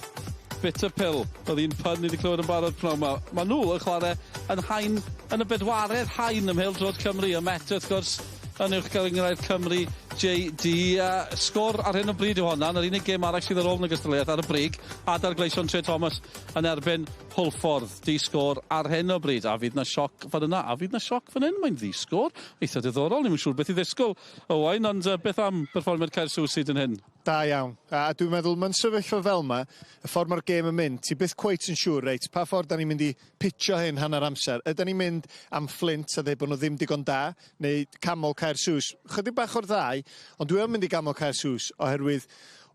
Bitter Pill oedd un pun ni wedi clywed yn barod pnawn 'ma. Maen nhw yn chwarae yn haen, yn y bedwaredd haen ym Mhêl-droed Cymru. Y Met wrth gwrs yn Uwch Gynghrair Cymru JD. A sgôr ar hyn o bryd yw honna, yr unig gêm arall sydd ar ôl yn y gystadleuaeth ar y brig, Adar Gleision Tre Thomas yn erbyn Hwlffordd. Di-sgôr ar hyn o bryd. A fydd na sioc fan yna, a fydd na sioc fan hyn, mae'n ddi-sgôr. Eitha diddorol, ni'm yn siŵr beth i ddisgwyl, Owain, ond beth am berfformiad Caersws hyd yn hyn? Da iawn. A dwi'n meddwl, mewn sefyllfa fel yma, y ffordd mae'r gêm yn mynd, ti byth cweit yn siŵr, reit, pa ffordd da ni'n mynd i pitio hyn hanner amser? Ydan ni'n mynd am Fflint a dweud bod nhw ddim digon da, neu camol Caersws? Chydig bach o'r ddau, ond dwi yn mynd i gamol Caersws, oherwydd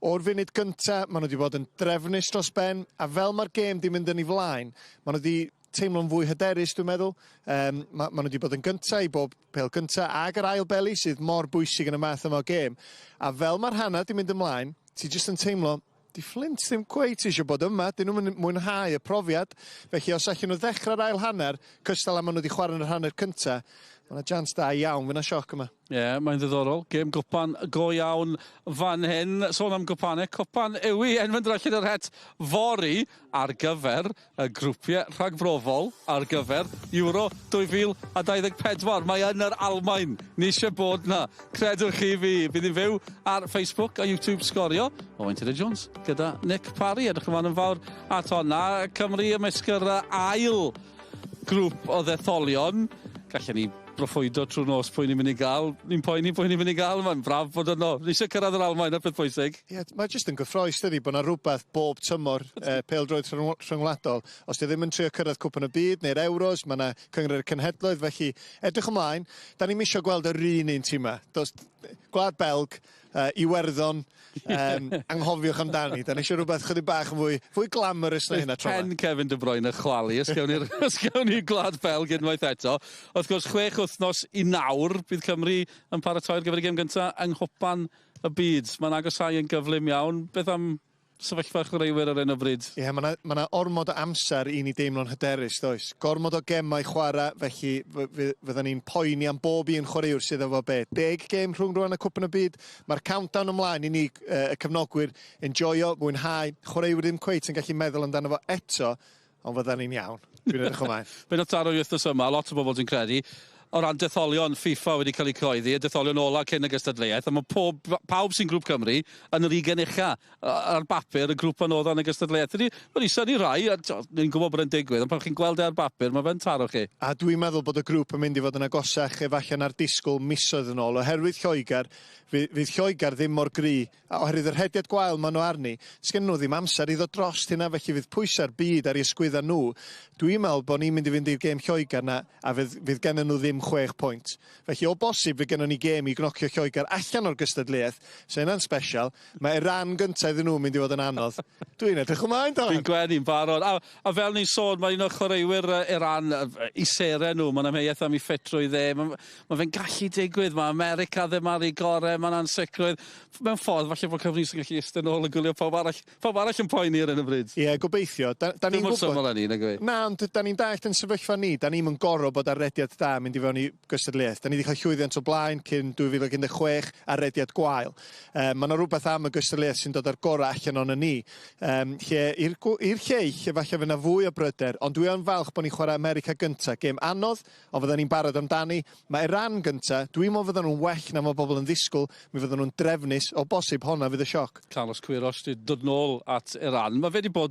o'r funud gynta, maen nhw wedi bod yn drefnus dros ben, a fel mae'r gêm di mynd yn ei flaen, maen nhw wedi teimlo'n fwy hyderus, dwi'n meddwl. Ma, maen nhw wedi bod yn gynta i bob pêl gynta, ag yr ail beli sydd mor bwysig yn y math yma o gêm. A fel mae'r hanner di mynd ymlaen, ti jyst yn teimlo, di Fflint ddim cweit eisiau bod yma, dyn nhw'n mwynhau y profiad. Felly os allan nhw ddechrau'r ail hanner, cystal am maen nhw wedi chwarae yn yr hanner cynta, Mae yna chance da iawn, fydd yna sioc yma. Ie, yeah, mae'n ddiddorol. Gêm gwpan go iawn fan hyn. Sôn am gwpanau, cwpan yw i yn mynd allan o'r het fory ar gyfer y grwpiau rhagbrofol ar gyfer Euro 2024. Mae yn yr Almaen. Ni eisiau bod na. Credwch chi fi. Bydd hi'n fyw ar Facebook a YouTube Sgorio. Owain Tudur Jones gyda Nick Parry. Edrych ymlaen yn fawr at honna. Cymru ymysg yr ail grŵp o ddetholion. Gallen ni broffwydo trwy nos pwy ni'n mynd i gael. Ni'n poeni pwy ni'n mynd i gael. Mae'n braf bod yno. Ni eisiau cyrraedd yr Almaen, y peth pwysig. Ie, yeah, mae jyst yn gyffrous, dydy, bod yna rhywbeth bob tymor pêl-droed rhyngwladol. Os di ddim yn trio cyrraedd Cwpan y Byd neu'r Euros, mae yna Cynghrair y Cenhedloedd, felly edrych ymlaen. Da ni'n misio gweld yr un un tîm 'ma. Does, Gwlad Belg, Iwerddon, anghofiwch amdani. Da ni eisiau rhywbeth chydig bach yn fwy glamorous na hynna tro Pen Kevin De Bruyne chwalu, os gewn ni Gwlad Belg unwaith eto. Wrth gwrs, 6 wythnos i nawr bydd Cymru yn paratoi ar gyfer y gêm gyntaf yng Nghwpan y Byd. Mae'n agosáu yn gyflym iawn. Beth am sefyllfa chwaraewyr ar hyn o bryd? Ie, yeah, mae yna ormod o amser i ni deimlo'n hyderus, does? Gormod o gemau chwarae, felly fydden ni'n poeni am bob un chwaraewr sydd efo be. 10 gêm rhwng rwan y Cwpan y Byd. Mae'r countdown ymlaen i ni, y cefnogwyr, enjoyo, mwynhau. Chwaraewyr ddim cweit yn gallu meddwl amdano fo eto, ond fydden ni'n iawn. Dwi'n edrych ymlaen. Be nath taro wythnos yma, lot o bobl dwi'n credu, o ran detholion FIFA wedi cael eu cyhoeddi, y detholion ola cyn y gystadleuaeth, a mae pawb sy'n grŵp Cymru yn yr 20 ucha ar bapur, y grŵp anodda yn y gystadleuaeth. Ydy, wedi synnu rai, a ni'n gwybod bod e'n digwydd, ond pan chi'n gweld e ar bapur, mae fe'n taro chi. A dwi'n meddwl bod y grŵp yn mynd i fod yn agosach efallai na'r disgwyl misoedd yn ôl, oherwydd Lloegr, fydd Lloegr ddim mor gry, a oherwydd yr rhediad gwael maen nhw arni, sgen nhw ddim amser i ddod dros hynna, felly fydd pwysau'r byd ar ei ysgwydda nhw. Dwi'n meddwl bod ni'n mynd i fynd i'r gêm Lloegr na, a fydd gennyn nhw ddim 6 pwynt. Felly o bosib fydd gennym ni gêm i gnocio Lloegr allan o'r gystadleuaeth, so hynna'n special. Mae Iran gyntaf iddyn nhw mynd i fod yn anodd. Dwi'n edrych ymlaen, do. Dwi'n gwenu'n barod. A fel ni'n sôn, mae un o'r chwaraewyr Iran, i seren nhw, mae'n amheuaeth am ei ffitrwydd e. Mae fe'n gallu digwydd, mae America ddim ar ei gorau, mae'n ansicrwydd. Mewn ffordd, falle bod Cymru sy'n gallu eistedd nôl yn gwylio pawb arall yn poeni ar hyn o bryd. Ie, gobeithio. Da ni'n gwybod... Syml â ni, nag Na, ond da ni'n dallt yn sefyllfa ni. Da ni'n gorfod bod ar rediad da mynd i fewn i gystadleuaeth. Da ni wedi cael llwyddiant o blaen cyn 2016 ar rediad gwael. Mae yna rhywbeth am y gystadleuaeth sy'n dod ar gorau allan o'n ni. Lle i'r lleill, efallai fydd yna fwy o bryder, ond dwi yn falch bod ni'n chwarae America gynta. Gêm anodd, ond fydden ni'n barod amdani. Mae Iran gynta, dwi'n meddwl fydden nhw'n well na mae bobl yn ddisgwyl, mi fydden nhw'n drefnus, o bosib honna fydd y sioc. Carlos Queiroz wedi dod nôl at Iran. Mae fe wedi bod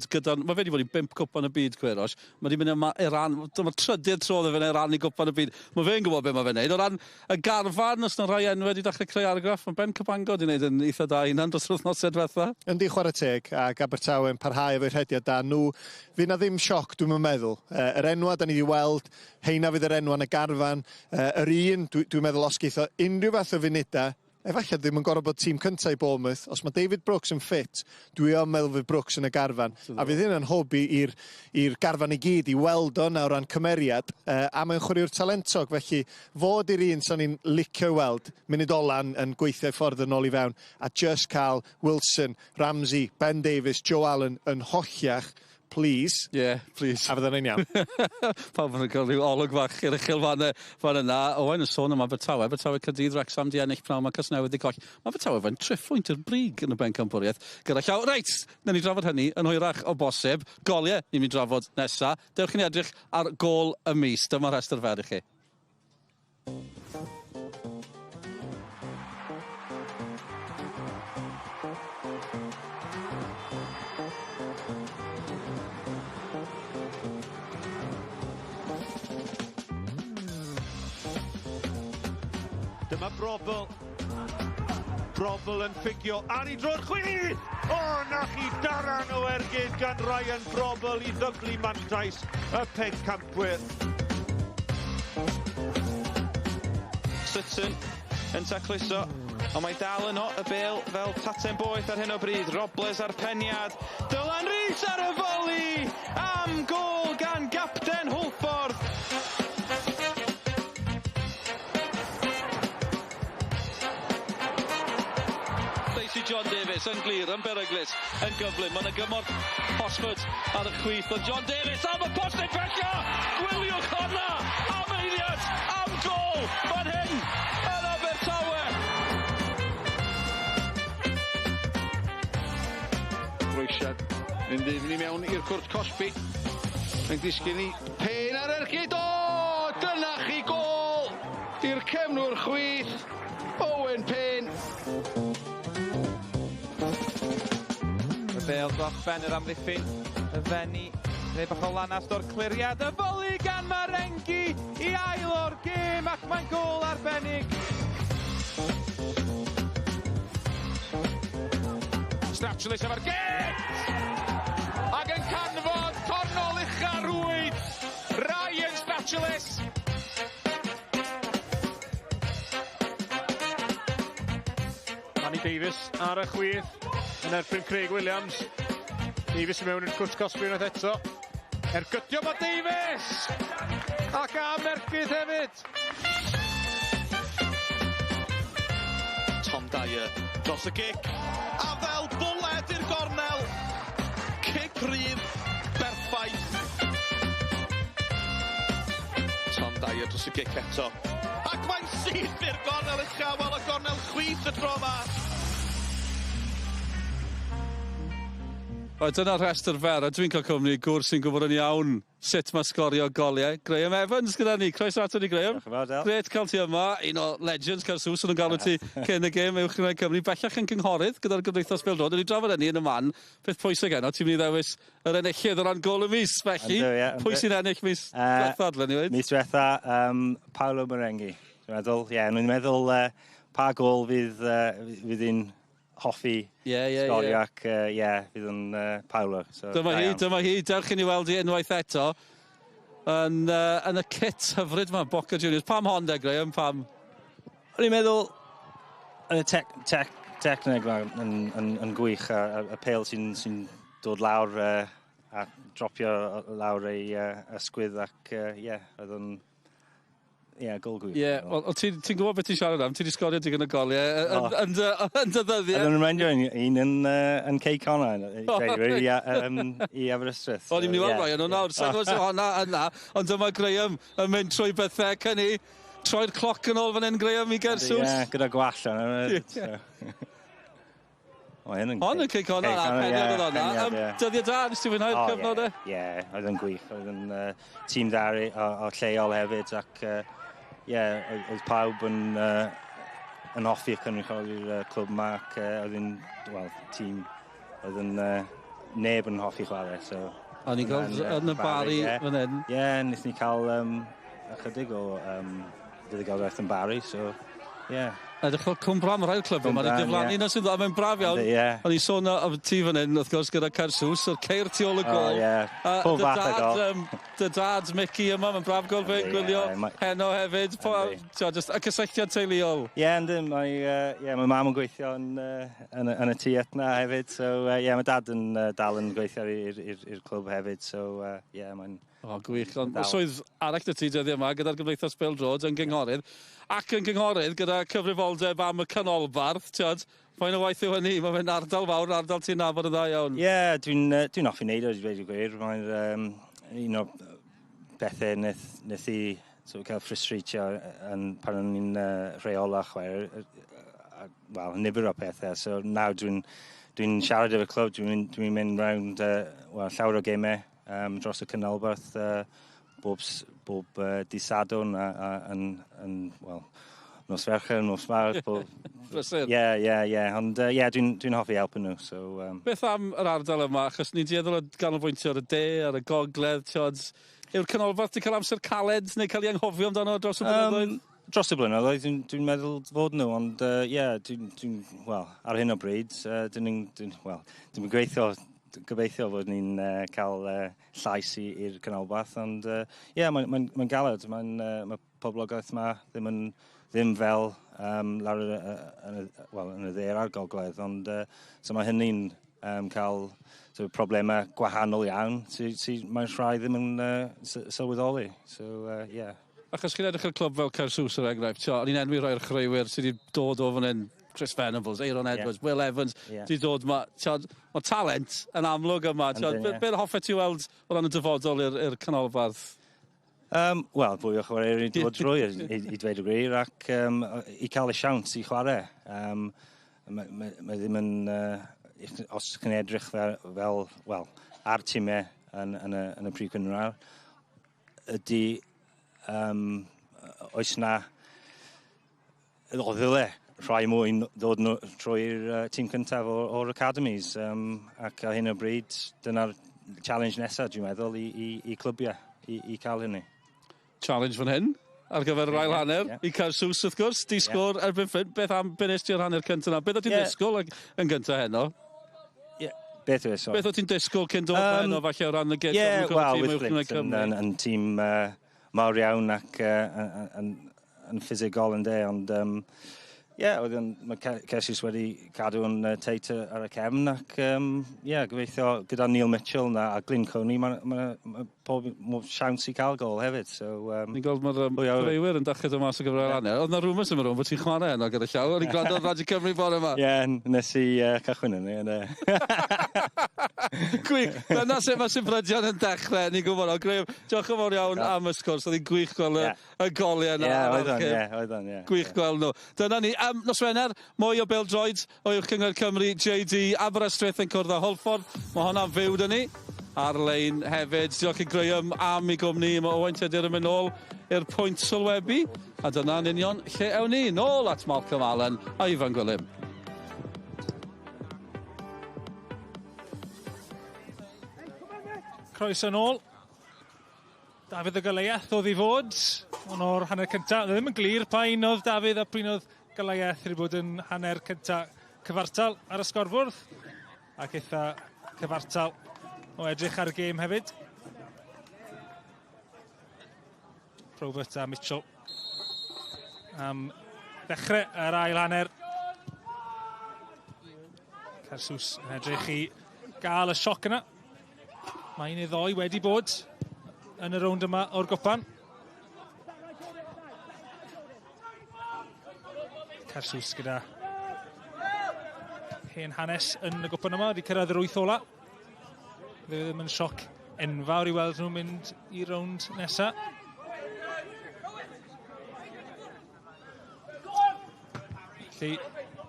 i bump cwpan y byd, Queiroz. Mae wedi mynd yma Iran, dyma'r trydydd tro iddo fe'n Iran i gwpan y byd. Mae fe'n gwybod beth mae fe'n neud. O ran y garfan, os yna rhai enwau wedi dechrau creu argraff, mae Ben Cabango wedi gwneud yn eitha da hunan dros yr wythnosau diwetha. Yndi, chwarae teg, ac Abertawe yn parhau efo'i rhediad da nhw. Fydd na ddim sioc, dwi'n meddwl. Yr enwa da ni wedi weld, heina fydd yr enwa yn y garfan. Yr un, dwi meddwl os geith o unrhyw fath o funudau, efallai ddim yn gorfod bod tîm cyntaf i Bournemouth. Os mae David Brooks yn ffit, dwi yn meddwl fydd Brooks yn y garfan. A fydd hynna'n hwb i'r garfan i gyd i weld o na o ran cymeriad. A mae'n chwaraewr talentog, felly fod i'r un sa'n ni'n licio i weld munud ola'n yn gweithio i ffordd yn ôl i fewn, a just cael Wilson, Ramsey, Ben Davies, Joe Allen yn holliach, please. Yeah, please. A fydden ni'n iawn. Pawb yn cael rhyw olwg fach i'r uchel fan yna. Owain yn sôn am Abertawe. Abertawe, Caerdydd, Wrexham di ennill pnawn, mae Casnewydd di colli. Mae Abertawe fe'n triphwynt i'r brig yn y bencampwriaeth. Gyda llaw. Reit, nawn ni drafod hynny yn hwyrach o bosib. Goliau ni'n mynd i drafod nesa. Dewch i ni edrych ar gôl y mis. Dyma'r rhestr fer i chi. Dyma Brobbel. Brobbel yn ffugio ar ei dro'r chwith! O, na chi daran o ergyd gan Ryan Brobbel i ddyblu mantais y pencampwyr. Sutton yn tacluso, ond mae dal yno y bêl fel taten boeth ar hyn o bryd. Robles ar peniad. Dylan Rees ar y foli! Am gôl gan gapten Hwlffordd! Stacey John Davies yn glir, yn beryglus, yn gyflym. Mae'n y gymorth Hosford ar y chwith. Ond John Davies am y postyn pellio! Gwyliwch honna! Am eiliad! Am gôl! Mynd i mewn i'r cwrt cosbi. Mae'n disgyn i Payne ar ergyd. O! Dyna chi gôl! I'r cefnwr chwith, Owen Payne. Y bêl dros ben yr amddiffyn, y Fenni, neu bach o lanast o'r cliriad, y foli gan Marengi i ail o'r gêm ac mae'n gôl arbennig. Stratulus efo'r gêt! Ac yn canfod cornol ucha rwyd! Ryan Stratulus! Danny Davies ar y chwith yn erbyn Craig Williams. Davies i mewn i'r cwrt cosbi unwaith eto. Ergydio mae Davies! Ac am ergyd hefyd! Tom Dyer dros y gic. A fel bwled i'r gornel. Cic rydd, berffaith. Tom Dyer dros y gic eto. Ac mae'n syth i'r gornel ucha, wel y gornel chwith y tro yma. Wel, dyna'r rhestr fer, a dwi'n cael cwmni gŵr sy'n gwybod yn iawn sut mae sgorio goliau. Graham Evans gyda ni. Croeso ato ni, Graham. Diolch yn fawr, Del. Grêt cael ti yma. Un o legends Caersws, o'n nhw'n galw ti cyn y gêm Uwch Gynghrair Cymru. Bellach yn cynghorydd gyda'r Gymdeithas Bêl-droed. O'n i'n drafod hynny yn y man. Peth pwysig heno, ti'n mynd i ddewis yr enillydd o ran gôl y mis, felly. Yndw, ie, yndw. Pwy sy'n ennill mis diwetha, dylen ni weud? Mis diwetha, Paolo Marenghi. Dwi'n meddwl, ie, yeah, nhw'n meddwl pa gôl fydd, fydd hi'n hoffi sgorio ac ie, fydd yn Paolo. So, Dyma da hi, iawn. dyma hi, dewch i ni weld hi unwaith eto yn y kit hyfryd yma, Boca Juniors. Pam hon de, Graham, pam? O'n i'n meddwl, y techneg yma yn gwych, a pêl sy dod lawr a dropio lawr ei ysgwydd ac ie, oedd o'n ie, gôl gwych. Ie, wel, ti'n gwybod beth ti'n siarad am, ti 'di sgorio digon o goliau yn dy ddyddiau. Oedd yn remindio un yn Cei Connah, i dweud y gwir, i Aberystwyth. O'n i'n mynd i weld rhai o'n nhw nawr, sa'n gwybod sut honna yna, ond dyma Graham yn mynd trwy bethau cynni, troi'r cloc yn ôl fan hyn, Graham, i Gaersws. Ie, gyda gwallt arno. O, hyn yn Hon yn Cei Connah, Cei a Connah, peniad ie, oedd honna. peniad, ie. Dyddiau da, nes ti fwynhau'r O, ie, cyfnod e? Ie, oedd yn gwych. Oedd yn tîm dda o lleol hefyd ac ie, oedd pawb yn hoffi y cynrychioli'r clwb yma ac oedd yn, wel, tîm oedd yn neb yn hoffi chwarae. So, O'n i'n gweld yn y Barri fan hyn. Ie, wnaethon ni cael ychydig o fuddugoliaeth yn Barri, so ie. Edrych fel Cwmbran, mae rhai'r clybau yma wedi Cwmbran, diflannu ie. na sy'n dda, mae'n braf iawn. Yndi, ie. O'n i'n sôn am ti fan hyn, wrth gwrs, gyda Caersws, o'r ceir tu ôl y O, gôl. ie. Pob Dy fath o dad, gôl. Dy dad, Mickey yma, mae'n braf gweld fe'n Yndi, gwylio ie, heno hefyd. T'o, just y cysylltiad teuluol. Ie, yndi, mae mam yn gweithio yn y tŷ yna hefyd, so ie, mae dad yn dal yn gweithio i'r clwb hefyd, so ie, mae'n O, gwych. Ond Dal. swydd arall 'da ti dyddiau yma gyda'r Gymdeithas Bêl-droed yn gynghorydd, ac yn gynghorydd gyda cyfrifoldeb am y canolbarth, ti'od, faint o waith yw hynny? Mae fe'n ardal fawr, ardal ti'n nabod yn dda iawn. Ie, yeah, dwi'n hoffi wneud o, i dweud y gwir. Mae'n un o bethau wnaeth i sort of cael frustratio yn, pan o'n i'n rheola chwarae, wel, nifer o pethau. So nawr dwi'n siarad efo'r clwb, dwi mynd rownd well, llawer o gemau dros y canolbarth bob dydd Sadwrn a yn, well, nos Fercher, nos Mawrth. Bob. Brysur. Ie, ie, ie. Ond ie, dwi hoffi helpu nhw. So, Beth am yr ardal yma? Achos ni'n dueddol o ganolbwyntio ar y de, ar y gogledd, ti'od. Yw'r canolbarth 'di cael amser caled neu cael ei anghofio amdano dros y blynyddoedd? Dros y blynyddoedd, dwi meddwl fod nhw, ond ie, yeah, dwi, well, ar hyn o bryd, dyn dwi, well, dwi'n gweithio, gobeithio fod ni'n cael llais i'r canolbarth, ond ie, yeah, mae'n galed, mae poblogaeth yma ddim fel lawr well, yn y dde a'r gogledd, ond so mae hynny'n cael so, problemau gwahanol iawn, sy mae'n rhai ddim yn sylweddoli. So, yeah. Achos chi'n edrych ar clwb fel Caersws er enghraifft, t'o, o'n i'n enwi rhai o'r chwaraewyr sydd wedi dod o fan hyn, Chris Venables, Aaron Edwards, Will Evans, wedi dod ma, t'od, mae talent yn amlwg yma, t'od, Yndyn, ie. be hoffet ti weld o ran y dyfodol i'r canolbarth? Wel, fwy o chwaraewyr i dod drwy, i dweud y gwir, ac i cael y siawns i chwarae. Mae ddim yn os chi'n edrych fel, fel well, ar tîmau yn, yn, y, yn y prif cynghrair, ydy oes na o ddyle rhai mwy ddod nhw trwy'r tîm cyntaf o'r, or academies. Ac ar hyn o bryd, dyna'r challenge nesaf, dwi'n meddwl, i, i, i clybiau, i, i cael hynny. Challenge fan hyn ar gyfer yr ail hanner i Caersws wrth gwrs, di sgôr yeah. erbyn Fflint. Beth am be nes ti o'r hanner cyntaf yna? Beth o ti'n yeah. disgwyl yn gyntaf heno? Yeah. Beth yw e, sorry? Beth o ti'n disgwyl cyn dod heno falle o ran y gêm? Yeah, well, with Flint yn, yn, yn tîm mawr iawn ac yn, yn ffisegol yn de, ond yeah, oedd yn, mae Caersws wedi cadw yn teit ar y cefn ac yeah, gobeithio gyda Neil Mitchell na a Glyn Coney mae ma, ma pob siawns i cael gol hefyd. So, Ni'n gweld mae'r chwaraewyr yn dechrau dod mas o gyfer yr hanner. Oedd na rumours yn rhwng bod ti'n chwarae yno gyda llaw. O'n i'n gwrando ar Radio Cymru bore yma. Ie, yeah, nes i cychwyn yn ni. Gwych. Dyna sut mae sibrydion yn dechrau. Ni'n gwybod. O, Graham, diolch yn fawr iawn am y sgwrs. Oedd hi'n gwych gweld y, y goliau yna. Ie, oedd o'n, ie, oedd o'n, ie. Gwych gweld nhw. Dyna ni. Nos Wener, mwy o bêl-droed o Uwch Gynghrair Cymru, JD, Aberystwyth yn cwrdd â Hwlffordd. Mae hwnna'n fyw 'da ni ar-lein hefyd. Diolch i Graham am ei gwmni. Mae Owain Tudur yn mynd nôl i'r pwynt sylwebu. A dyna'n union lle ewn ni. Nôl at Malcolm Allen a Ifan Gwilym. Croeso nôl. Dafydd y Goliath oedd i fod, ond o'r hanner cyntaf, oedd e ddim yn glir pa un oedd Dafydd a p'un oedd Goliath wedi bod yn hanner cyntaf cyfartal ar y sgorfwrdd, ac eitha cyfartal o edrych ar y gêm hefyd. Probert a Mitchell am ddechrau yr ail hanner. Caersws yn edrych i gael y sioc yna. Mae un neu ddoi wedi bod yn y rownd yma o'r gwpan. Caersws gyda hen hanes yn y gwpan yma, wedi cyrraedd yr wyth ola. Fe ddim yn sioc enfawr i weld nhw'n mynd i rownd nesa. Felly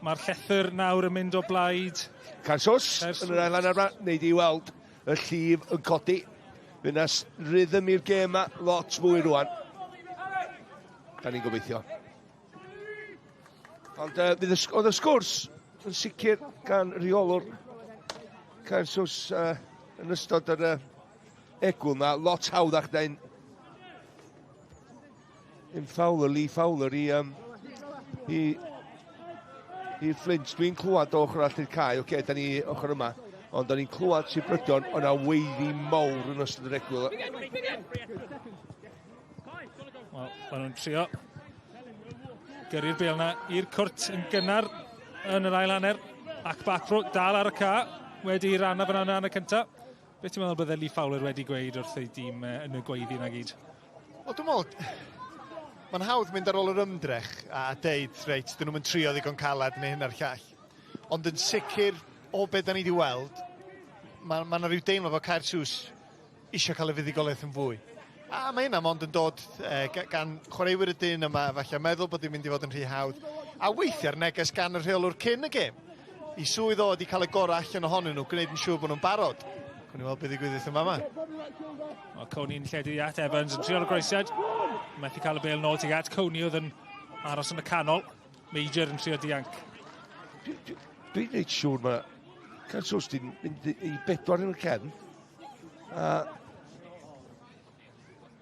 mae'r llethr nawr yn mynd o blaid. Caersws yn yr ail hanner yma, wneud i weld y llif yn codi. Fe na rhythm i'r gêm yma lot fwy rwan. Da ni'n gobeithio. Ond fydd y, oedd y sgwrs yn sicr gan reolwr Caersws yn ystod yr egwyl na, lot hawddach na un un Fowler, Lee Fowler i, um, i, i Flint. Dwi'n clywed o ochr arall i'r cae, oce, okay, da ni ochr yma, ond da ni'n clywed sibrydion o'na weiddi mawr yn ystod yr egwyl. Wel, maen nhw'n trio gyrru'r bêl na i'r cwrt yn gynnar yn yr ail hanner. Ac Bacro dal ar y ca wedi rhan fan yna yn y cyntaf. Beth ti'n meddwl bydde Lee Fowler wedi gweud wrth ei dîm yn y gweiddi na gyd? Wel, dwi'n meddwl, mae'n hawdd mynd ar ôl yr ymdrech a deud, reit, dyn nhw'n trio ddigon caled neu hyn a'r llall. Ond yn sicr, o beth da ni wedi weld, mae ma 'na rhyw deimlo fod Caersws eisiau cael y fuddugoliaeth yn fwy. A mae hynna mond yn dod gan chwaraewyr y dyn yma, falle meddwl bod hi'n mynd i fod yn rhy hawdd. A weithiau'r neges gan y rheolwr cyn y gêm, i swydd o ydi cael y gorau allan ohonyn nhw, gwneud yn siŵr bod nhw'n barod. Gwni weld beth ddigwyddith yma yma. Mae Coney'n lledu at Evans yn trio'r groesiad. Methu cael y bêl nôl tuag at Coney oedd yn aros yn y canol. Major yn trio dianc. Dwi'n dwi reit siŵr mae Caersws di'n mynd i bedwar yn y cefn. A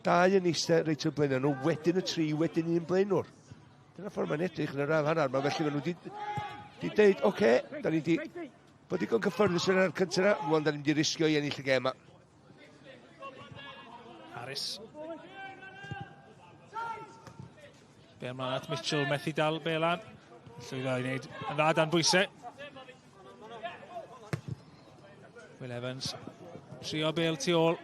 dau yn eistedd reit o'r blaen nhw, wedyn y tri, wedyn un blaenwr. Dyna ffordd mae'n edrych yn yr ail hanner. Mae felly maen nhw wedi di deud, oce, okay, da ni di bod digon cyffyrddus yn yr cyntaf yna, rwan da ni'n di risgio i ennill y gêm yma. Harris. Bel mlaen at Mitchell, methu dal Belan. Llwyddo i wneud yn dda dan bwysau. Will Evans, trio bel tu ôl.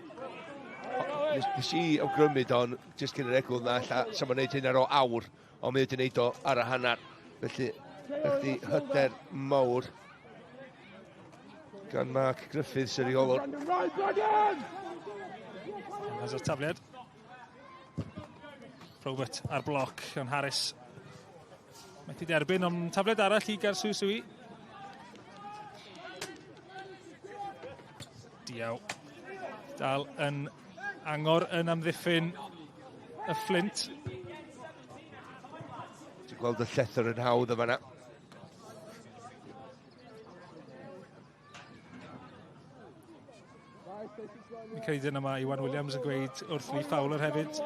Nes, nes i awgrymu don, jyst cyn yr egwyl na, ella, sa ma'n neud hyn ar o awr, ond mae wedi neud o ar y hanner. Felly, ychdi hyder mawr gan Mark Griffiths, yr reolwr. Evans o'r tafliad. Probert ar bloc, ond Harris methu derbyn, ond tafliad arall i Garsws yw i. Diaw. Dal yn angor yn amddiffyn y Flint. Ti'n gweld y llethr yn hawdd yma na. Fi'n credu dyna mae Iwan Williams yn gweud wrth Lee Fowler hefyd.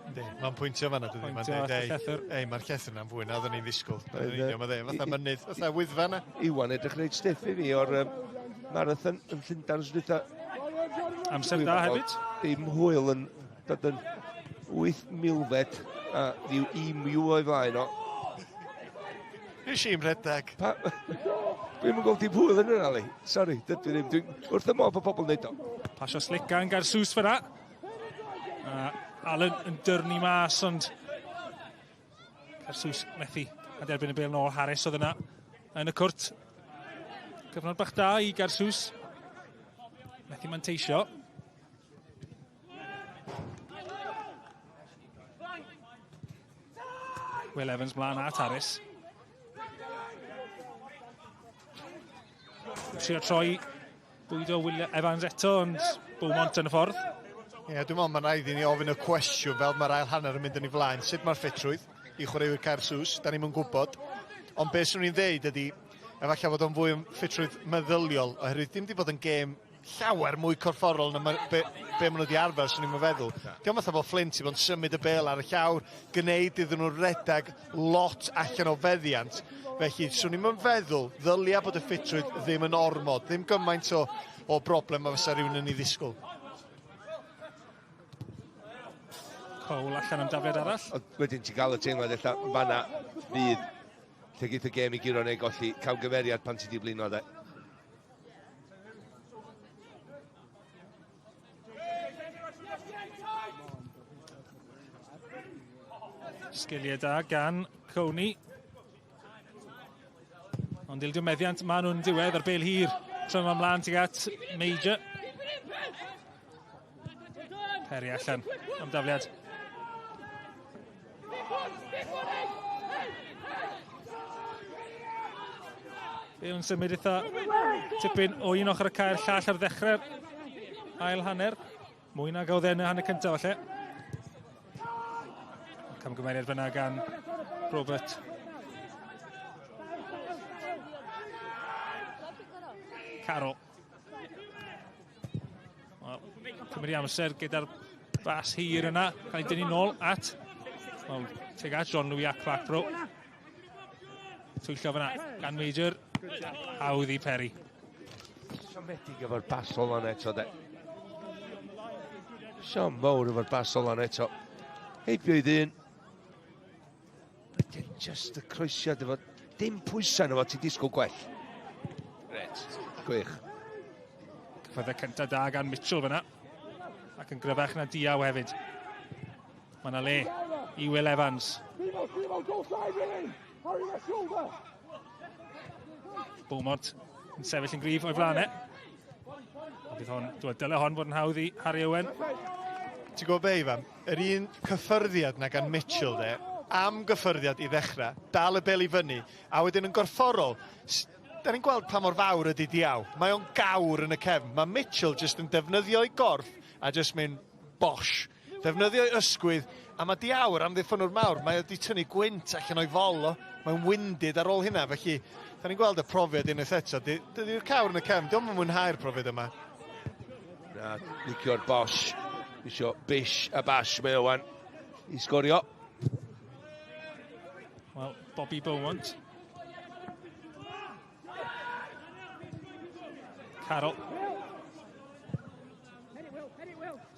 Yndi, mae'n pwyntio fanna, dydy. Mae'n Pwyntio deud, at y ei, llethr. ei, mae'r llethr yna'n fwy na oedden ni'n ddisgwyl. Dyna'n Oedd, union, mae dde, fatha mynydd, fatha wyddfa yna. Iwan edrych reit stiff i fi o'r marathon yn Llundain wrth dwytha. Amser da hefyd. Dim hwyl yn dod yn 8 milfed a rhyw emu o'i flaen o. Nes i'n rhedeg. Pa... Dwi'm yn gweld dim hwyl yn yna, Ali. Sori, dydw i ddim. Dwi'n wrth y modd bod pobl yn neud o. Pasio slick gan Garsws fyna. A Allen yn dyrnu mas, ond Caersws methu a derbyn y bêl nôl. Harris oedd yna yn y cwrt. Cyfnod bach da i Garsws. Methu manteisio. Will Evans mlaen at Harris. Trio troi bwydo Will Evans eto, ond Beaumont yn y ffordd. Ie, yeah, dwi'n meddwl mae'n rhaid i ni ofyn y cwestiwn fel mae'r ail hanner yn mynd yn ei flaen. Sut mae'r ffitrwydd i chwaraewyr Caersws? Da ni'm yn gwybod. Ond beth swn i'n ddeud ydy, efallai fod o'n fwy yn ffitrwydd meddyliol, oherwydd dim di bod yn gêm llawer mwy corfforol na be maen nhw wedi arfer, swn i'n feddwl. Diolch fatha bod Flint i fod yn symud y bêl ar y llawr, gwneud iddyn nhw redag lot allan o feddiant. Felly, swn i'n feddwl, ddylia bod y ffitrwydd ddim yn ormod, ddim gymaint o broblem a fysa rhywun yn ei ddisgwyl. Cole allan am dafliad arall. Ond wedyn ti'n cael y teimlad ella fanna fydd lle geith y gêm i guro neu golli camgymeriad pan ti di blino de. Sgiliau da gan Coney. Ond ildio meddiant, maen nhw'n diwedd ar bêl hir. Tro yma mlaen tuag at Major. Perry allan am dafliad. Bale yn symud eitha tipyn o un ochr y cae'r llall ar ddechrau'r ail hanner. Mwy nag oedd e yn y hanner cyntaf falle. Camgymeriad fyna gan Robert. Carol. Wel, cymryd amser gyda'r bas hir yna. Cael ei dynnu nôl at, wel, tuag at Jean-Louis a Clapro. Twyllo fyna gan Major. Hawdd i Perry. Siomedig efo'r bas olan eto, de. Siom fawr efo'r bas olan eto. Heibio i ddyn. Wedyn just y croesiad efo... Dim pwysau yno fo, ti'n disgwyl gwell. Gret. Gwych. Cyffyrddiad cyntaf da gan Mitchell fyna. Ac yn gryfach na Diaw hefyd. Mae yna le i Will Evans. Beaumont yn sefyll yn gryf o'i flaen e. Ond bydd hon, dyle hon fod yn hawdd i Harry Owen. Ti'n gwybod be, Ifan? Yr un cyffyrddiad na gan Mitchell, de, am gyffyrddiad i ddechrau, dal y bel i fyny, a wedyn yn gorfforol, da ni'n gweld pa mor fawr ydy Diaw. Mae o'n gawr yn y cefn. Mae Mitchell jyst yn defnyddio'i gorff a jyst mynd bosh. Defnyddio'i ysgwydd, a mae Diaw yr amddiffynwr mawr, mae o wedi tynnu gwynt allan o'i fol o. Mae'n winded ar ôl hynna, felly da ni'n gweld y profiad unwaith eto. Dydy'r cawr yn y cefn, dio'm yn mwynhau'r profiad yma. Na, licio'r bosh. Isio bish a bash mae Owen i sgorio. Wel, Bobby Beaumont. Carol.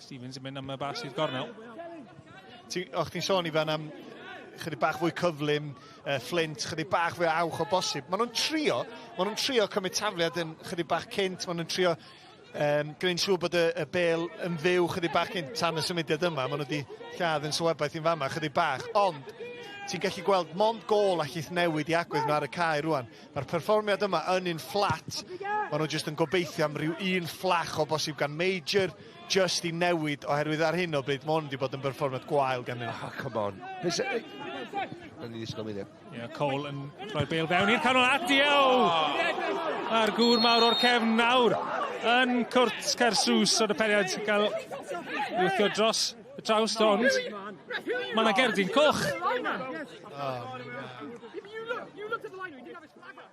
Stevens yn mynd am y bas i'r gornel. O'ch ti'n sôn, Ifan, am chydig bach fwy cyflym, Flint, chydig bach fwy awch o bosib. Maen nhw'n trio cymryd tafliad yn chydig bach cynt, maen nhw'n trio gwneud siŵr bod y bêl yn fyw chydig bach cynt tan y symudiad yma. Maen nhw wedi lladd yn sylwebaeth i'n fama chydig bach, ond ti'n gallu gweld mond gôl allith newid i agwedd nhw ar y cae rwan. Mae'r perfformiad yma yn un fflat. Maen nhw jyst yn gobeithio am ryw un fflach o bosib gan Major, just i newid, oherwydd ar hyn o bryd mae hwn wedi bod yn perfformiad gwael gan nhw. Oh, come on. Nawn ni ddisgwyl mynd. Ie, Cole yn rhoi'r bêl fewn i'r canol at Diaw! A'r gŵr mawr o'r cefn nawr. yn cwrt Caersws o'r y peniad gael ei wthio dros y trawst, ond mae yna gerdyn coch.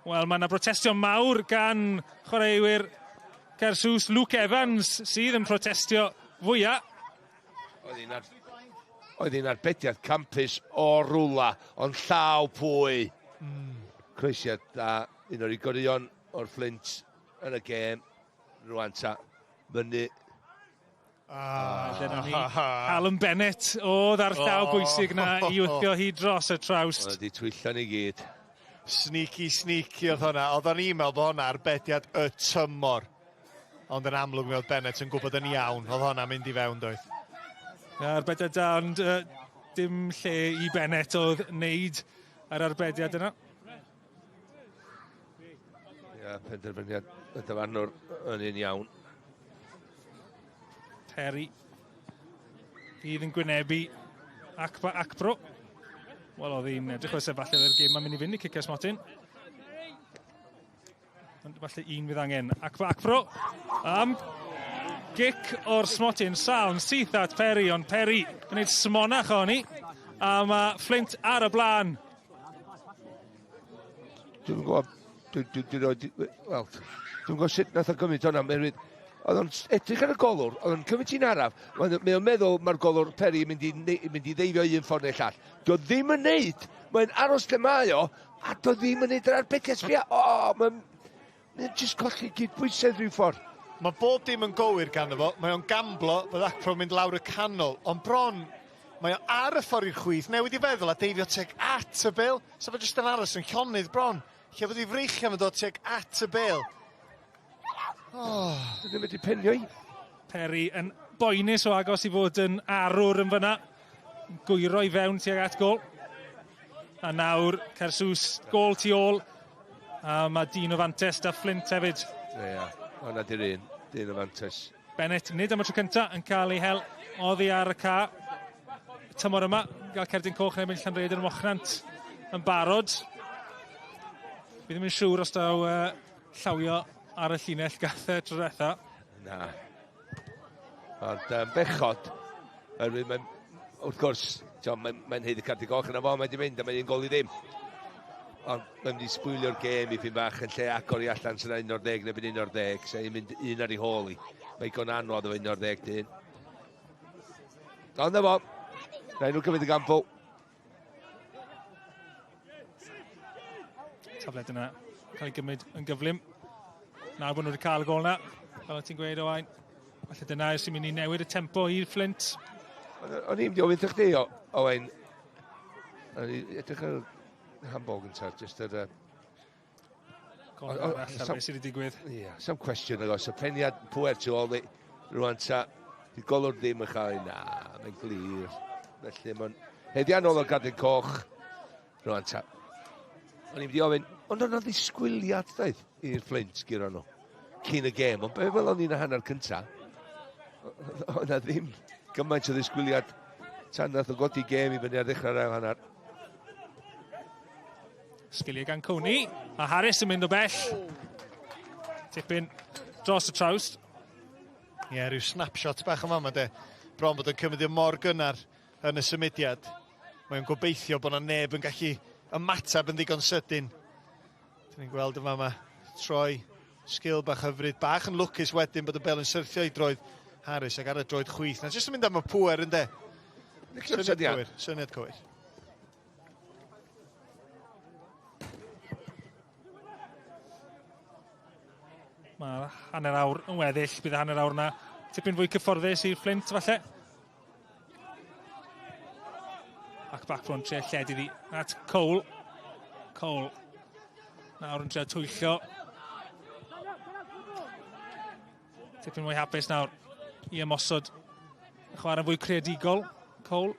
Wel, mae yna brotestio mawr gan chwaraewyr Caersws. Luke Evans sydd yn protestio fwyaf. Oedd hi'n ar... Oedd hi'n arbediad campus o rwla, ond llaw pwy. Croesiad da, un o'r goreuon o'r Fflint yn y gêm. Rwan ta, fyny. Ah, dyna ni. Callum Bennett oedd ar llaw bwysig na i wthio hi dros y trawst. Oedd wedi twyllo ni gyd. Sneaky, sneaky oedd hwnna. Oedd o'n i'n meddwl bod hwnna arbediad y tymor. Ond yn amlwg mi oedd Bennett yn gwybod yn iawn. Oedd hwnna'n mynd i fewn, doedd. Arbediad da, ond dim lle i Bennett oedd wneud yr arbediad yna. Ia, penderfyniad y dyfarnwr yn un iawn. Perry fydd yn gwynebu Akpa Akpro. Wel, oedd hi'n edrych fel falle oedd yr gêm ma'n mynd i fynd i cicio smotyn. Ond falle un fydd angen. Akpa Akpro am gic o'r smotyn. Sal yn syth at Perry, ond Perry yn gwneud smonach ohoni. A mae Flint ar y blaen. Dwi'n gwybod, dwi'n rhoi, wel, dwi'n gwybod sut nath o gymryd hwnna, oherwydd oedd o'n edrych ar y golwr, oedd o'n cymryd hi'n araf, mae o'n meddwl mae'r golwr Perry yn mynd i, mynd i ddeifio un ffordd neu llall. Dio ddim yn neud, mae'n aros lle mae o, a dio ddim yn neud yr arbediad, sbia, o, mae'n mae jyst colli gyd-bwysedd rhyw ffordd. Mae bob dim yn gywir ganddo fo, mae o'n gamblo, fydd Akpro yn mynd lawr y canol, ond bron, mae o ar y ffordd i'r chwith, newid i feddwl a deifio tuag at y bêl, so fe jyst yn aros yn llonydd bron, lle fod ei freichiau yn dod tuag at y bêl. Oh. Ddim wedi penio i. Perry yn boenus o agos i fod yn arwr yn fyna. Gwyro i fewn tuag at gôl. A nawr Caersws gôl tu ôl. A mae dyn o fantes da Flint hefyd. Ie, yeah, hwnna di'r un, dyn o fantes. Bennett, nid am y tro cynta, yn cael ei hel oddi ar y ca. Tymor yma, gael cerdyn coch yn erbyn Llanrhaeadr ym Mochnant yn barod. Fi ddim yn siŵr os daw llawio ar y llinell gath e tro diwetha. Na. Ond bechod, oherwydd mae'n, wrth gwrs, mae'n mae haeddu cerdyn coch yna fo, mae wedi mynd a mae'n un gol i ddim. Ond mae'n mynd i sbwylio'r gêm i ffyn bach yn lle agor i allan sy'n 11 neu 11, sy'n mynd un ar ei hôl i. Mae'n gon anodd efo 11 dyn. Ond na fo, rhaid nhw cymryd y gamble. Tafled yna cael ei gymryd yn gyflym. Nawr bod nhw wedi cael y gol na, fel ti'n gweud Owain, falle dyna sy'n mynd i newid y tempo i'r Flint. O'n i'n mynd i ofyn wrth chdi, Owain, o'n i edrych ar handball gyntaf, jyst yr... Gol arall ar beth sydd wedi digwydd. Ie, some cwestiwn ag os y peniad pwer tu ôl i, rwan ta, di golwr ddim yn cael ei, na, mae'n glir. Felly mae'n heddiannol o gadwyn coch, rwan ta. O'n i'n mynd i ofyn, ond o'na ddisgwyliad, doedd, i'r Flint guro nhw, cyn y gêm, ond be fel o'n i'n y hanner cynta, o'na ddim gymaint o ddisgwyliad tan nath o godi gêm i fyny ar ddechrau'r ail hanner. Sgiliau gan Coney, a Harris yn mynd o bell. Tipyn dros y trawst. Ie, yeah, rhyw snapshot bach yma, ma de. Bron bod yn cymryd o mor gynnar yn y symudiad. Mae'n gobeithio bod yna neb yn gallu ymateb yn ddigon sydyn. Dyn ni'n gweld yma yma troi sgil bach hyfryd, bach yn lwcus wedyn bod y bel yn syrthio i droed Harris ac ar y droed chwith. Na, jyst yn mynd am y pŵer ynde. Syniad cywir, syniad cywir. Mae hanner awr yn weddill, bydd y hanner awr yna tipyn fwy cyfforddus i'r Flint falle. Ac back front trio lled iddi at Cole. Cole nawr yn trio twyllo. Tipyn mwy hapus nawr i ymosod. Chwarae fwy creadigol, Cole.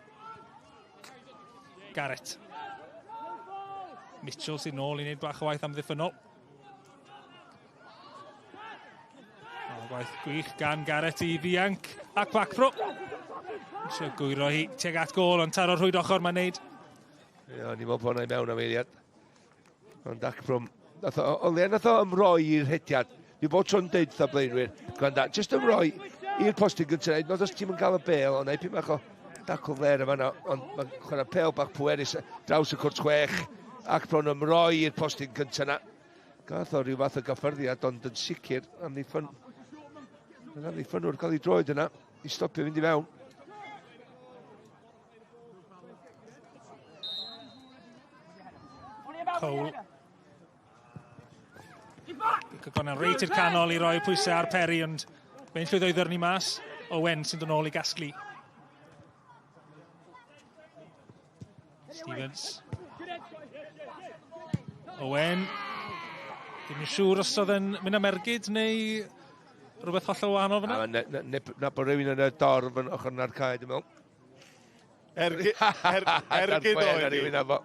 Garrett. Mitchell sy'n nôl i wneud bach o waith amddiffynnol. O, gwaith gwych gan Garrett i ddianc ac Bacfro. Trio gwyro hi tuag at gôl, ond taro'r rhwyd ochr mae'n neud. Ie, o'n i'n meddwl bod hwnna i mewn am eiliad. Ond Acpro, nath o, o le nath o ymroi i'r hediad. Dwi bod tro'n deud wrth blaenwyr, gwranda, jyst ymroi i'r postyn gyntaf, nod os ti'n cael y bel, ond ei pyn bach o dacl fler yma, ond mae'n chwarae pel bach pwerus draws y cwrt 6 ac bron ymroi i'r postyn gyntaf na. Gath o rhyw fath o gyffyrddiad, ond yn sicr, amddiffynwr cael ei droed yna i stopio fynd i fewn. Cole. Pico gornel reit i'r canol i roi pwysau ar Perry, ond fe'n llwyddo i ddyrnu mas. Owen sy'n dod nôl i gasglu. Stevens. Owen. Ddim yn siŵr os oedd yn mynd am ergyd neu rhywbeth hollol wahanol fyna. Na bod rhywun yn y dorf yn ochr na'r cae, dwi'n meddwl. Ergyd oedd hi.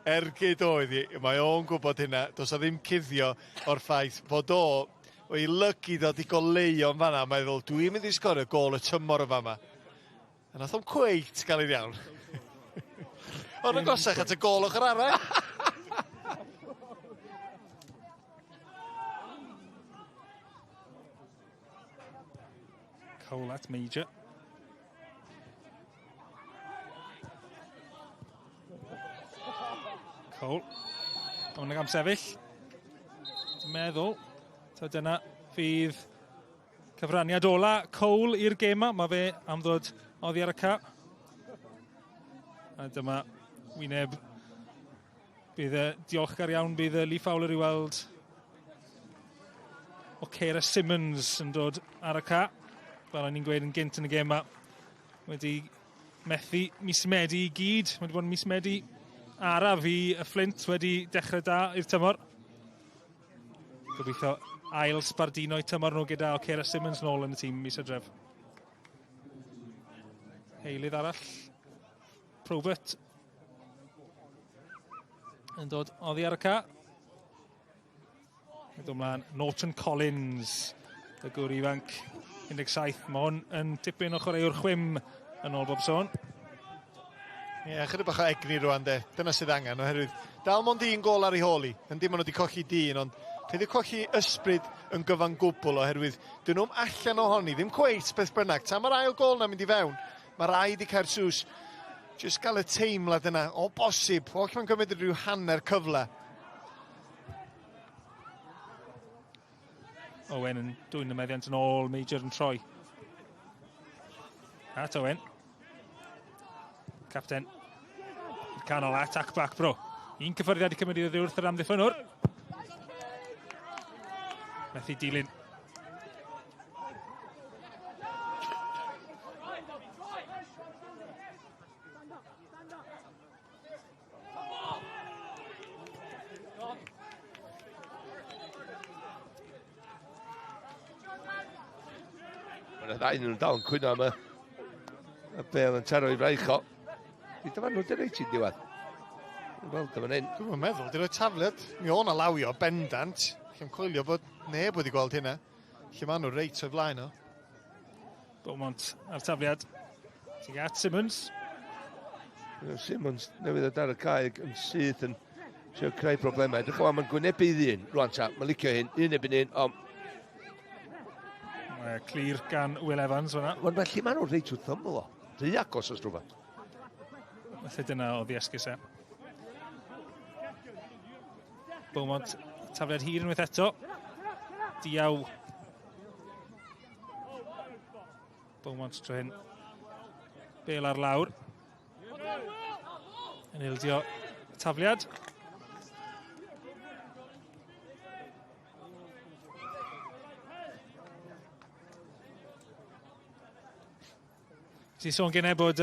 Ergyd oedd hi. Mae o'n gwybod hynna. Does o ddim cuddio o'r ffaith fod o o'i lygu ddod i goleuo yn fanna. Mae'n meddwl, dwi'n mynd i sgorio gôl y tymor yn fama. A nath o'm cweit gael ei iawn. O'n agosach at y gôl ochr arall. Cole at Major. Cole. Ond yn gamsefyll. Dwi'n meddwl, so dyna fydd cyfraniad ola Cole i'r gêm yma. Mae fe am ddod oddi ar y ca. A dyma wyneb. Bydd diolchgar iawn bydd Lee Fowler i weld O'Kera Simmons yn dod ar y ca. Fel o'n i'n gweud yn gynt yn y gêm yma, wedi methu mis Medi i gyd. Wedi bod yn mis Medi araf i y Fflint wedi dechrau da i'r tymor. Gobeithio ail sbardino i tymor nhw gyda O'Kera Simmons nôl yn y tîm mis Hydref. Heilydd arall, Probert, yn dod oddi ar y ca. Yn dod ymlaen, Norton Collins, y gŵr ifanc 17. Mae hwn yn tipyn o chwaraewr chwim yn ôl bob sôn. Ie, yeah, chydig bach o egni rwan de. Dyna sydd angen, oherwydd dal mond un gôl ar ei hôl i. Yndi, maen nhw wedi colli dyn, ond peidio colli ysbryd yn gyfan gwbl, oherwydd dyn nhw'm allan ohoni, ddim cweit beth bynnag. Tan mae'r ail gôl na'n mynd i fewn, mae rhaid i Caersws jyst gael y teimlad yna, o bosib, oll mae'n cymryd rhyw hanner cyfle. Owen yn dwyn y meddiant yn ôl, Major yn troi. At Owen. Capten. I'r canol at Akbak Bro. Un cyffyrddiad i cymryd i ddod wrth yr amddiffynnwr. Methu dilyn. Mae'r ddau nhw'n dal yn cwyno am y bel yn taro i fraich o. Di dyfarnwr di reit i'n diwedd. Wel, dyma hyn. Dwi'n meddwl, di roi tafliad. Mi o'n alawio bendant. Lle'n coelio bod neb wedi gweld hynna. Lle maen nhw reit o'i flaen o. Beaumont ar tafliad. Tuag at Simmons. Simmons newydd o dar y cae yn syth yn trio creu problemau. Edrych o, mae'n gwynebu ddyn rwan ta. Mae'n licio hyn, un ebyn un, ond Clir gan Will Evans fyna. Wel, felly maen nhw'n reit wrth ymyl o. Rhy agos os rhywbeth. Felly dyna oedd i esgus e. Beaumont, tafliad hir unwaith eto. Diaw. Beaumont tro hyn. Bel ar lawr. Yn ildio tafliad. Ti'n sôn gennau bod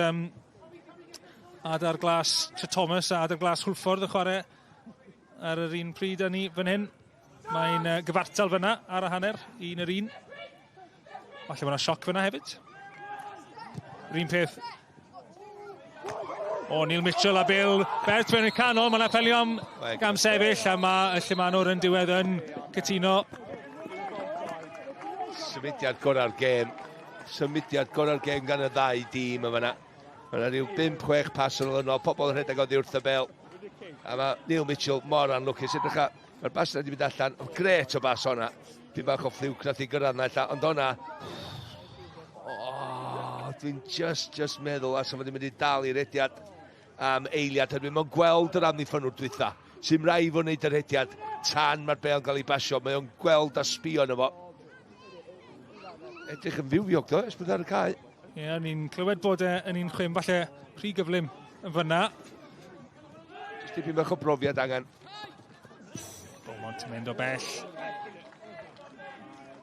Adar Glas Trethomas a Adar Glas Hwlffordd yn chwarae ar yr un pryd â ni fan hyn. Mae'n gyfartal fyna ar y hanner, un yr un. Falle bod yna sioc fyna hefyd. Yr un peth. O, Neil Mitchell a Bill Bert fewn i'r canol. Mae'n apelio am gamsefyll a mae y Llumanwr yn diwedd yn cytuno. Symudiad gorau'r gêm. Symudiad gorau'r gêm gan y ddau dîm yma yna. Mae yna rhyw 5-6 pas yn ôl yno, pobl yn rhedeg oddi wrth y bel. A mae Neil Mitchell mor anlwcus. Edrych ar, mae'r bas yna wedi mynd allan. Gret o bas o'na. Dipyn bach o ffliwc nath i gyrraedd na ella, ond o'na... Oh, dwi'n just, just meddwl, a sa fo wedi mynd i dal i rediad am eiliad, a dwi'n mewn gweld yr amddiffynwr dwytha. Sy'n rhaid fo wneud y rediad tan mae'r bel yn cael ei basio. Mae o'n gweld a sbio yno fo. Edrych yn fywiog, do, ers bod ar y cae. Ie, yeah, ni'n clywed bod e yn un chwim, falle rhy gyflym yn fyna. Just dipyn bach o brofiad angen. Beaumont yn mynd o bell.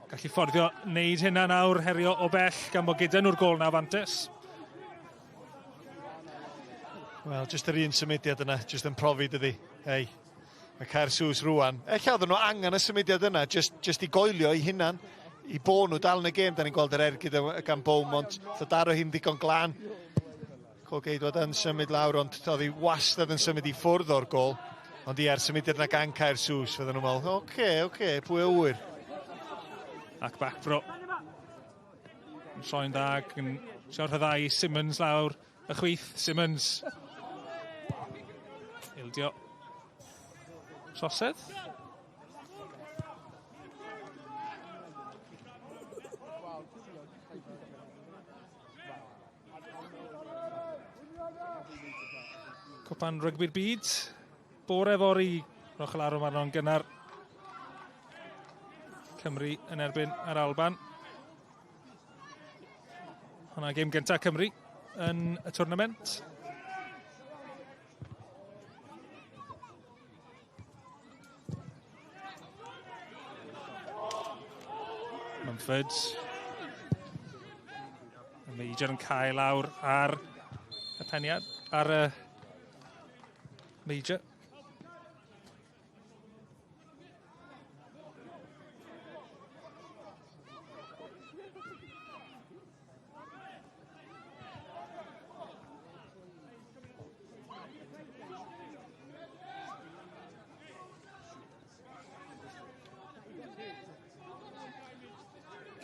Gallu fforddio wneud hynna nawr, herio o bell, gan bod gyda nhw'r gol na fantes. Wel, jyst yr un symudiad yna, jyst yn profi dydi. Hei, mae Caersws rwan. Ella oedden nhw angen y symudiad yna, jyst, jyst i goelio i hunan, i bo nhw dal yn y gêm. Da ni'n gweld yr ergyd gan Beaumont. So daro hi'n ddigon glân. Colgeidwad yn symud lawr, ond oedd hi wastad yn symud i ffwrdd o'r gol. Ond ie, ar symudiad yna gan Caersws, fydden nhw'n meddwl, oce, oce, pwy o wyr. Ac back bro. Yn troi'n dda, ac yn trio rhyddhau Simmons lawr y chwith. Simmons. Ildio. Trosedd. Cwpan Rygbi'r Byd. Bore fory, rhowch y larwm arno'n gynnar. Cymru yn erbyn yr Alban. Hwna gêm gyntaf Cymru yn y tournament. Mumford. Y Major yn cael lawr ar y peniad, ar y Major.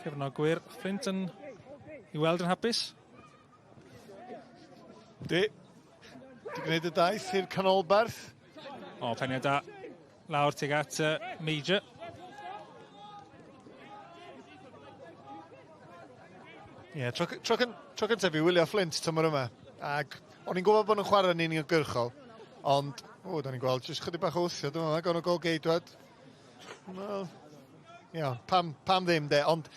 Cefnogwyr Flint yn i weld yn hapus. Di. Di gwneud y daith i'r canolbarth. O, peniad da lawr tuag at Major. Ie, yeah, tro, tro, tro cyntaf i wylio Flint tymor yma. Ac o'n i'n gwybod bod nhw'n chwarae'n uniongyrchol, ond, o, da ni'n gweld jyst chydig bach o wthio, dwi'n meddwl, gan o gol geidwad. Wel, iawn, pam, pam ddim de, ond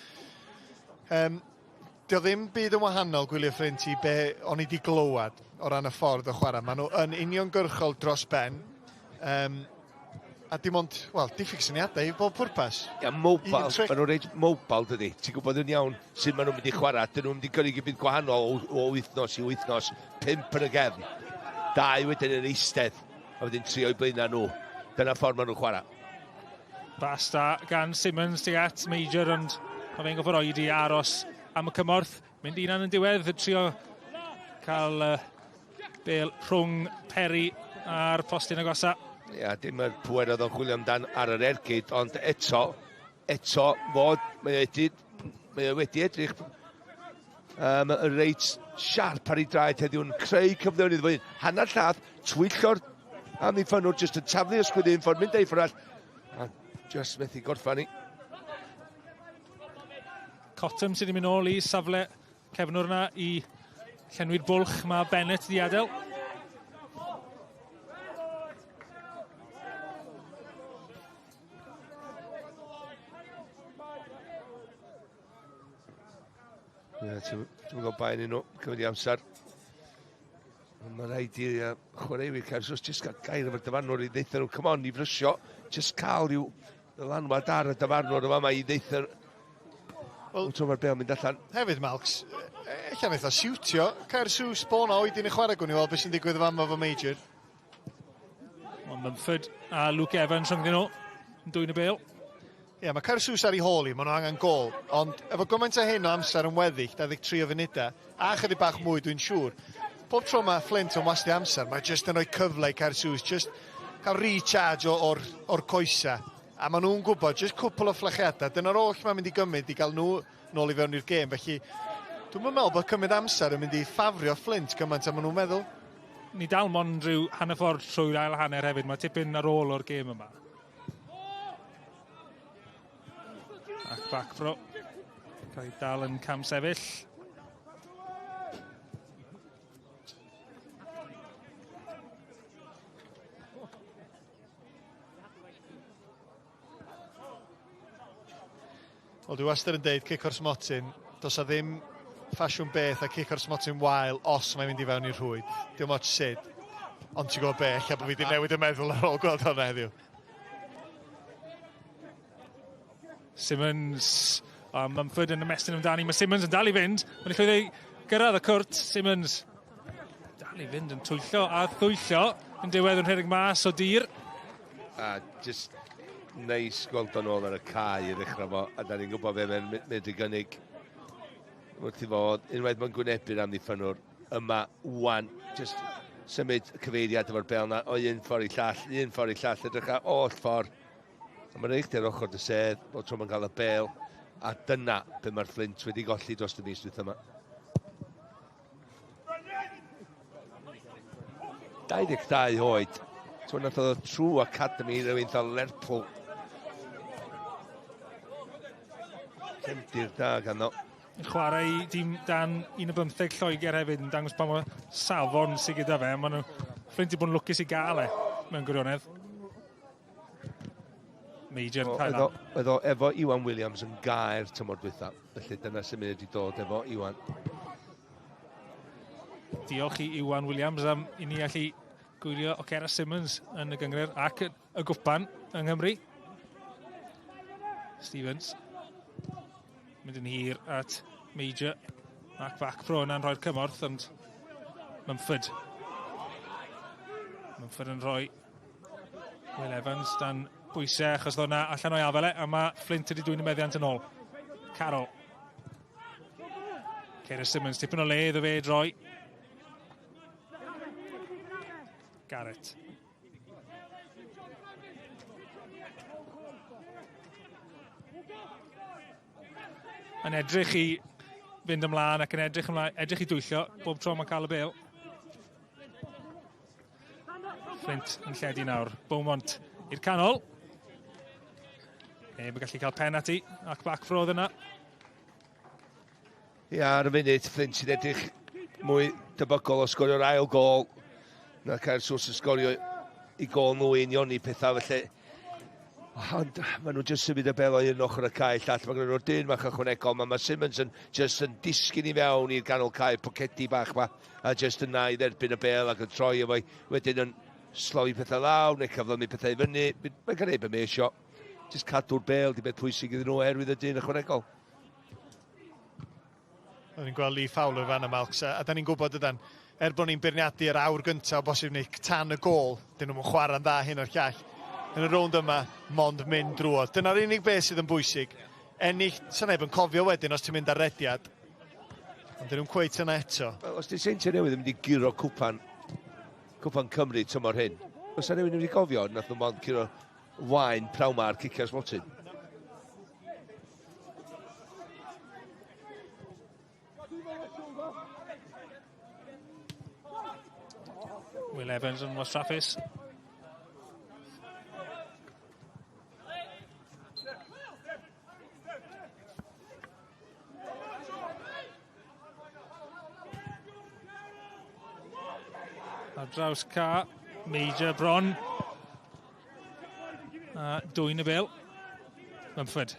dio ddim byd yn wahanol gwylio Flint i be o'n i di glywed o ran y ffordd o chwarae. Maen nhw yn uniongyrchol dros ben, a dim ond, wel, diffyg syniadau i bob pwrpas. Ia, mobile, maen nhw'n reit mobile, dydy. Ti'n gwybod yn iawn sut maen nhw'n mynd i chwarae. Dyn nhw'n mynd i gynnig i byd gwahanol o wythnos i wythnos. 5 yn y gefn. 2 wedyn yn eistedd. A wedyn 3 o'i blaenau nhw. Dyna ffordd maen nhw'n chwarae. Basta gan Simmons tuag at Major, ond mae fe'n gorfod oedi aros am y cymorth. Mynd unan yn diwedd, trio cael bel rhwng Perry a'r postyn agosa. Ia, dim yr pwer oedd o'n chwilio amdan ar yr ergyd, ond eto, eto fod, mae o wedi edrych y reit siarp ar ei draed heddiw'n creu cyfleoedd iddo fo hun. Hanner llath, twyllo'r amddiffynnwr, jyst yn taflu ysgwydd un ffordd, mynd ei ffordd arall, a jyst methu gorffan ni. Cottam sydd wedi mynd nôl i safle cefnwr yna i llenwi'r bwlch mae Bennett wedi adael. Ie, ti'n gwybod bain un nhw, cymryd i amser. Ond mae rhaid i chwaraewyr Caersws jyst gael gair efo'r dyfarnwr i ddeutha nhw, come on, i frysio, jyst cael rhyw ddylanwad ar y dyfarnwr yma, mae i ddeutha Wel, mae'r bel mynd allan. Hefyd, Malcs, ella wnaeth o siwtio Caersws bo' 'na oed yn y chwarae, gwn i weld beth sy'n digwydd yn fama efo Major. Mae Mumford a Luke Evans rhyngddyn nhw yn dwyn y bel. Ie, yeah, mae Caersws ar ei hôl i, maen nhw angen gol, ond efo gymaint o hyn o amser yn weddill, 23 o funudau, a chydig bach mwy dwi'n siŵr, pob tro mae Flint yn wastio amser, mae jyst yn rhoi cyfle i Caersws, jyst cael recharge o'r coesa, a maen nhw'n gwybod, jyst cwpl o fflachiadau, dyna'r oll mae'n mynd i gymryd i gael nhw nôl i fewn i'r gêm, felly dwi'n meddwl bod cymryd amser yn mynd i ffafrio Flint gymaint a maen nhw'n meddwl. Ni dal mond rhyw hanner ffordd trwy'r ail hanner hefyd, mae tipyn ar ôl o'r gêm yma. Back Pro. Cael ei dal yn cam sefyll. Wel, dwi wastad yn deud cic o'r smotyn, does a ddim ffasiwn beth a cic o'r smotyn wael os mae'n mynd i fewn i'r rhwyd. Diolch ots sut. Ond ti'n gwybod be, ella bod fi wedi newid y meddwl ar ôl gweld hwnna heddiw. Simmons a Mumford yn ymestyn amdani. Mae Simmons yn dal i fynd. Mae'n llwyddo i gyrraedd y cwrt. Simmons dal i fynd yn twyllo a thwyllo yn diwedd yn rhedeg mas o dir. A just neis gweld o'n ôl ar y cae i ddechrau fo, a da ni'n gwybod fe mae'n mynd i gynnig wrth i fod, unwaith mae'n gwynebu'r amddiffynwr yma, wan, just symud y cyfeiriad efo'r bel na, o un ffordd i llall, un ffordd i llall, edrych ar oll ffordd. A mae'n eich ar ochr dy sedd, bod tro mae'n cael y bel, a dyna be mae'r Flint wedi golli dros y mis dwytha yma. 22 oed. Ti'n nath o trwy academy rhywun fel Lerpwl. Cefndir da ganddo. Yn chwarae i dîm dan 15 Lloegr hefyd yn dangos pa mor safon sydd gyda fe. Maen nhw Fflint i bod yn lwcus i gael e mewn gwirionedd. Major yn cael Oedd o efo Iwan Williams yn gair tymor dwytha. Felly dyna sy'n mynd i dod efo Iwan. Diolch i Iwan Williams am i ni allu gwylio Okera Simmons yn y gynghrair ac y gwpan yng Nghymru. Stevens mynd yn hir at Major. Mark Backpro yna'n rhoi'r cymorth, ond Mumford. Mumford yn rhoi Will Evans dan bwysau achos ddo na allan o'i afel e, a mae Flint wedi dwyn y meddiant yn ôl. Carol. Ceres Simmons, tipyn o le iddo fe droi. Garrett. Yn edrych i fynd ymlaen ac yn edrych ymlaen, edrych i dwyllo bob tro mae'n cael y bel. Flint yn lledu nawr. Beaumont i'r canol. Neb yn gallu cael pen ati ac back frodd yna. Ia, ar y funud, Flint sy'n edrych mwy debygol o sgorio'r ail gol na Caersws yn sgorio i gol nhw i unioni pethau, felly. Ond maen nhw jyst symud y bel o un ochr y cae llall. Mae gen nhw'r dyn bach ychwanegol. Mae, mae Simmons yn jyst yn disgyn i fewn i'r ganol cae, pocedi bach ma, a jyst yna i dderbyn y bel ac yn troi efo'i wedyn yn sloi pethau lawr neu cyflymu pethau i fyny. Mae'n gwneud beth mae eisiau. Jyst cadw'r bel, di beth pwysig iddyn nhw oherwydd y dyn ychwanegol. O'n i'n gweld Lee Fowler fan yma, Malcs, a da ni'n gwybod ydan, er bod ni'n beirniadu yr awr gyntaf o bosib neu tan y gol, dyn nhw'n chwarae'n dda hyn o'r llall. Yn y rownd yma, mond mynd drwodd. Dyna'r unig beth sydd yn bwysig. Ennill, sa neb yn cofio wedyn os ti'n mynd ar rediad. Ond dyn nhw'n cweit yna eto. Wel, os di Seintiau Newydd yn mynd i guro cwpan, cwpan Cymru tymor hyn, os rhywun yn mynd i gofio, nath nhw mond curo wain prawn ma ar cicio'r smotyn. Will Evans yn wastraffus. Ar draws ca, Major bron. A dwyn y bel. Mumford.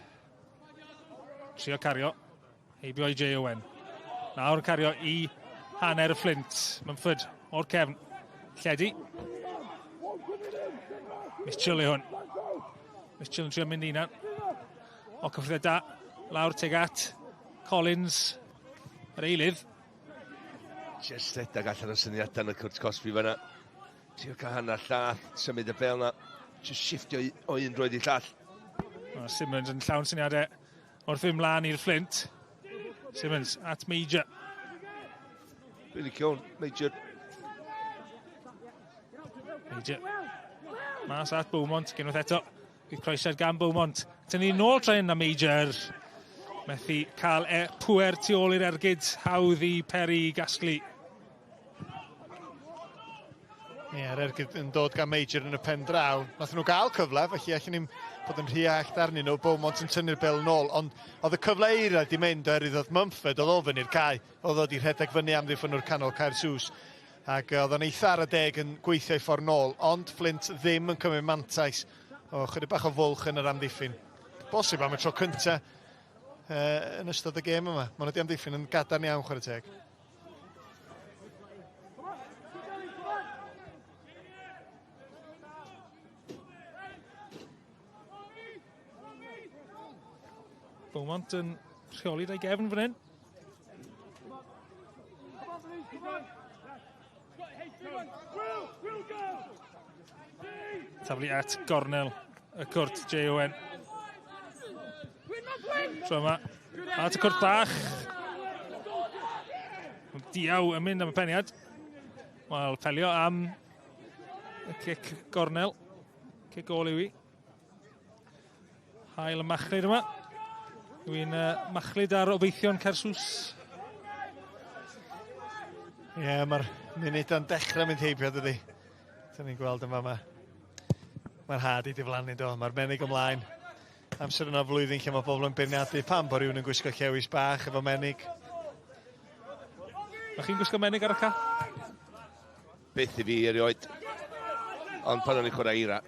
Trio cario. Heibio i Jay Owen. Nawr cario i hanner y Flint. Mumford o'r cefn. Lledu. Mitchell i hwn. Mitchell yn trio mynd unan. O, cyffredin da. Lawr teg at Collins. Yr eilydd. Just redag allan o syniadau yn y cwrt cosbi fanna. Trio cael hanner llath, symud y bel na. Just shiftio o un droed i llall. O, Simmons yn llawn syniadau wrth fynd mlaen i'r Flint. Simmons at Major. Dwi'n licio hwn, Major. Major. Mas at Beaumont, gynwaith eto. Bydd croesiad gan Beaumont. Tynnu nôl tro hyn na Major. Methu cael e pwer tu ôl i'r ergyd. Hawdd i Perry gasglu. Ie, yr ergyd yn dod gan Major yn y pen draw. Nath nhw gael cyfle, felly allan ni'n Bod yn rhy hallt arnyn nhw, Beaumont yn tynnu'r bel yn ôl, ond oedd y cyfle eira di mynd oherwydd oedd Mumford, oedd o fyny'r cae, oedd o di rhedeg fyny amddiffynnwr canol Caersws, ac oedd o'n eitha ar y deg yn gweithio ei ffordd nôl, ond Flint ddim yn cymryd mantais o chydig bach o fwlch yn yr amddiffyn. Bosib am y tro cynta uh, yn ystod y gêm yma. Maen nhw wedi amddiffyn yn gadarn iawn, chwarae teg. Beaumont yn rheoli da'i gefn fan hyn. Taflu at gornel y cwrt Jay Owen. Tro yma, at y cwrt bach. Diaw yn mynd am y peniad. Wel, pelio am y cic gornel. Cic ôl yw i. Hael y machlud yma. Dwi'n uh, machlud ar obeithion Caersws. Ie, yeah, mae'r munudau'n dechrau mynd heibio, dydy. Dyna ni'n gweld yma, mae mae'r had i diflannu, do. Mae'r menig ymlaen. Amser yna flwyddyn lle mae bobl yn beirniadu pam bod rhywun yn gwisgo llewis bach efo menig. Ydych chi'n gwisgo menig ar y ca? Byth i fi erioed. Ond pan o'n i'n chwarae eira.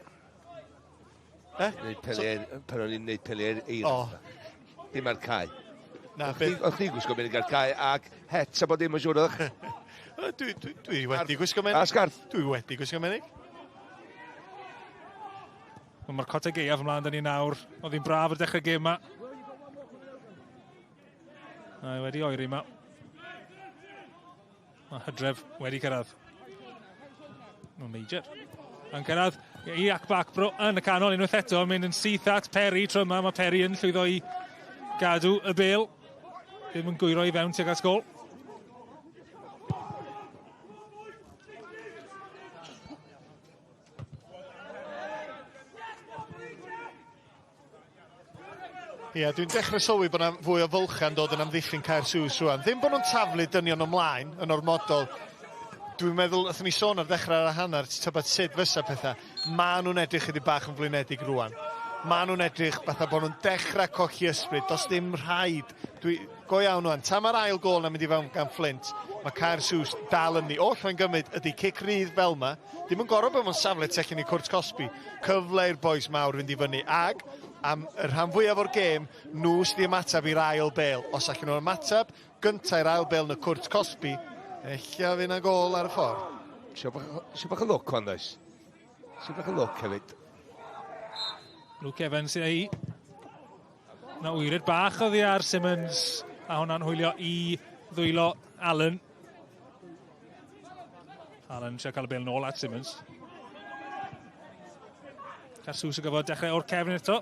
Eh? Neud peli so... Pan o'n i'n neud peli eira. O. Dim ar cae. Na, beth... O'ch chi'n gwisgo menig ar cae ac het a bod dim yn siŵr o'ch. Dwi, dwi, dwi wedi gwisgo menig. A sgarff. Dwi wedi gwisgo menig. Wel, mae'r cotau gaeaf ymlaen dyn ni nawr. Oedd hi'n braf ar dechrau gêm yma. Mae wedi oeri yma. Mae Hydref wedi cyrraedd. Mae'n Major. Yn cyrraedd i Akbakbro yn y canol unwaith eto, mynd yn syth at Perry tro yma. Mae Perry yn llwyddo i gadw y bel. Ddim yn gwyro i fewn tuag at gol. Ie, yeah, dwi'n dechrau sylwi bod yna fwy o fylchau'n dod yn amddiffyn Caersws rwan. Ddim bod nhw'n taflu dynion ymlaen yn ormodol. Dwi'n meddwl, wnaethon ni sôn ar ddechrau ar y hanner, tybed sut fysa pethau. Maen nhw'n edrych chydig bach yn flinedig rwan. Maen nhw'n edrych fatha bod nhw'n dechrau colli ysbryd. Does dim rhaid. Dwi, go iawn rwan. Tan mae'r ail gol na mynd i fewn gan Flint, mae Caersws dal ynddi. Oll mae'n gymryd ydy cic rydd fel yma. Dim yn gorfod bod mewn safle tu allan i cwrt cosbi. Cyfle i'r bois mawr fynd i fyny. Ag, am y rhan fwyaf o'r gêm, nhw sydd wedi ymateb i'r ail bêl. Os allan nhw'n ymateb gyntaf i'r ail bêl yn y cwrt cosbi, ella fydd yna gôl ar y ffordd. Isio bach, isio bach o lwc wan, does? Isio bach o lwc hefyd. Luke Evans sydd ei. Na wyryr bach oddi ar Simmons, a hwnna'n hwylio i ddwylo Allen. Allen eisiau cael y bel nôl at Simmons. Carsws yn gyfod dechrau o'r cefn eto.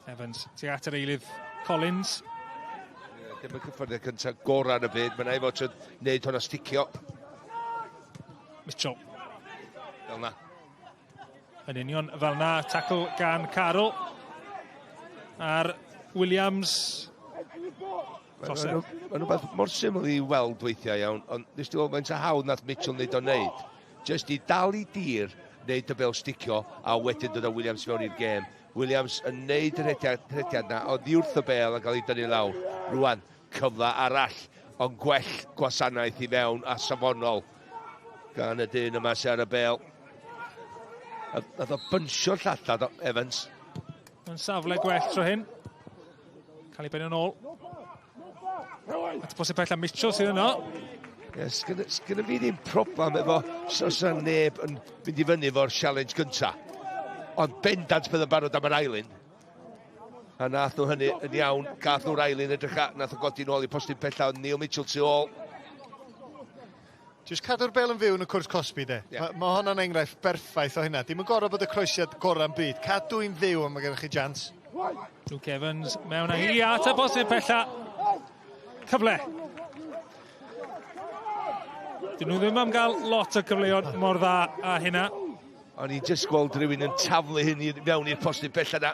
Evans, tuag at yr eilydd Collins. Yeah, dim y cyffyrddiad cyntaf gorau yn y byd. Mae'n ei fod yn neud hwnna sticio. Mitchell. Fel na. Yn union fel na, tackle gan Carol. Ar Williams. Mae'n rhywbeth mor syml i weld weithiau iawn, ond nes ti weld faint o hawdd nath Mitchell wneud o'n neud. Just i dal i dir, wneud y bel sticio, a wedyn dod â Williams fewn i'r gêm. Williams yn neud y rhediad, rhediad na, oddi wrth y bel a gael ei dynnu lawr. Rwan, cyfle arall, ond gwell gwasanaeth i fewn a safonol gan y dyn yma sy'n ar y bel. Nath o bynsio'r llallad Evans. Yn safle gwell tro hyn. Cael ei benio'n ôl. At y posib pella Mitchell sydd yno. Ie, sgynna, sgynna fi ddim problem efo os yna neb yn mynd i fyny efo'r challenge gynta. Ond bendant bydd yn barod am yr ailun. A nath nhw hynny yn iawn, gath nhw'r ailun edrych a nath o godi nôl i postyn pella, ond Neil Mitchell tu ôl. Jyst cadw'r bel yn fyw yn y cwrs cosbi, de. Yeah. Mae ma hwnna'n enghraifft berffaith o hynna. Dim yn gorfod bod y croesiad gorau'n byd. Cadw i'n fyw a mae gennych chi jans. Luke Evans mewn â hi at y bosib pella. Cyfle. Dyn nhw ddim am gael lot o cyfleoedd mor dda a hynna. O'n i'n just gweld rhywun yn taflu hyn i mewn i'r postyn pella na.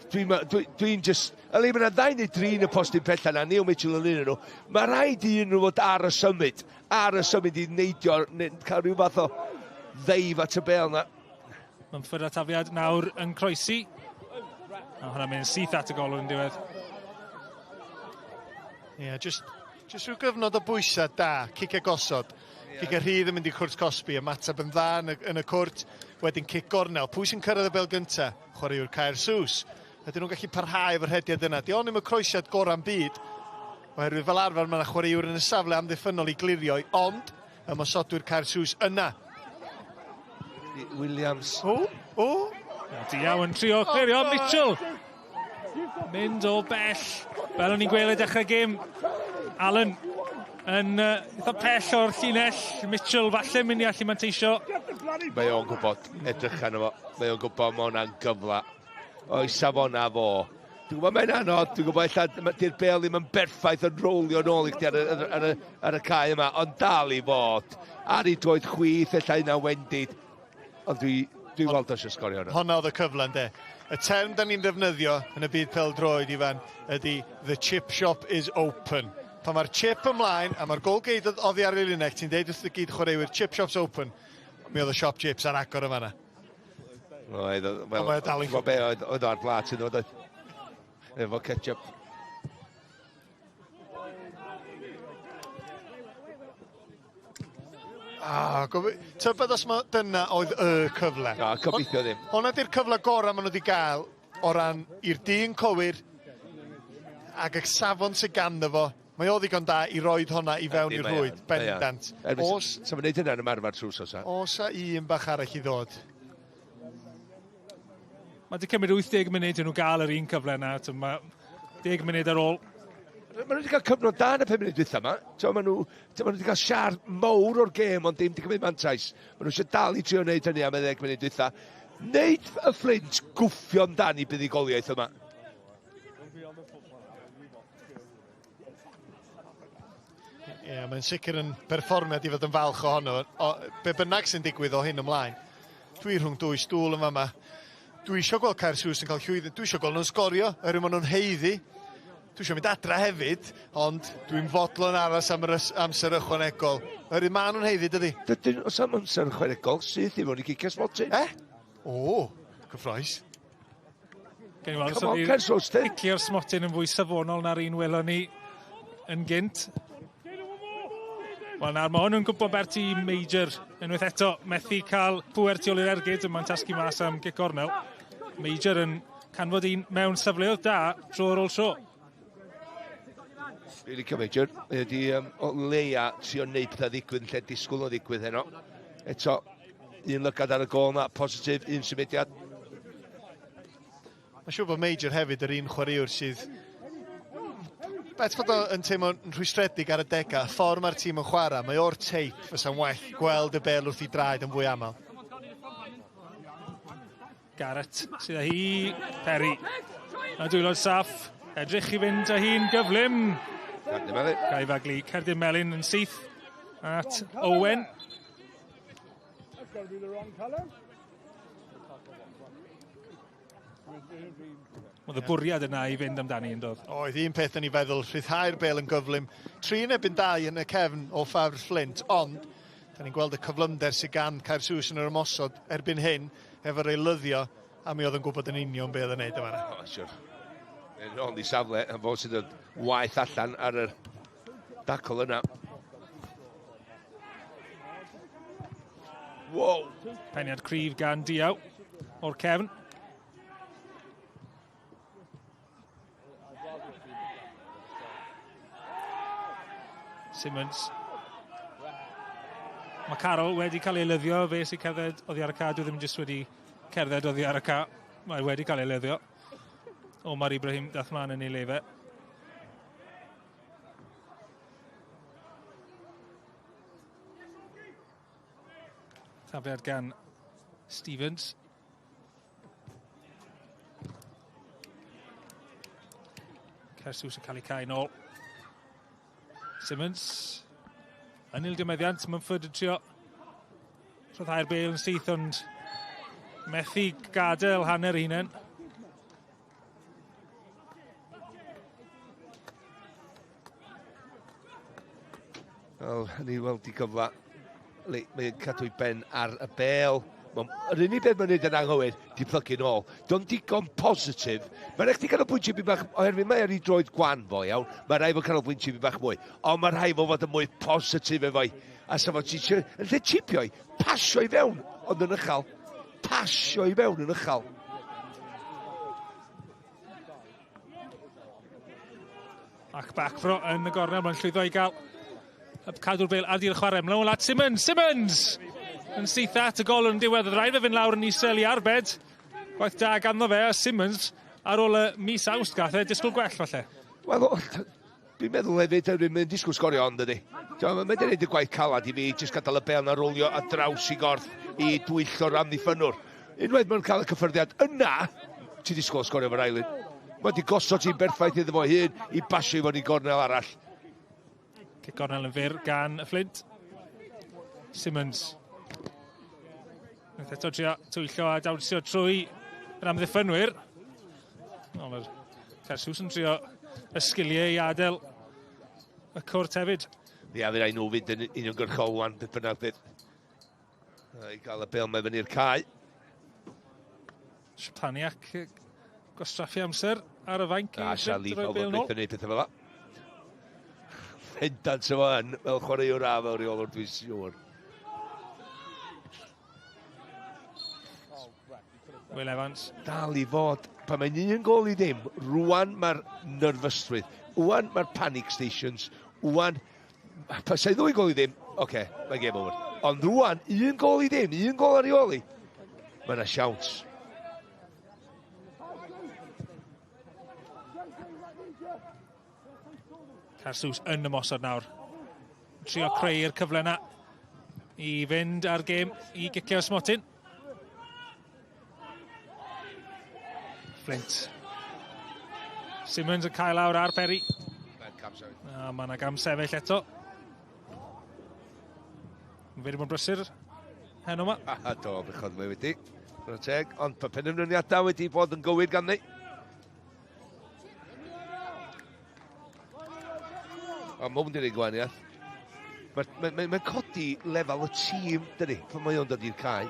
Dwi'n dwi, dwi just... Yli, mae yna ddau neu dri yn y postyn pella na, Neil Mitchell yn un nhw. Mae rhaid i un nhw fod ar y symud, ar y symud i neidio, cael rhyw fath o ddeif at y bel na. Mumford a tafiad nawr yn croesi. A hwnna'n mynd syth at y golwr yn diwedd. Ie, yeah, just, just rhyw gyfnod o bwysau da, cic a gosod. Yeah. Cic a rhydd yn mynd i cwrt cosbi, ymateb yn dda yn y, yn y cwrt, wedyn cic gornel. Pwy sy'n cyrraedd y bel gynta? Chwaraewr Caersws. Ydyn nhw'n gallu parhau efo'r rhediad yna? Di o'n ddim y croesiad gorau'n byd, oherwydd fel arfer mae yna chwaraewr yn y safle amddiffynnol i glirio, ond ymosodwyr Caersws yna. Williams. O, o. Diaw yn trio clirio, Mitchell. Mynd o bell. Fel o'n i'n gweld y dechrau gêm, Allen yn eitha pell o'r llinell. Mitchell falle mynd i allu manteisio. Mae o'n gwybod, edrych arno fo. Mae o'n gwybod mae hwnna'n gyfle. O'i safona fo. Dwi'n gwybod mae'n anodd, dwi'n gwybod ella di'r bel ddim yn berffaith yn rowlio nôl i chdi ar y, ar, ar, y, ar y cae yma, ond dal i fod ar ei droed chwith, ella yna wendid. Ond dwi, dwi'n weld eisiau sgorio hwnna. Honna oedd y cyfle, ynddo. Y term da ni'n ddefnyddio yn y byd pêl-droed, Ifan, ydy the chip shop is open. Pan mae'r chip ymlaen a mae'r gôl-geidwad oddi ar ei linell, ti'n deud wrth y gyd chwaraewyr, chip shop's open. Mi oedd y siop chips ar agor yn fanna. Oedd, wel, Ond mae o dal yn- Ti'n gwbod be, oedd, oedd o ar blat yn dod, oedd. Efo ketchup. Ah, tybed os ma dyna oedd y cyfle. Na, gobeithio ddim. Honna di'r cyfle gorau maen nhw wedi gael o ran i'r dyn cywir ac y safon sydd ganddo fo. Mae o ddigon da i roed honna i fewn i'r rhwyd, bendant. Oes... Sa fo'n neud hynna yn ymarfer trwy sosa. Oes a un bach arall i ddod. Mae wedi cymryd 80 munud i nhw gael yr un cyfle yna. Mae 10 munud ar ôl. Maen nhw wedi cael cyfnod da yn y 5 munud dwytha yma. Maen nhw, ma nhw wedi cael siar mawr o'r gêm, ond dim wedi cymryd mantais. Maen nhw eisiau dal i trio wneud hynny am y 10 munud dwytha. Wneud y Fflint gwffio amdani buddugoliaeth yma. Ie, yeah, mae'n sicr yn perfformiad i fod yn falch ohono. O, be bynnag sy'n digwydd o hyn ymlaen. Dwi rhwng dwy stŵl yn fama. Dwi eisiau gweld Caersws yn cael llwyddiant. Dwi eisiau gweld nhw'n sgorio, oherwydd maen nhw'n haeddu. Dwi eisiau mynd adra hefyd, ond dwi'n fodlon aros am yr amser ychwanegol. Oherwydd maen nhw'n haeddu, dydy? Dydyn, os am amser ychwanegol, syth i fod i gicio smotyn. Eh? O, cyffroes. Gen i weld Come on, Caersws, then. Cicio'r smotyn yn fwy safonol na'r un welon ni yn gynt. Wel nawr, mae hwn yn gwybod bert i Major unwaith eto. Methu cael pŵer tu ôl i'r ergyd, yma'n tasgu mas am gic gornel. Major yn canfod un mewn safleoedd da tro ar ôl tro. Dwi'n licio Major. Mae wedi o leia trio neud pethau ddigwydd yn lle disgwyl o ddigwydd heno. Eto, un lygad ar y gôl na, positif, un symudiad. Mae'n siŵr bod Major hefyd yr un chwaraewr sydd Bet fod o yn teimlo'n rhwystredig ar y dega, y ffordd mae'r tîm yn chwarae, mae o'r teip fysa'n well gweld y bel wrth i draed yn fwy aml. Garrett sydd â hi, Perry. A dwylo'n saff, edrych i fynd â hi'n gyflym. Cerdyn Melyn. Gai faglu Cerdyn Melyn yn syth at Owen. That's got to be the wrong colour. Oedd y bwriad yna i fynd amdani yn dod. Oedd un peth yn ei feddwl, rhyddhau'r bel yn gyflym. 3 yn erbyn 2 yn y cefn o ffafr Flint, ond da ni'n gweld y cyflymder sydd gan Caersws yn yr ymosod erbyn hyn efo'r eilyddio, a mi oedd yn gwybod yn union be oedd yn neud yma. O, siwr. Yn ôl i safle, yn fod sydd yn waith allan ar yr dacl yna. Wow! Peniad cryf gan Diaw o'r cefn. Simmons. Mae Carol wedi cael ei lyddio, fe sy'n cerdded oddi ar y ca, dwi ddim jyst wedi cerdded oddi ar y ca, mae wedi cael ei lyddio. Omar Ibrahim dath mlaen yn ei le fe. Tafliad gan Stevens. Caersws yn cael ei cael nôl. Simmons. Yn ildio meddiant, Mumford yn trio rhyddhau'r bel yn syth, ond methu gadael hanner hunain. Wel, ni weld i gyfle Le, mae'n cadw'i ben ar y bel. Yr unig beth mae'n neud yn anghywir, di plygu nôl. Do'n digon positif. Mae'n rhaid chdi canolbwyntio byd bach, oherwydd mae ar ei droed gwan fo, iawn. Mae rhaid fo canolbwyntio byd bach mwy. Ond mae rhaid fo fod yn mwy positif efo'i. A sa fo ti yn lle chipio i, pasio i fewn, ond yn ychal. Pasio i fewn yn ychal. Ac back fro yn y gornel, mae'n llwyddo i gael cadw'r bel ar dir chwarae. Mlaen at Simmons, Simmons! Yn syth at y gol yn diwedd, oedd rhaid fe fynd lawr yn isel i arbed. Gwaith da ganddo fe, a Simmons ar ôl y mis awst gath e, disgwyl gwell falle. Wel, dwi'n meddwl hefyd, mae'n disgwyl sgorio ond ydy. Mae'n gwneud y gwaith calad i fi, jyst gadael y bel na rolio a draws i gorff i dwyllo'r amddiffynnwr. Unwaith mae'n cael y cyffyrddiad yna, ti disgwyl sgorio fo'r ailyn. Mae wedi gosod ti'n berffaith iddo fo hun i basio i fod i gornel arall. Cic gornel yn fyr gan y Flint. Simmons. Wnaeth eto trio twyllo a dawnsio trwy yr amddiffynwyr. Ond mae'r Caersws yn trio y sgiliau i adael y cwrt hefyd. Ia, fe rai nhw fynd yn uniongyrchol wan, beth bynnag bydd. I gael y bel mae fyny'r cae. Szczepaniak gwastraffu amser ar y fainc. A Siali, fel bod byth yn neud pethau fel la. Pendant efo yn, fel chwaraewr a fel rheolwr, dwi'n siŵr. Will Evans. Dal i fod, pan mae'n un gol i ddim, rwan mae'r nerfysrwydd, rwan mae'r panic stations, rwan, pan sa'i ddwy gol i ddim, oce, okay, mae'n game over. Ond rwan, un gol i ddim, un gol ar ei ôl i, mae yna siawns. Carsws yn ymosod nawr. Trio creu'r cyfle yna i fynd ar gêm i gicio smotyn. Flint. Simmons yn cael lawr ar Perry. A mae yna gam sefyll eto. Mae'n wedi bod yn brysur heno yma. A do, bechod mae wedi. Dyna teg, ond pa penderfyniadau wedi bod yn gywir gan ni. Ond mae hwn wedi gwneud gwahaniaeth. Mae'n mae, mae, mae codi lefel y tîm, dydy, pan mae o'n dod i'r cae.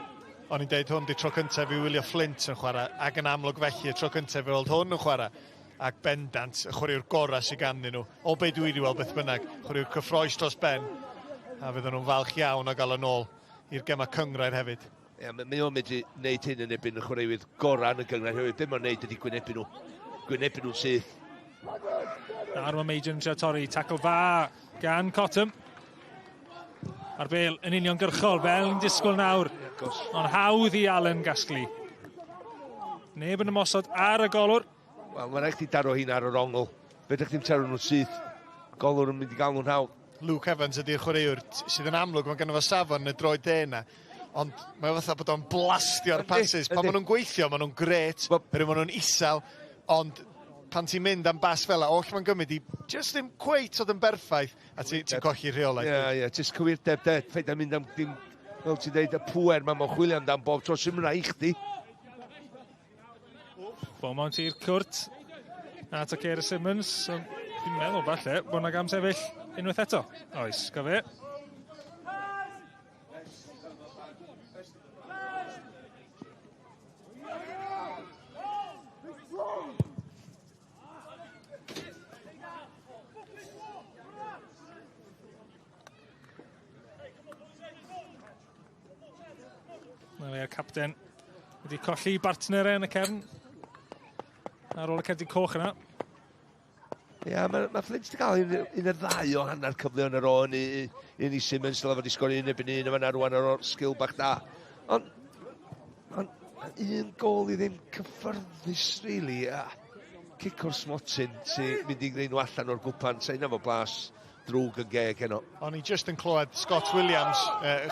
O'n i'n deud hwn di tro cyntaf i wylio Flint yn chwarae, ac yn amlwg felly y tro cyntaf i weld hwn yn chwarae. Ac bendant, y chwaraewr gorau sydd ganddyn nhw. O be dwi wedi weld beth bynnag, chwaraewr cyffroes dros ben, a fydden nhw'n falch iawn o gael yn ôl i'r gemau cynghrair hefyd. Ie, mae o'n medru wneud hyn yn erbyn y chwaraewyr gorau yn y gynghrair hefyd. Be mae'n wneud ydy gwynebu nhw. Gwynebu nhw'n syth. Nawr mae Major yn trio torri. Tackle dda gan Cottam. A'r bel yn uniongyrchol, fel yn disgwyl nawr. Ond hawdd i Allen gasglu. Neb yn ymosod ar y golwr. Wel, mae'n rhaid chdi daro hyn ar yr ongl. Fedrwch chdi'm taro nhw'n syth. Golwr yn mynd i gael nhw'n hawdd. Luke Evans ydy'r chwaraewr sydd yn amlwg, mae gynno fo safon yn y droed dde yna. Ond mae o fatha bod o'n blastio'r passes. Pan maen nhw'n gweithio, maen nhw'n gret, oherwydd maen nhw'n isel, ond pan ti'n mynd am bas fel 'a, oll mae'n gymryd i just ddim cweit oedd yn berffaith, a ti'n ti colli rheolaeth. Ie, ie, jyst cywirdeb de, fedra mynd am dim, fel ti'n deud, y pŵer ma mae'n chwilio amdan bob tro sy'n rhaid chdi. Beaumont i'r cwrt. At o Ceir Simmons. Dwi'n meddwl falle bod yna gam sefyll unwaith eto. Oes, go fe. Mae fe'r capten wedi colli bartner e yn y cefn. Ar ôl y cerdyn coch yna. Ia, yeah, mae ma Flint wedi cael un, un o'r ddau o hanner cyfle yn yr o, un i, un i Simmons, dylai fod i sgori un erbyn un yma rwan ar ôl sgil bach da. Ond, ond un gol i ddim cyffyrddus, really. A cic o'r smotyn sy'n mynd i gwneud nhw allan o'r gwpan. Sa'n efo blas drwg yn geg heno. O'n i jyst yn clywed Scott Williams,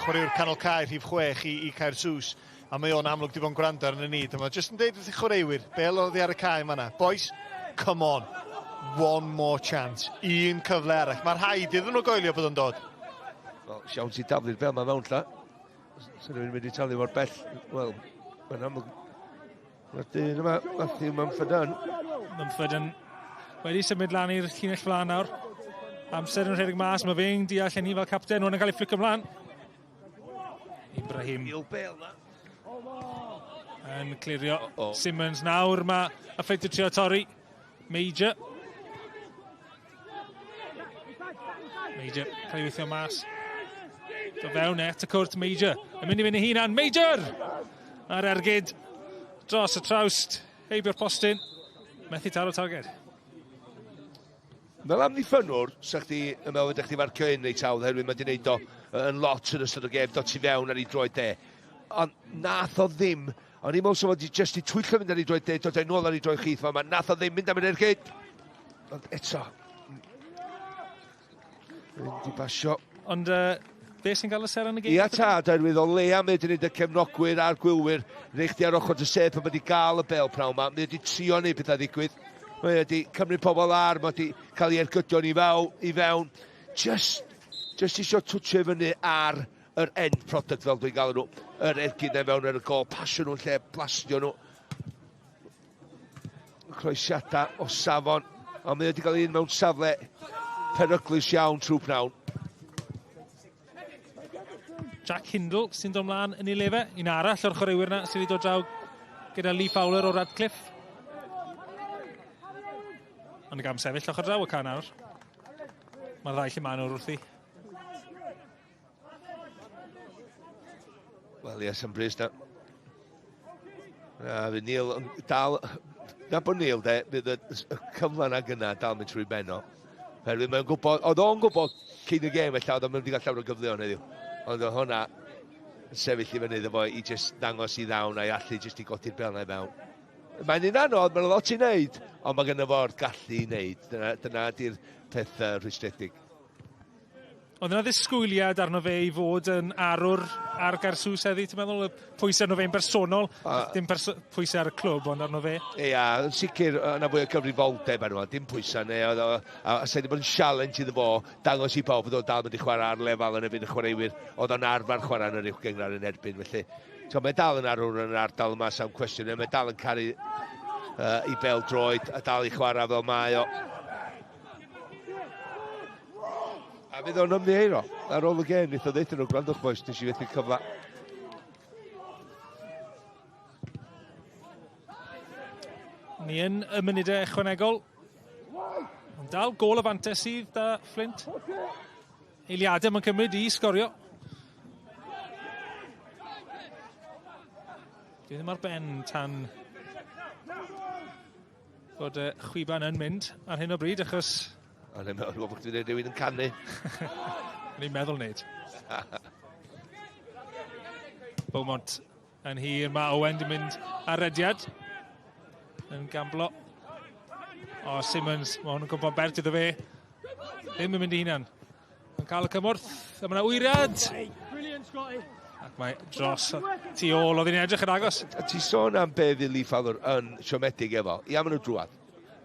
chwaraewr canol cae rhif 6 i, i Caersws, a mae o'n amlwg di bod yn gwrando arno ni. Dyma jyst yn deud wrth i chwaraewyr, bel oddi ar y cae yma. Boys, come on. One more chance. Un cyfle arall. Mae rhaid iddyn nhw goelio bod o'n dod. Wel, siawns i daflu'r bel ma mewn lla. Sy'n rhywun mynd i talu mor bell. Wel, mae'n amlwg. Mae'r dyn yma, Matthew Mumford. Mumford yn wedi symud lan i'r llinell flaen nawr. Amser yn rhedeg mas, mae fe'n deall hynny fel capten, hwn yn cael ei fflicio ymlaen. Ibrahim. Yn clirio Simmons nawr. Mae y Fflint yn trio torri. Major. Major cael ei weithio mas. Do fewn et y cwrt Major. Yn mynd i fynd i hunan. Major! A'r ergyd dros y trawst. Heibio'r postyn. Methu taro targed. Fel amddiffynnwr, sa chdi yn meddwl ydych chdi farcio un reit hawdd, oherwydd mae wedi gwneud o yn lot yn ystod y gêm, dod tu fewn ar ei droed de. Ond nath o ddim, o'n i'n meddwl sa fo wedi jyst i twyllo fynd ar ei droed de, dod o'i nôl ar ei droed chwith fa, nath o ddim mynd am yr ergyd. Ond eto, mynd i basio. Ond fe sy'n cael y seren y gêm? Ia tad, oherwydd o leia mae wedi gwneud y cefnogwyr a'r gwylwyr, neu chdi ar ochr dy sedd pan mae wedi gael y bel prawn ma, mae wedi trio neud pethau ddigwydd. Mae wedi cymryd pobl ar, mae wedi cael ei ergydion i fewn. I fewn. Just, just isio twtio fyny ar yr end product fel dwi'n gael nhw. Yr ergyd neu fewn ar y gol, pasio nhw'n lle, blastio nhw. Croesiadau o safon, ond mae wedi cael un mewn safle peryglus iawn trwy pnawn. Jack Hindle sy'n dod mlaen yn ei lefe. Un arall o'r chwaraewyr yna sydd wedi dod draw gyda Lee Fowler o Radcliffe. Ond y gam sefyll ochr draw y can nawr. Mae'r ddau lle maen nhw wrthi. Wel, ie, sy'n brys na. Na, fydd Neil yn dal... Na bod Neil, de, fydd y cyfle yna gyna dal mynd trwy ben o. Herwydd mae'n gwybod, oedd o'n gwybod cyn y gêm felly, oedd o'n mynd i gael llawer o gyfleon heddiw. Ond oedd hwnna yn sefyll i fyny iddo fo i jyst ddangos i ddawn a'i allu jyst i godi'r bel na i mewn. Mae'n un anodd, mae'n lot i wneud, ond mae gynno fo'r gallu i wneud. Dyna, dyna di'r peth rhwystredig. Oedd yna ddisgwyliad arno fe i fod yn arwr ar Garsws heddi, ti'n meddwl? Y pwysau arno fe'n bersonol, dim pwysau ar y clwb, ond arno fe? Ia, yn sicr yna fwy o gyfrifoldeb arno fo, dim pwysau neu, oedd o, a sa'i wedi bod yn challenge iddo fo, dangos i bawb bod o'n dal mynd i chwarae ar lefel yn erbyn y chwaraewyr, oedd o'n arfer chwarae yn yr uwch gynghrair yn erbyn, felly so, mae dal yn arwr yn yr ardal yma, sa'n cwestiwn, mae dal yn caru i bel droed a dal i chwarae fel mae o. A fydd o'n ymddiheuro ar ôl y gêm, wnaeth o ddeud nhw, gwrandwch boys, nes i fethu cyfle. Ni yn y munudau ychwanegol. Ond dal gôl y fantes sydd da Flint. Eiliadau mae'n cymryd i sgorio. Dwi ddim ar ben tan fod y chwiban yn mynd ar hyn o bryd, achos... O'n i'n meddwl bod chdi'n dweud rhywun yn canu. O'n i'n meddwl wneud. Beaumont yn hir, mae Owen di mynd ar rediad. Yn gamblo. O, Simmons, mae hwn yn gwybod bert iddo fe. Ddim yn mynd i hunan. Yn cael y cymorth, a mae yna wyriad. Ac mae dros tu ôl, oedd hi'n edrych yn agos. A ti sôn am be fydd Lee Fowler yn siomedig efo. Ia, maen nhw drwad.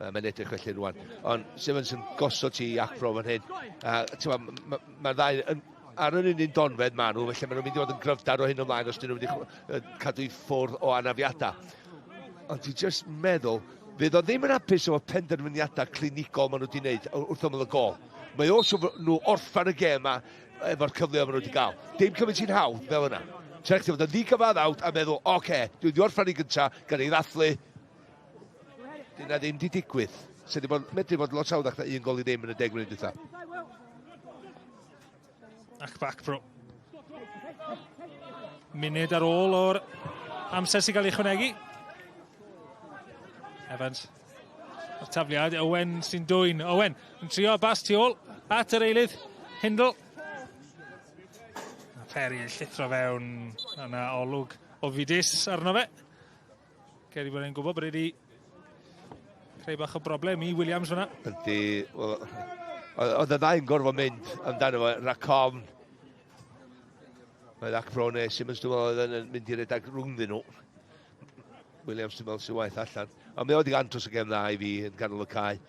Mae'n edrych felly rwan. Ond Simmons yn gosod ti i Acro fan hyn. Mae'r ddau yn, ar yr un donfedd maen nhw, felly maen nhw'n mynd i fod yn gryfdar o hyn ymlaen os dyn nhw'n mynd i cadw i ffwrdd o anafiadau. Ond ti jyst meddwl, fydd o ddim yn hapus efo penderfyniadau clinigol maen nhw wedi gwneud wrth ymyl y gol. Mae o nhw orffan y gêm ma efo'r cyfleoedd maen nhw wedi gael. Dim cymaint i'n hawdd fel yna. Ti'n chdi fod yn ddigyfaddawd a meddwl, oce, okay, dwi wedi orffan i gyntaf, gan ei ddathlu. Dyna ddim di digwydd. Sydd wedi bod, medru bod lot hawddach na 1 gol i ddim yn y 10 munud dwytha. Ac back pro. Munud ar ôl o'r amser sy'n cael ei chwanegu. Evans. O'r tafliad, Owen sy'n dwyn. Owen yn trio bas tu ôl at yr eilydd. Hindle. A Perry yn llithro fewn. Yna olwg o fudus arno fe. Ceri bod e'n gwybod bod wedi creu bach o broblem i Williams fyna. Ydy, wel, oedd y ddau'n gorfod mynd amdano fo, Racom. Mae Acro neu Simmons, dwi'n meddwl, oedd yn mynd i redeg rhwngddyn nhw. Williams, dwi'n meddwl, sy'n waith allan. Ond mae wedi andros o gem dda i fi yn ganol y cae.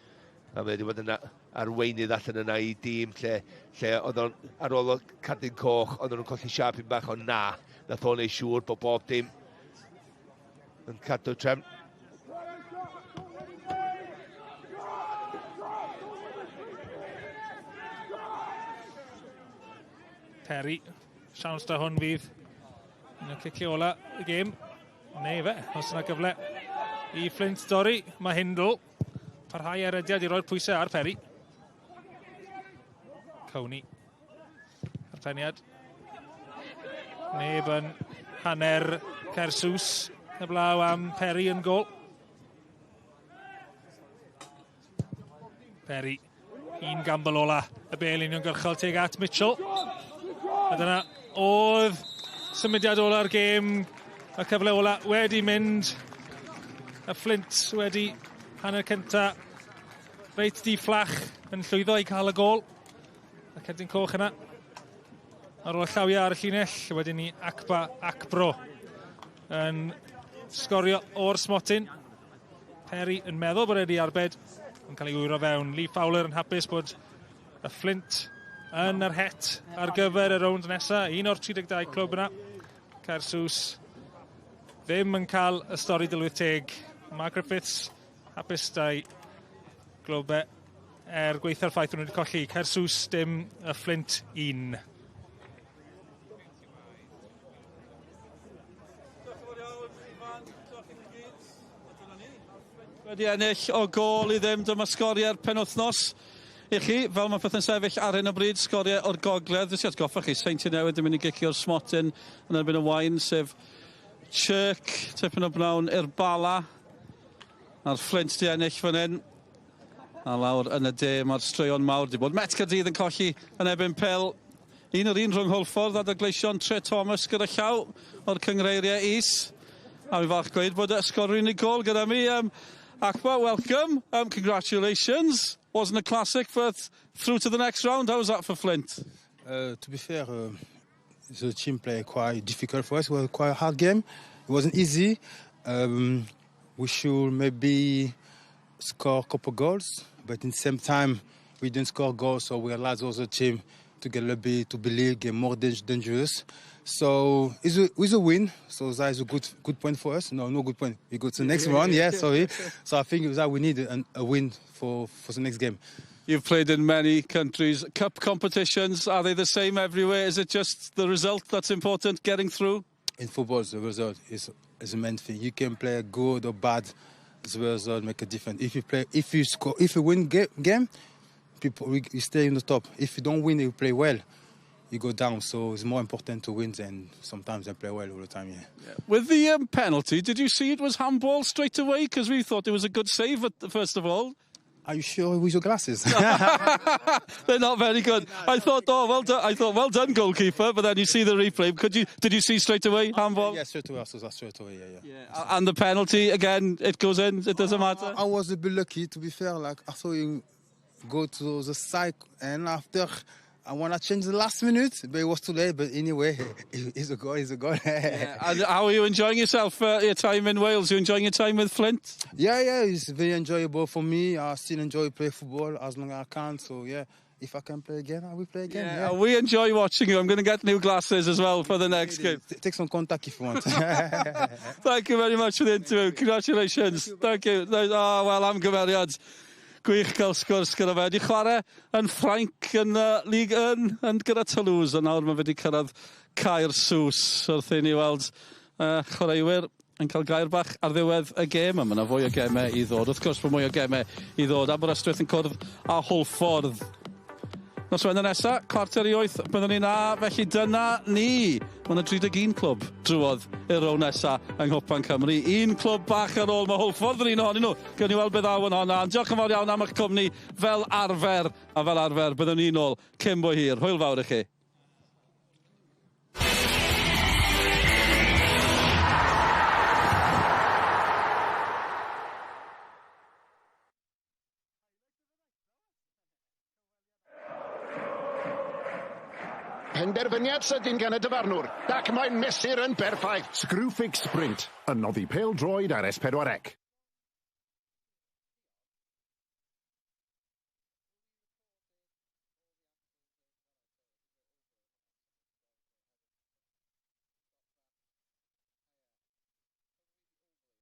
A mae wedi bod yn arweinydd allan yna i dîm lle, lle oedd o'n, ar ôl y cardyn coch, oedd nhw'n colli siap un bach, ond na, nath o'n ei siŵr bod bob dim yn cadw trefn. Perry, siawns da hwn fydd Un o'r ciciau ola y gêm. Neu fe, os yna gyfle i Flint dorri, mae Hindle. Parhau ar rediad i roi'r pwysau ar Perry. Coney. A'r peniad. Neb yn hanner Caersws. Heblaw am Perry yn gol. Perry. Un gambl ola. Y bel uniongyrchol tuag at Mitchell. A dyna oedd symudiad ola'r gêm. Y cyfle ola wedi mynd. Y Flint wedi hanner cynta. Reit di fflach yn llwyddo i cael y gol. Y cerdyn coch yna. Ar ôl y llawiau ar y llinell, wedyn ni Akpa Akpro yn sgorio o'r smotyn. Perry yn meddwl bod wedi arbed, yn cael ei wyro fewn. Lee Fowler yn hapus bod y Flint yn yr het ar gyfer y rownd nesaf. Un o'r 32 clwb yna. Caersws ddim yn cael y stori dylwyth teg. Mark Griffiths hapus da'i glwb e er gweitha'r ffaith nhw wedi colli. Caersws dim, y Flint 1. Wedi ennill o gôl i ddim, dyma sgoriau'r penwythnos i chi, fel mae pethau'n sefyll ar hyn o bryd, sgoriau o'r gogledd. Jyst i atgoffa chi, Seintiau Newydd yn mynd i gicio'r smotyn yn erbyn y Wain, sef Chirk, tipyn o bnawn i'r Bala. A'r Flint di ennill fan hyn. A lawr yn y de mae'r straeon mawr di bod. Met Caerdydd yn colli yn erbyn Pil. Un o'r un rhwng Hwlffordd a Gleision Tre Thomas gyda llaw o'r cyngreiriau is. A fi'n falch gweud bod y sgorwyr unig gol gyda mi. Akpa, welcome. Congratulations. Wasn't a classic, but through to the next round. How was that for Flint? To be fair, the team played quite difficult for us. It was quite a hard game. It wasn't easy. We should maybe score a couple goals, but in the same time, we didn't score goals, so we allowed the other team to get a little bit, to believe, get more dangerous. So it's a win. So that is a good point for us. No, no good point. We go to the next one. Yeah, sorry. So I think that we need a win for the next game. You've played in many countries. Cup competitions, are they the same everywhere? Is it just the result that's important, getting through? In football, the result is the main thing. You can play good or bad, the result make a difference. If you play, if you score, if you win game, people you stay in the top. If you don't win, you play well, you go down. So it's more important to win than sometimes they play well all the time. Yeah. Yeah. With the penalty, did you see it was handball straight away? Because we thought it was a good save at the, first of all. Are you sure with your glasses? They're not very good. I thought, oh, well done. I thought, well done, goalkeeper. But then you see the replay. Did you see straight away handball? Yeah, straight away. I saw that straight away. Yeah. And the penalty again, it goes in. It doesn't matter. I was a bit lucky, to be fair. Like I saw him go to the side, and after I want to change the last minute, but it was too late. But anyway, it's a goal, it's a goal. Yeah. And how are you enjoying yourself, your time in Wales? Are you enjoying your time with Flint? Yeah, it's very enjoyable for me. I still enjoy play football as long as I can. So, yeah, if I can play again, I will play again. Yeah, we enjoy watching you. I'm going to get new glasses as well for the next game. Take some contact if you want. Thank you very much for the interview. Congratulations. Thank you. Oh, well, am gymeriad. Gwych gael sgwrs gyda fe. Wedi chwarae yn Ffrainc yn Ligue 1 yn gyda Toulouse, a nawr mae wedi cyrraedd Caersws wrth i ni weld chwaraewyr yn cael gair bach ar ddiwedd y gêm. A mae yna fwy o gemau i ddod. Wrth gwrs mae mwy o gemau i ddod. Aberystwyth yn cwrdd â Hwlffordd. Nos Wener nesa, 7:45, byddwn ni na, felly dyna ni. Mae yna 31 clwb drwodd i'r rownd nesa yng Nghwpan Cymru. Un clwb bach ar ôl, mae Hwlffordd yn un ohonyn nhw. Gawn ni weld beth ddaw yn honna. Diolch yn fawr iawn am eich cwmni fel arfer. A fel arfer, byddwn ni'n ôl cyn bo hir. Hwyl fawr i chi. Penderfyniad sydyn gan y dyfarnwr, ac mae'n mesur yn berffaith. Screwfix Sprint, yn noddi pêl-droed ar S4C.